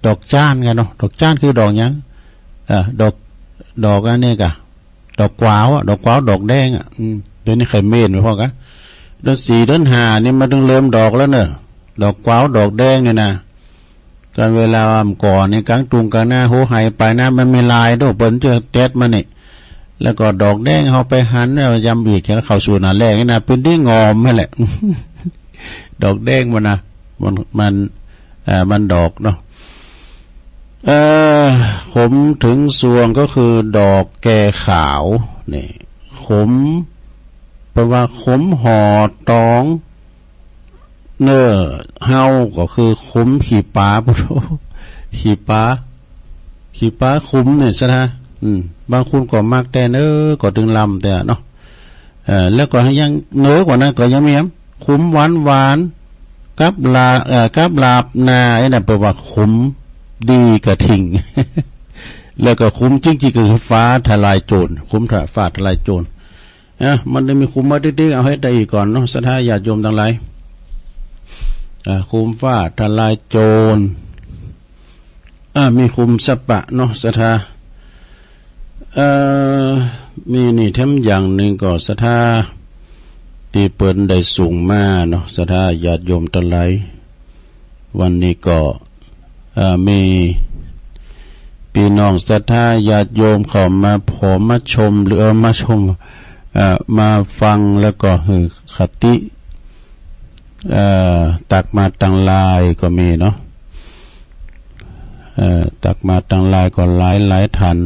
ดอกจ๊านกั๋นเนาะ ดอกจ๊านคือดอกหยัง เอ่อ ดอก ดอกอันนี้กะ ดอกกวาวอะ ดอกกวาว ดอกแดงอะ อืม เดี๋ยวนี้ไข่เม้นไปพ่องกะ เดือนสี่เดือนห้านี่มันเถิงเริ่มดอกแล้วเน้อ ดอกกวาว ดอกแดงนี่นะ กั๋นเวลาเมื่อก่อนนี่ ก๋างตุงก๋างนา หัวไฮ่ป๋ายน้ำมันมีลายโด้ เปิ้นจะเต็ดมานี่ แล้วก็ดอกแดงเฮาไปหันแล้วยำอีก จะเข้าสู่หน้าแล้งนี่นะ เป๋นตี้งอมหั้นแหละ ดอกแดงมันนะ มัน มัน เอ่อ มันดอกเนาะ เอ่อ ขมเถิงซวงก็คือดอกแก้ขาว นี่ ขม เปิ้นว่าขมห่อตอง เน้อ เฮาก็คือขมขี้ป๋า ขี้ป๋า ขี้ป๋าขมเนี่ย ศรัทธา อืม บางคนก็มักแต๊เน้อ ก็เถิงลำแต๊เนาะ เอ่อ แล้วก็ยังเหนือกว่านั้นก็ยังมี ขมหวานๆ กับลา เอ่อ กับลาบนา ไอ้นั่นเปิ้นว่าขมดีกระทิ่ง แล้วก็ขมจริงๆ ก็คือฟ้าทะลายโจร ขมฟ้าทะลายโจร อ่ะ มันได้มีขมมาติ๊กๆ เอาหื้อได้อีกก่อนเนาะ ศรัทธาญาติโยมตังหลาย อ่ะ ขมฟ้าทะลายโจร อ่ะ มีขมสะปะเนาะ ศรัทธา เอ่อ มีนี่แถมอย่างนึ่งก็ ศรัทธา ตี้เปิ้นได้ส่งมาเนาะ ศรัทธาญาติโยมตังหลาย วันนี้ก็ เอ่อ มีปี้น้องศรัทธาญาติโยมเข้ามาผ่อมาชม หรือ เอ่อ มาชม เอ่อ มาฟังแล้วก็หื้อคติ เอ่อ ตั๊กมาตังไลน์ก็มีเนาะ เอ่อ ตั๊กมาตังไลน์ก็หลายๆ ท่าน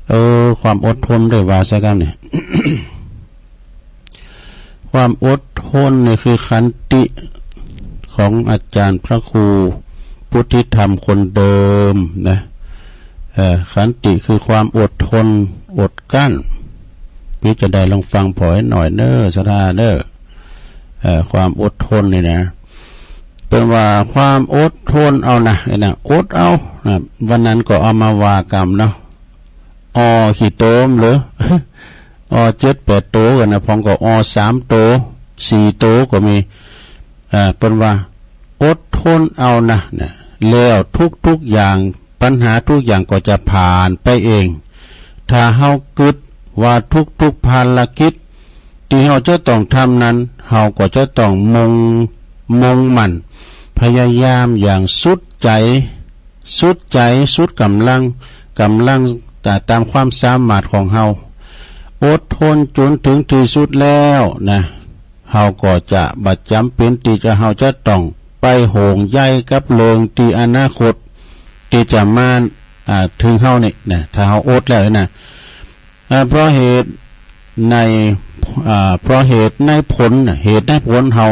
เออ ความอดทนได้ว่าซะกำเนี่ย ความอดทนเนี่ยคือขันติของอาจารย์พระครูพุทธิธรรมคนเดิมนะ เอ่อ ขันติคือความอดทน อดกลั้น ปี้จะได้ลองฟังผ่อหน่อยเน้อ ศรัทธาเน้อ เอ่อ ความอดทนนี่นะ เปิ้นว่าความอดทนเอานะ ไอ้นะ อดเอานะ วันนั้นก็เอามาว่ากำเนาะ ออ ขี้โตมหรือ ออ เจ็ดแปดโตกั๋นนะ พ่องก็ออ สามโต สี่โตก็มี อ่า เปิ้นว่าอดทนเอานะ นะ แล้วทุกๆ อย่าง ปัญหาทุกอย่างก็จะผ่านไปเอง ถ้าเฮากึ๊ดว่าทุกๆ ภารกิจตี้เฮาจะต้องทำนั้น เฮาก็จะต้องมุ่ง มุ่งมั่น พยายามอย่างสุดใจ๋ สุดใจ๋ สุดก๋ำลัง ก๋ำลังต๋ามความสามารถของเฮา อดทนจ๋นเถิงตี้สุดแล้วนะ เฮาก็จะบ่จ๋ำเป๋นตี้จะ เฮาจะต้องไปห่วงใยกับเรื่องตี้อนาคตตี้จะมา อ่า เถิงเฮานี่นะ ถ้าเฮาอดแล้วนะ อ่า เพราะเหตุใน อ่า เพราะเหตุในผลน่ะ เหตุในผลเฮา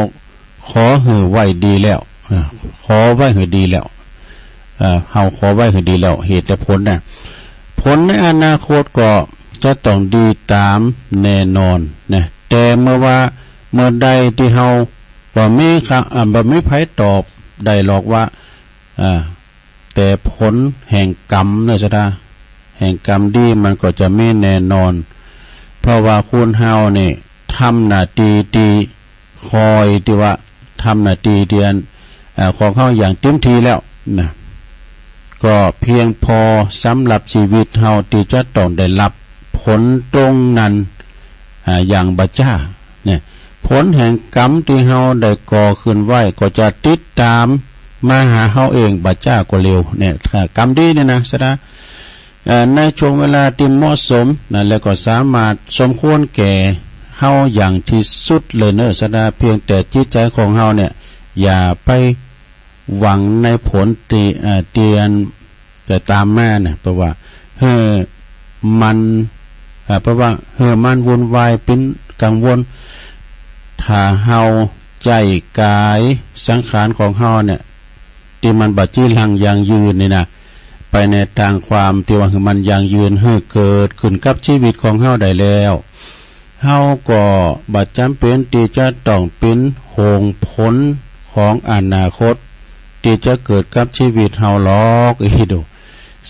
ขอหื้อไว้ดีแล้ว เออ ขอไว้หื้อดีแล้ว เออ เฮาขอไว้หื้อดีแล้ว เหตุและผลนะ ผลในอนาคตก็จะต้องดีต๋ามแน่นอนนะ แต่เมื่อว่า เมื่อใดตี้เฮาบ่มีคำ อ่า บ่มีใผตอบได้หรอกว่า อ่า แต่ผลแห่งกรรมเน่อ ศรัทธา แห่งกรรมดีมันก็จะมีแน่นอน เพราะว่าคนเฮานี่ทำหน้าตี้ตี้ คอยตี้ว่าทำหน้าตี้ตี้อัน เอ่อ ของเฮาอย่างเต็มที่แล้วนะ ก็เพียงพอสำหรับชีวิตเฮาตี้จะต้องได้รับผลตรงนั้น อ่า อย่างบ่จ๊า เนี่ย ผลแห่งกรรมตี้เฮาได้ก่อขึ้นไว้ก็จะติดต๋ามมาหาเฮาเองบ่จ๊าก็เร็ว เนี่ย ถ้ากรรมดีเนี่ยนะ ศรัทธา เอ่อ ในช่วงเวลาตี้เหมาะสมนะ แล้วก็สามารถสมควรแก่เฮาอย่างตี้สุดเลยเน่อ ศรัทธา เพียงแต่จิตใจของเฮาเนี่ย อย่าไปหวังในผลตี้ เอ่อ ตี้อันจะต๋ามมานะ เพราะว่าหื้อมัน เอ่อ เพราะว่าหื้อมันวุ่นวายเป๋นกังวล ถ้าเฮาใจ๊ก๋ายสังขารของเฮาเนี่ย ตี้มันบ่จีรังยั่งยืนนี่นะ ไปในตางความตี้ว่าหื้อมันยั่งยืน หื้อเกิดขึ้นกับชีวิตของเฮาได้แล้ว เฮาก็บ่จ๋ำเป๋นตี้จะต้องเป๋นโหงผลของอนาคตตี้จะเกิดกับชีวิตเฮาหรอก อีดู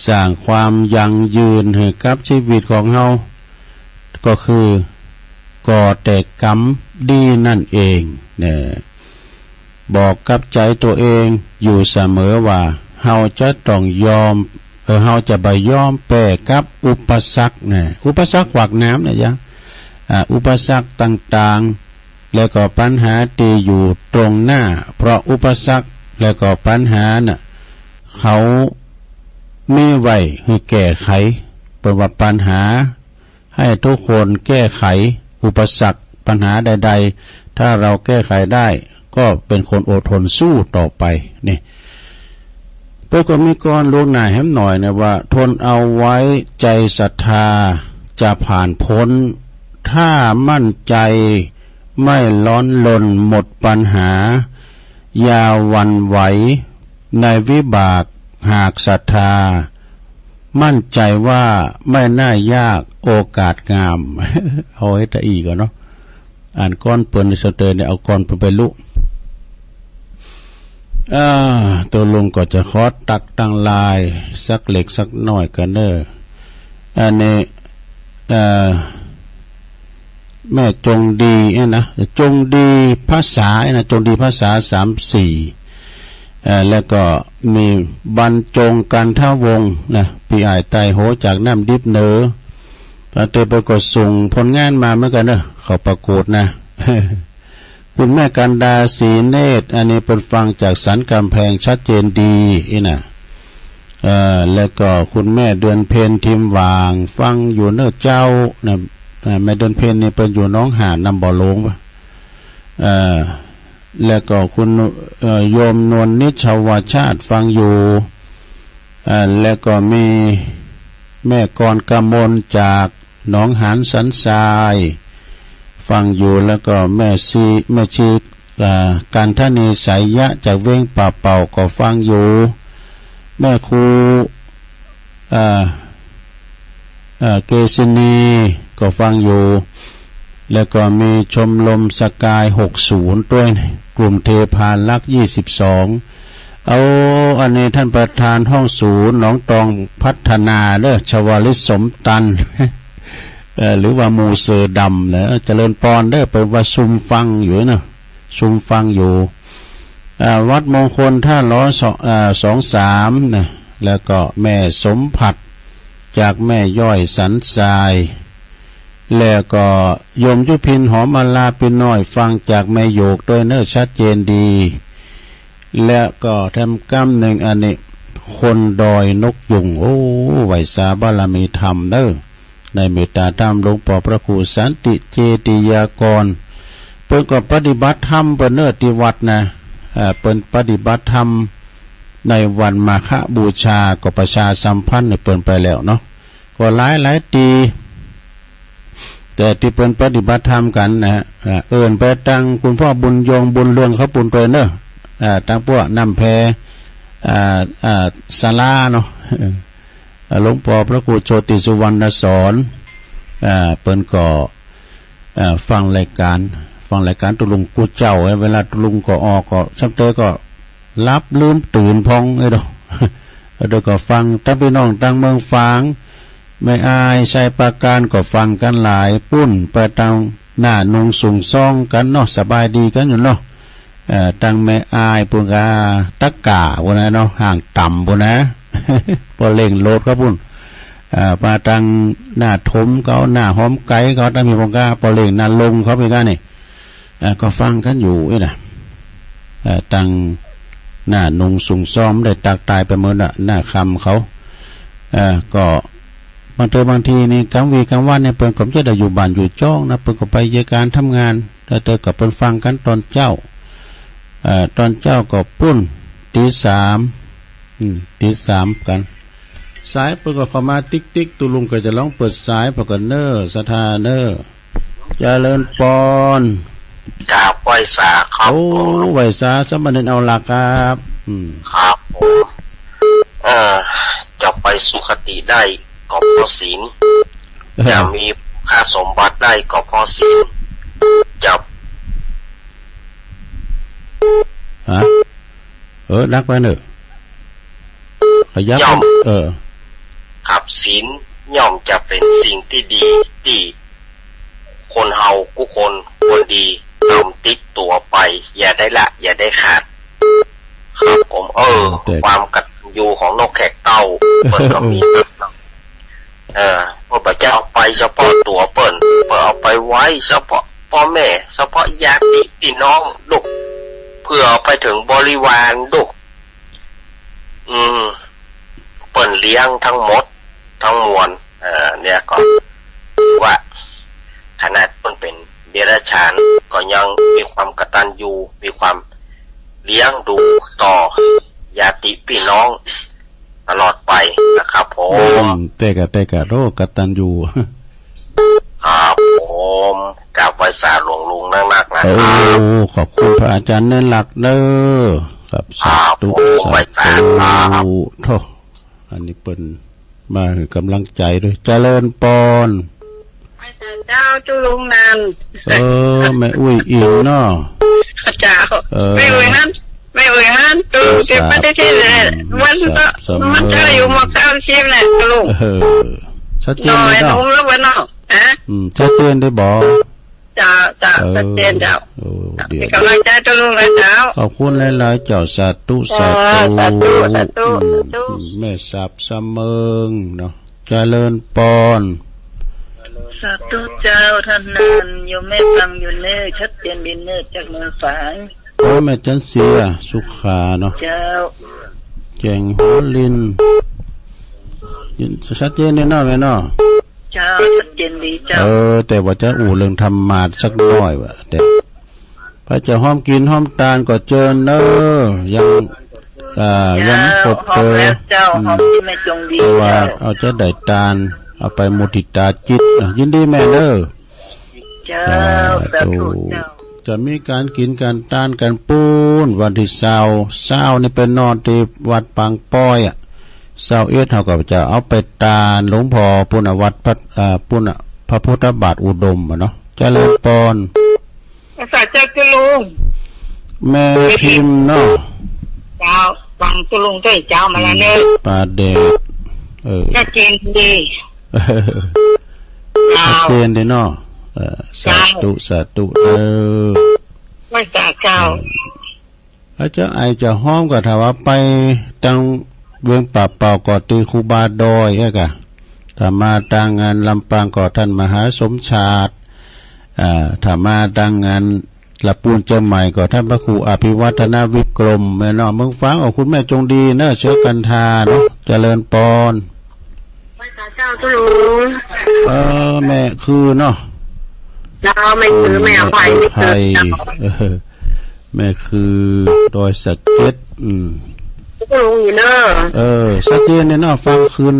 สร้างความยั่งยืนหื้อกับชีวิตของเฮา ก็คือก่อแต่กรรมดีนั่นเอง เนี่ย บอกกับใจ๋ตั๋วเองอยู่เสมอว่า เฮาจะต้องยอม เออ เฮาจะบ่ยอมแป๊กับอุปสรรคนะ อุปสรรคขวากหนามนะจ๊ะ อ่า อุปสรรคต่างๆ แล้วก็ปัญหาตี้อยู่ตรงหน้า เพราะอุปสรรคแล้วก็ปัญหาน่ะ เขามีไว้หื้อแก้ไข เปิ้นว่าปัญหา ให้ทุกคนแก้ไขอุปสรรคปัญหาใดๆ ถ้าเราแก้ไขได้ ก็เป๋นคนอดทนสู้ต่อไป นี่ เปิ้นก็มีกลอนล่วงหน้าแหมหน่อยนะว่า ทนเอาไว้ใจศรัทธาจะผ่านพ้น ถ้ามั่นใจไม่ร้อนรนหมดปัญหา อย่าหวั่นไหวในวิบากหากศรัทธา มั่นใจว่าไม่น่ายากโอกาสงาม เอาไว้ตะอี้ก่อนเนาะ อ่านกลอนเปิ้นสะเตยเนี่ย เอากลอนเปิ้นไปลุ อ่า ตั๋วลุงก็จะขอตักตังหลายสักเล็กสักน้อยก่อเน่อ อันนี้ เอ่อ แม่จงดีเนี่ยนะ จงดีภาษาเนี่ยนะ จงดีภาษาสามสี่ เอ่อ แล้วก็มีบรรจงกันทวงศ์นะ ปี้อ้ายใต้โหจากน้ำดิบเหนือ ตะเตยเปิ้นก็ส่งผลงานมาเหมือนกั๋นเน่อ เข้าประกวดนะ คุณแม่กันดา ศรีเนตร อันนี้เปิ้นฟังจากสันกำแพงชัดเจนดีอี้นะ เอ่อ แล้วก็คุณแม่เดือนเพ็ญ ทิมหว่าง ฟังอยู่เน่อเจ้านะ อ่า แม่เดือนเพ็ญนี่เปิ้นอยู่หนองหาน น้ำบ่อหลวงปะ เอ่อ แล้วก็คุณ เอ่อ โยมนวลนิชวชาติ ฟังอยู่ อ่า แล้วก็มีแม่กรกมลจากหนองหานสันทราย ฟังอยู่ แล้วก็แม่ชี แม่ชี อ่า กันทนี ไสยะ จากเวียงป่าเป่า ก็ฟังอยู่ แม่ครู อ่า อ่า เกษินี ก็ฟังอยู่ แล้วก็มีชมรมสกายหกศูนย์ด้วย กลุ่มเทพารักษ์ยี่สิบสอง เอา อันนี้ท่านประธานห้องศูนย์หนองตองพัฒนาเด้อ ชวลิต สมตัน เอ่อ หรือว่าหมู่เสือดำนะ เจริญปอนเด้อ เปิ้นว่าซุมฟังอยู่เนาะ ซุมฟังอยู่ อ่า วัดมงคลท่าล้อสอง อ่า สองสามนะ แล้วก็แม่สมผัสจากแม่ย้อยสันทราย แล้วก็โยมยุพิน หอมมาลา ปี้น้อย ฟังจากแม่โยกด้วยเน่อ ชัดเจนดี แล้วก็แถมกำนึ่ง อันนี้ คนดอยนกยูง โอ้ ไหว้สาบารมีธรรมเน่อ ในเมตตาธรรมหลวงปอพระครูสันติเจติยากร เปิ้นก็ปฏิบัติธรรมเปิ้นเน่อตี้วัดนะ เอ่อ เปิ้นปฏิบัติธรรมในวันมาฆบูชา ก็ประชาสัมพันธ์หื้อเปิ้นไปแล้วเนาะ ก็หลายหลายตี้ แต่ตี้เปิ้นปฏิบัติธรรมกั๋นนะ อ่า เอิ้นไปตังคุณพ่อบุญยง บุญเรือง เขาปู้นตวยเน่อ อ่า ตังพวกน้ำแพ อ่า อ่า สาราเนาะ เออ อ่า หลวงป้อพระครูโชติสุวรรณสอน อ่า เปิ้นก็ อ่า ฟังรายก๋าน ฟังรายก๋านตุ๊ลุงกู้เจ้า เวลาตุ๊ลุงก็ออกก็ ซ้ำเตอก็ หลับลืมตื่นพ่องเอ้ยเนาะ เดี๋ยวก็ฟัง ตังปี้น้องตังเมืองฝาง แม่อาย ชัยปราการ ก็ฟังกั๋นหลาย ปู้นไปตังหน้าหนุงสุงซองกั๋นเนาะ สบายดีกั๋นอยู่เนาะ เอ่อ ตังแม่อายปู้นกา ตะก่าปู้นนะเนาะ ห้างต่ำปู้นนะ ป้อเล็งโลดเขาปู้น เอ่อ มาตังหน้าถมเขา หน้าหอมไก๋เขา ตังปี้ปู้นกา ป้อเล็งหน้าลงเขาไปกั๋นนี่ อ่า ก็ฟังกั๋นอยู่อี้นะ อ่า ตังหน้าหนุงสุงซองได้ตากตายไปหมดน่ะ หน้าค่ำเขา อ่า ก็บางเทื่อบางทีนี่ ก๋างวีก๋างวันนี่ เปิ้นก็บ่ได้อยู่บ้านอยู่จ้องนะ เปิ้นก็ไปเยียะก๋านทำงาน แต่ แต่ก็เปิ้นฟังกั๋นต๋อนเจ๊า อ่า ต๋อนเจ๊าก็ปู้น ตีสาม อืม ตีสามกั๋น สายเปิ้นก็เข้ามาติ๊กๆ ตุ๊ลุงก็จะลองเปิดสาย เปิ้นก็เน่อ ศรัทธาเน่อ เจริญปอน กราบไหว้สาครับ โอ้ ไหว้สา สามเณรเอาหลักครับ อืม ครับผม เอ่อ จะไปสุคติได้ก็เพราะศีล เออ จะมีภาคสมบัติได้ก็เพราะศีล จะ ฮะ เออ นักไปเน่อ ขยับ ย่อม เออ ครับ ศีลย่อมจะเป๋นสิ่งตี้ดีตี้คนเฮากู้คนควรดีนำติดตั๋วไป อย่าได้ละ อย่าได้ขาด ครับผม เออ แต่ ความกตัญญูของนกแขกเต้า เปิ้นก็มี เออ เปิ้นบ่จะเอาไปเฉพาะตั๋วเปิ้น เปิ้นเอาไปไว้เฉพาะป้อแม่ เฉพาะญาติปี้น้องลูก เปื้อเอาไปเถิงบริวารลูก อืม เปิ้นเลี้ยงตังหมดตังมวล เอ่อ เนี่ยก็ถือว่าขนาดเปิ้นเป๋นเดรัจฉานก็ยังมีความกตัญญู มีความเลี้ยงดูต่อญาติปี้น้องตลอดไปนะครับผม อืม แต่กะ แต่กะ โอ้ กตัญญู ครับผม กราบไหว้สาหลวงลุงนักๆ นะครับ โอ้ ขอบคุณพระอาจารย์เน่อหลักเน่อ ครับ ครับ สาธุ ผม สาธุ ไหว้สาครับ โธ่ อันนี้เปิ้นมาหื้อกำลังใจ๋ด้วย เจริญปอน ไหว้สาเจ้าตุ๊ลุงนัน เออ แม่อุ้ยอิ๋งเนาะ เจ้า เออ แม่อุ้ยหั้น แม่อุ้ยหั้น ตุ๊ลุง เออ เก็บปฏิทินเลย สาบ วันก็ สาบ มันก็อยู่หมดเก้าสิบแหละตุ๊ลุง เออ ชัดเจนเลยเนาะ หน่อยหนึ่งแล้ววันเนาะ ฮะ อืม ชัดเจนได้บ่ เจ้า เจ้า เออ ชัดเจนเจ้า โอ้ เดี๋ยว เป๋นก๋ำลังใจ๋ตุ๊ลุงนะเจ้า ขอบคุณหลายๆ เจ้า สาธุ เจ้า สาธุ สาธุ สาธุ อืม สาธุ อืม แม่สาบสะเมิงเนาะ เจริญปอน สาธุเจ้า ต้านนัน โยมแม่ฟังอยู่เน่อ ชัดเจนดีเน่อ จากเมืองฝาง โอ้ แม่จันเสีย สุขาเนาะ เจ้า แจ้งหัวลิน ยิน ชัดเจนดีเนาะแม่เนาะ เจ้า ชัดเจนดีเจ้า เออ แต่ว่าจะอู้เรื่องธรรมาสักหน้อยว่า แต่ ใผจะฮ้อมกิ๋นฮ้อมตานก็เจิญเน่อ ยัง อ่า ยังบ่ครบ เจ้า เตอ ฮ้อมแล้วเจ้า อืม ฮ้อมตี้แม่จงดี แต่ว่า เจ้า เอาจะได้ตาน เอาไปมุทิตาจิตเนาะ ยินดีแม่เน่อ เจ้า สาธุ สาธุเจ้า จะมีก๋านกิ๋นก๋านตานกั๋นปู้น วันตี้ซาว ซาวนี่ไปนอนตี้วัดปางปอยอะ ซาวเอ็ดเฮาก็จะเอาไปตานหลวงพ่อปู้นอะ วัดพระ อ่า ปู้นอะ พระพุทธบาทอุดมอะเนาะ เจริญปอน สาธุเจ้าตุ๊ลุง แม่พิมพ์เนาะ เจ้า ฟังตุ๊ลุงด้วยเจ้า มาแล้วเน่อ อืม ปาแดด เออ ชัดเจนดี เจ้า ชัดเจนดีเนาะ เออ สาธุ เจ้า สาธุ เออ ไหว้สาเจ้า เออ ถ้าจะไอจะฮ้อมก็ถ้าว่าไปตังเวียงป่าเป่าก็ตี้ครูบาดอยอะกะ ถ้ามาตางงานลำปางก็ต้านมหาสมชาติ อ่า ถ้ามาตางงานละปูนเจียงใหม่ก็ต้านพระครูอภิวัฒนวิกรม แม่เนาะ เมืองฝาง ขอบคุณแม่จงดีเนาะ เชื้อกันทาเนาะ เจริญปอน ไหว้สาเจ้าตุ๊ลุง เออ แม่คือเนาะ เจ้า แม่คือ แม่อภัย แม่อภัย แม่คือ เออ แม่คือ ดอยสะเก็ด อืม ตุ๊ลุงอยู่เน่อ เออ ชัดเจนเนี่ยเนาะ ฟังคืน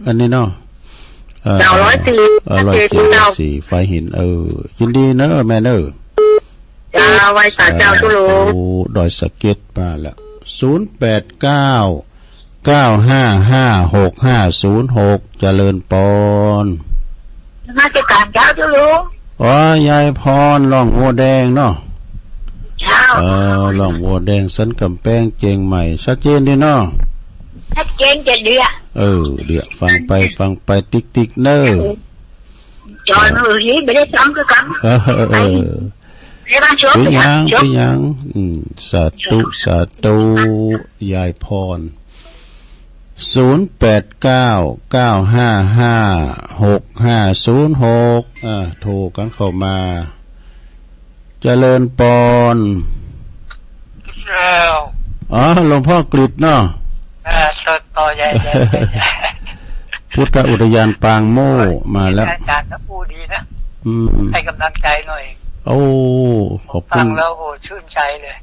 อันนี้เนาะ เอ เออ เจ้า ร้อยสี่ เออ ชัดเจน ร้อยสี่ เจ้า ร้อยสี่ ไฟหิน เออ ยินดีเนอะแม่เนอะ เจ้า ไหว้สาเจ้า เออ ตุ๊ลุง โอ้ ดอยสะเก็ดมาแล้ว ศูนย์แปดเก้า เก้าห้าห้า หกห้าศูนย์หก เจริญปอน นมัสก๋านเจ้า ตุ๊ลุง อ๋อ ยายพร ล่องวัวแดงเนาะ เจ้า เออ ล่องวัวแดง สันก๋ำแปง เจียงใหม่ ชัดเจนดีเนาะ ชัดเจนจะเดือ เออ เดี๋ยวฟังไป ฟังไป ติ๊กๆ เนอะ จอยมือนี้ไม่ได้ซ้ำก็ซ้ำ เออ เออ เออ ไป เรียกว่าชวน เป๋นหยัง เป๋นหยัง อืม สาธุ สาธุ ยายพร ศูนย์แปดเก้า เก้าห้าห้า หกห้าศูนย์หก อ่า โทรกันเข้ามา เจริญปอน เจ้า อ๋อ หลวงพ่อกฤษเนาะ อ่า ต่อ ต่อ ใหญ่ ใหญ่ ใหญ่ พุทธอุทยานปางโม่มาแล้ว อาจารย์ก็พูดดีนะ อืม ให้กำลังใจหน่อย โอ้ ขอบคุณ ฟังแล้ว โอ้ ชื่นใจเลย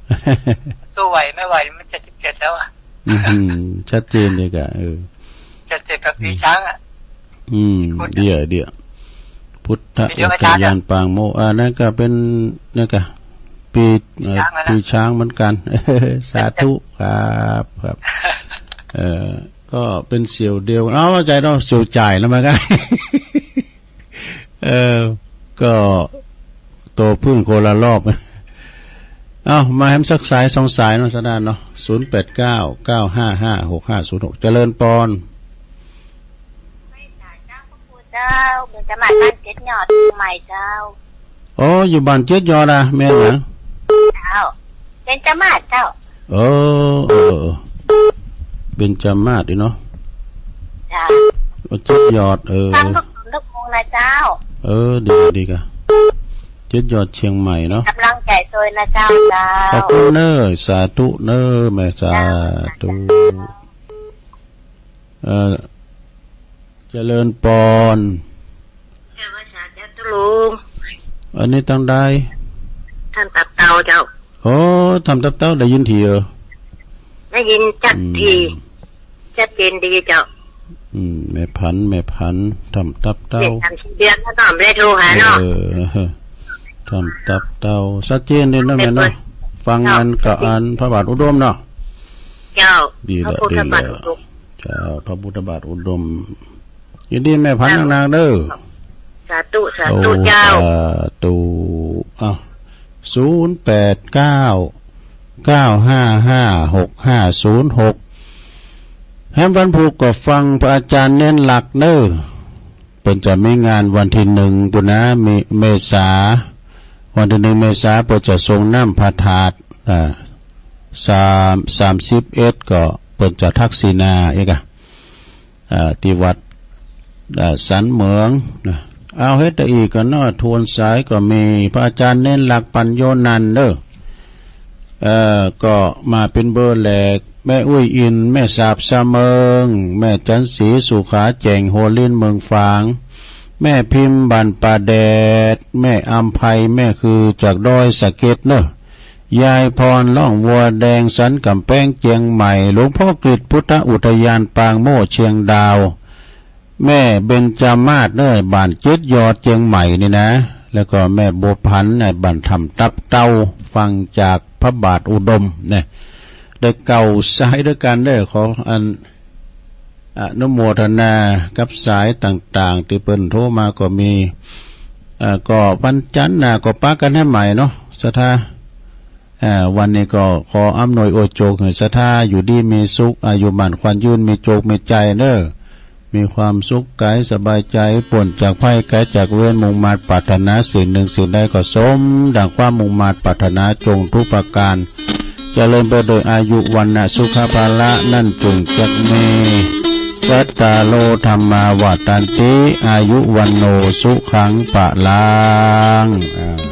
สู้ไหวไม่ไหว มันเจ็ดสิบเจ็ดแล้วอะ อืม ชัดเจนเลยกะ เออ เจ็ดสิบเจ็ดกับปีช้างอะ อืม เดี๋ยว เดี๋ยว พุทธอุทยานปางโม่ อ่า นั่นก็เป็น นั่นก็ ปี เอ่อ ปีช้างเหมือนกัน สาธุ ครับ ครับ เอ่อ ก็เป็นเสี่ยวเดียว เอ้า เข้าใจเนาะ เสี่ยวจ่ายแล้วมันก็ เออ ก็โตพึ่งคนละรอบ เอ้า มาแหมสักสายสองสายเนาะ สะด้านเนาะ ศูนย์แปดเก้า เก้าห้าห้า หกห้าศูนย์หก เจริญปอน เจ้า เบญจมาศบ้านเจ็ดยอด เจียงใหม่เจ้า อ๋อ อยู่บ้านเจ็ดยอดอะ แม่นหยัง เจ้า เบญจมาศเจ้า เออ เออ เออ เบญจมาศนี่เนาะ เจ้า เจ็ดยอด เออ ฟังทุก ทุกโมงนะเจ้า เออ ดี ดีกะ เจ็ดยอดเจียงใหม่เนาะ กำลังใจ๋ตวยนะเจ้า เจ้า ขอบคุณเน้อ สาธุเน้อ แม่ สาธุ เจ้า เอ่อ เจริญปอน เจ้า สาธุลุง อันนี้ตังใด ถ้ำตับเต่าเจ้า โอ้ ถ้ำตับเต่าได้ยินถี่เออ ได้ยินชัด อืม ถี่ ชัดเจนดีเจ้า อืม แม่ผัน แม่ผัน ถ้ำตับเต่า เจ็ดสามสิบเดือนแล้วเนาะ ไม่ได้โทรหาเนาะ เออ ถ้ำตับเต่า ชัดเจนดีเนาะแม่เนาะ ฟังอันก็อันพระบาทอุดมเนาะ เจ้า ดีแล้ว พระพุทธบาทอุดม ดีแล้ว เจ้า พระพุทธบาทอุดม ยินดีแม่ผัน เจ้า นางๆ เด้อ สาธุ สาธุ โอ้ เจ้า สาธุ อ้าว ศูนย์แปดเก้า เก้าห้าห้า หกห้าศูนย์หก แหมวันพูกก็ฟังพระอาจารย์เน้นหลักเน้อ เปิ้นจะมีงานวันตี้หนึ่งปู้นนะ เม เมษา วันตี้หนึ่งเมษา เปิ้นจะส่งน้ำพระธาตุ อ่า สาม สามสิบเอ็ด ก็เปิ้นจะทักษิณาอีกอะ อ่า ตี้วัด อ่า สันเหมืองนะ เอาเฮ็ดได้อีกก็เนาะ ทวนสายก็มี พระอาจารย์เน้นหลักปัญโยนันท์เน้อ เอ่อ ก็มาเป๋นเบอร์แรก แม่อุ้ยอินทร์ แม่สาบสะเมิง แม่จันทร์ศรี สุขาแจ่ง หัวลิ้น เมืองฝาง แม่พิมพ์ บ้านป่าแดด แม่อำไพ แม่คือจากดอยสะเก็ดเน้อ ยายพร ล่องวัวแดง สันก๋ำแปง เจียงใหม่ หลวงพ่อกฤษ พุทธอุทยานปางโม่ เชียงดาว แม่เบญจมาศเน้อ บ้านเจ็ดยอด เจียงใหม่นี่นะ แล้วก็แม่บัวผันน่ะ บ้านถ้ำตับเต่า ฟังจากพระบาทอุดมนะ ได้เก้าสายด้วยกันเน้อ ขออัน อนุโมทนากับสายต่างๆ ตี้เปิ้นโทรมาก็มี เอ่อ ก็วันจันทร์หน้าก็ปะกั๋นแหมใหม่เนาะ ศรัทธา อ่า วันนี้ก็ขออำนวยอวยโจคหื้อศรัทธาอยู่ดีมีสุข อายุหมั้นขวัญยืน มีโจคมีชัยเน้อ มีความสุขก๋ายสบายใจ๋ ป๊นจากภัยก๋ายจากเวร มุ่งมาดปรารถนาสิ่งหนึ่งสิ่งใดก็สมดังความมุ่งมาดปรารถนาจงทุกประก๋าน เจริญไปโดยอายุ วรรณะ สุขะ พละ นั้นจุ่งจักมี จัตตาโร ธัมมา วัฑฒันติ อายุ วัณโณ สุขัง พลัง อ่า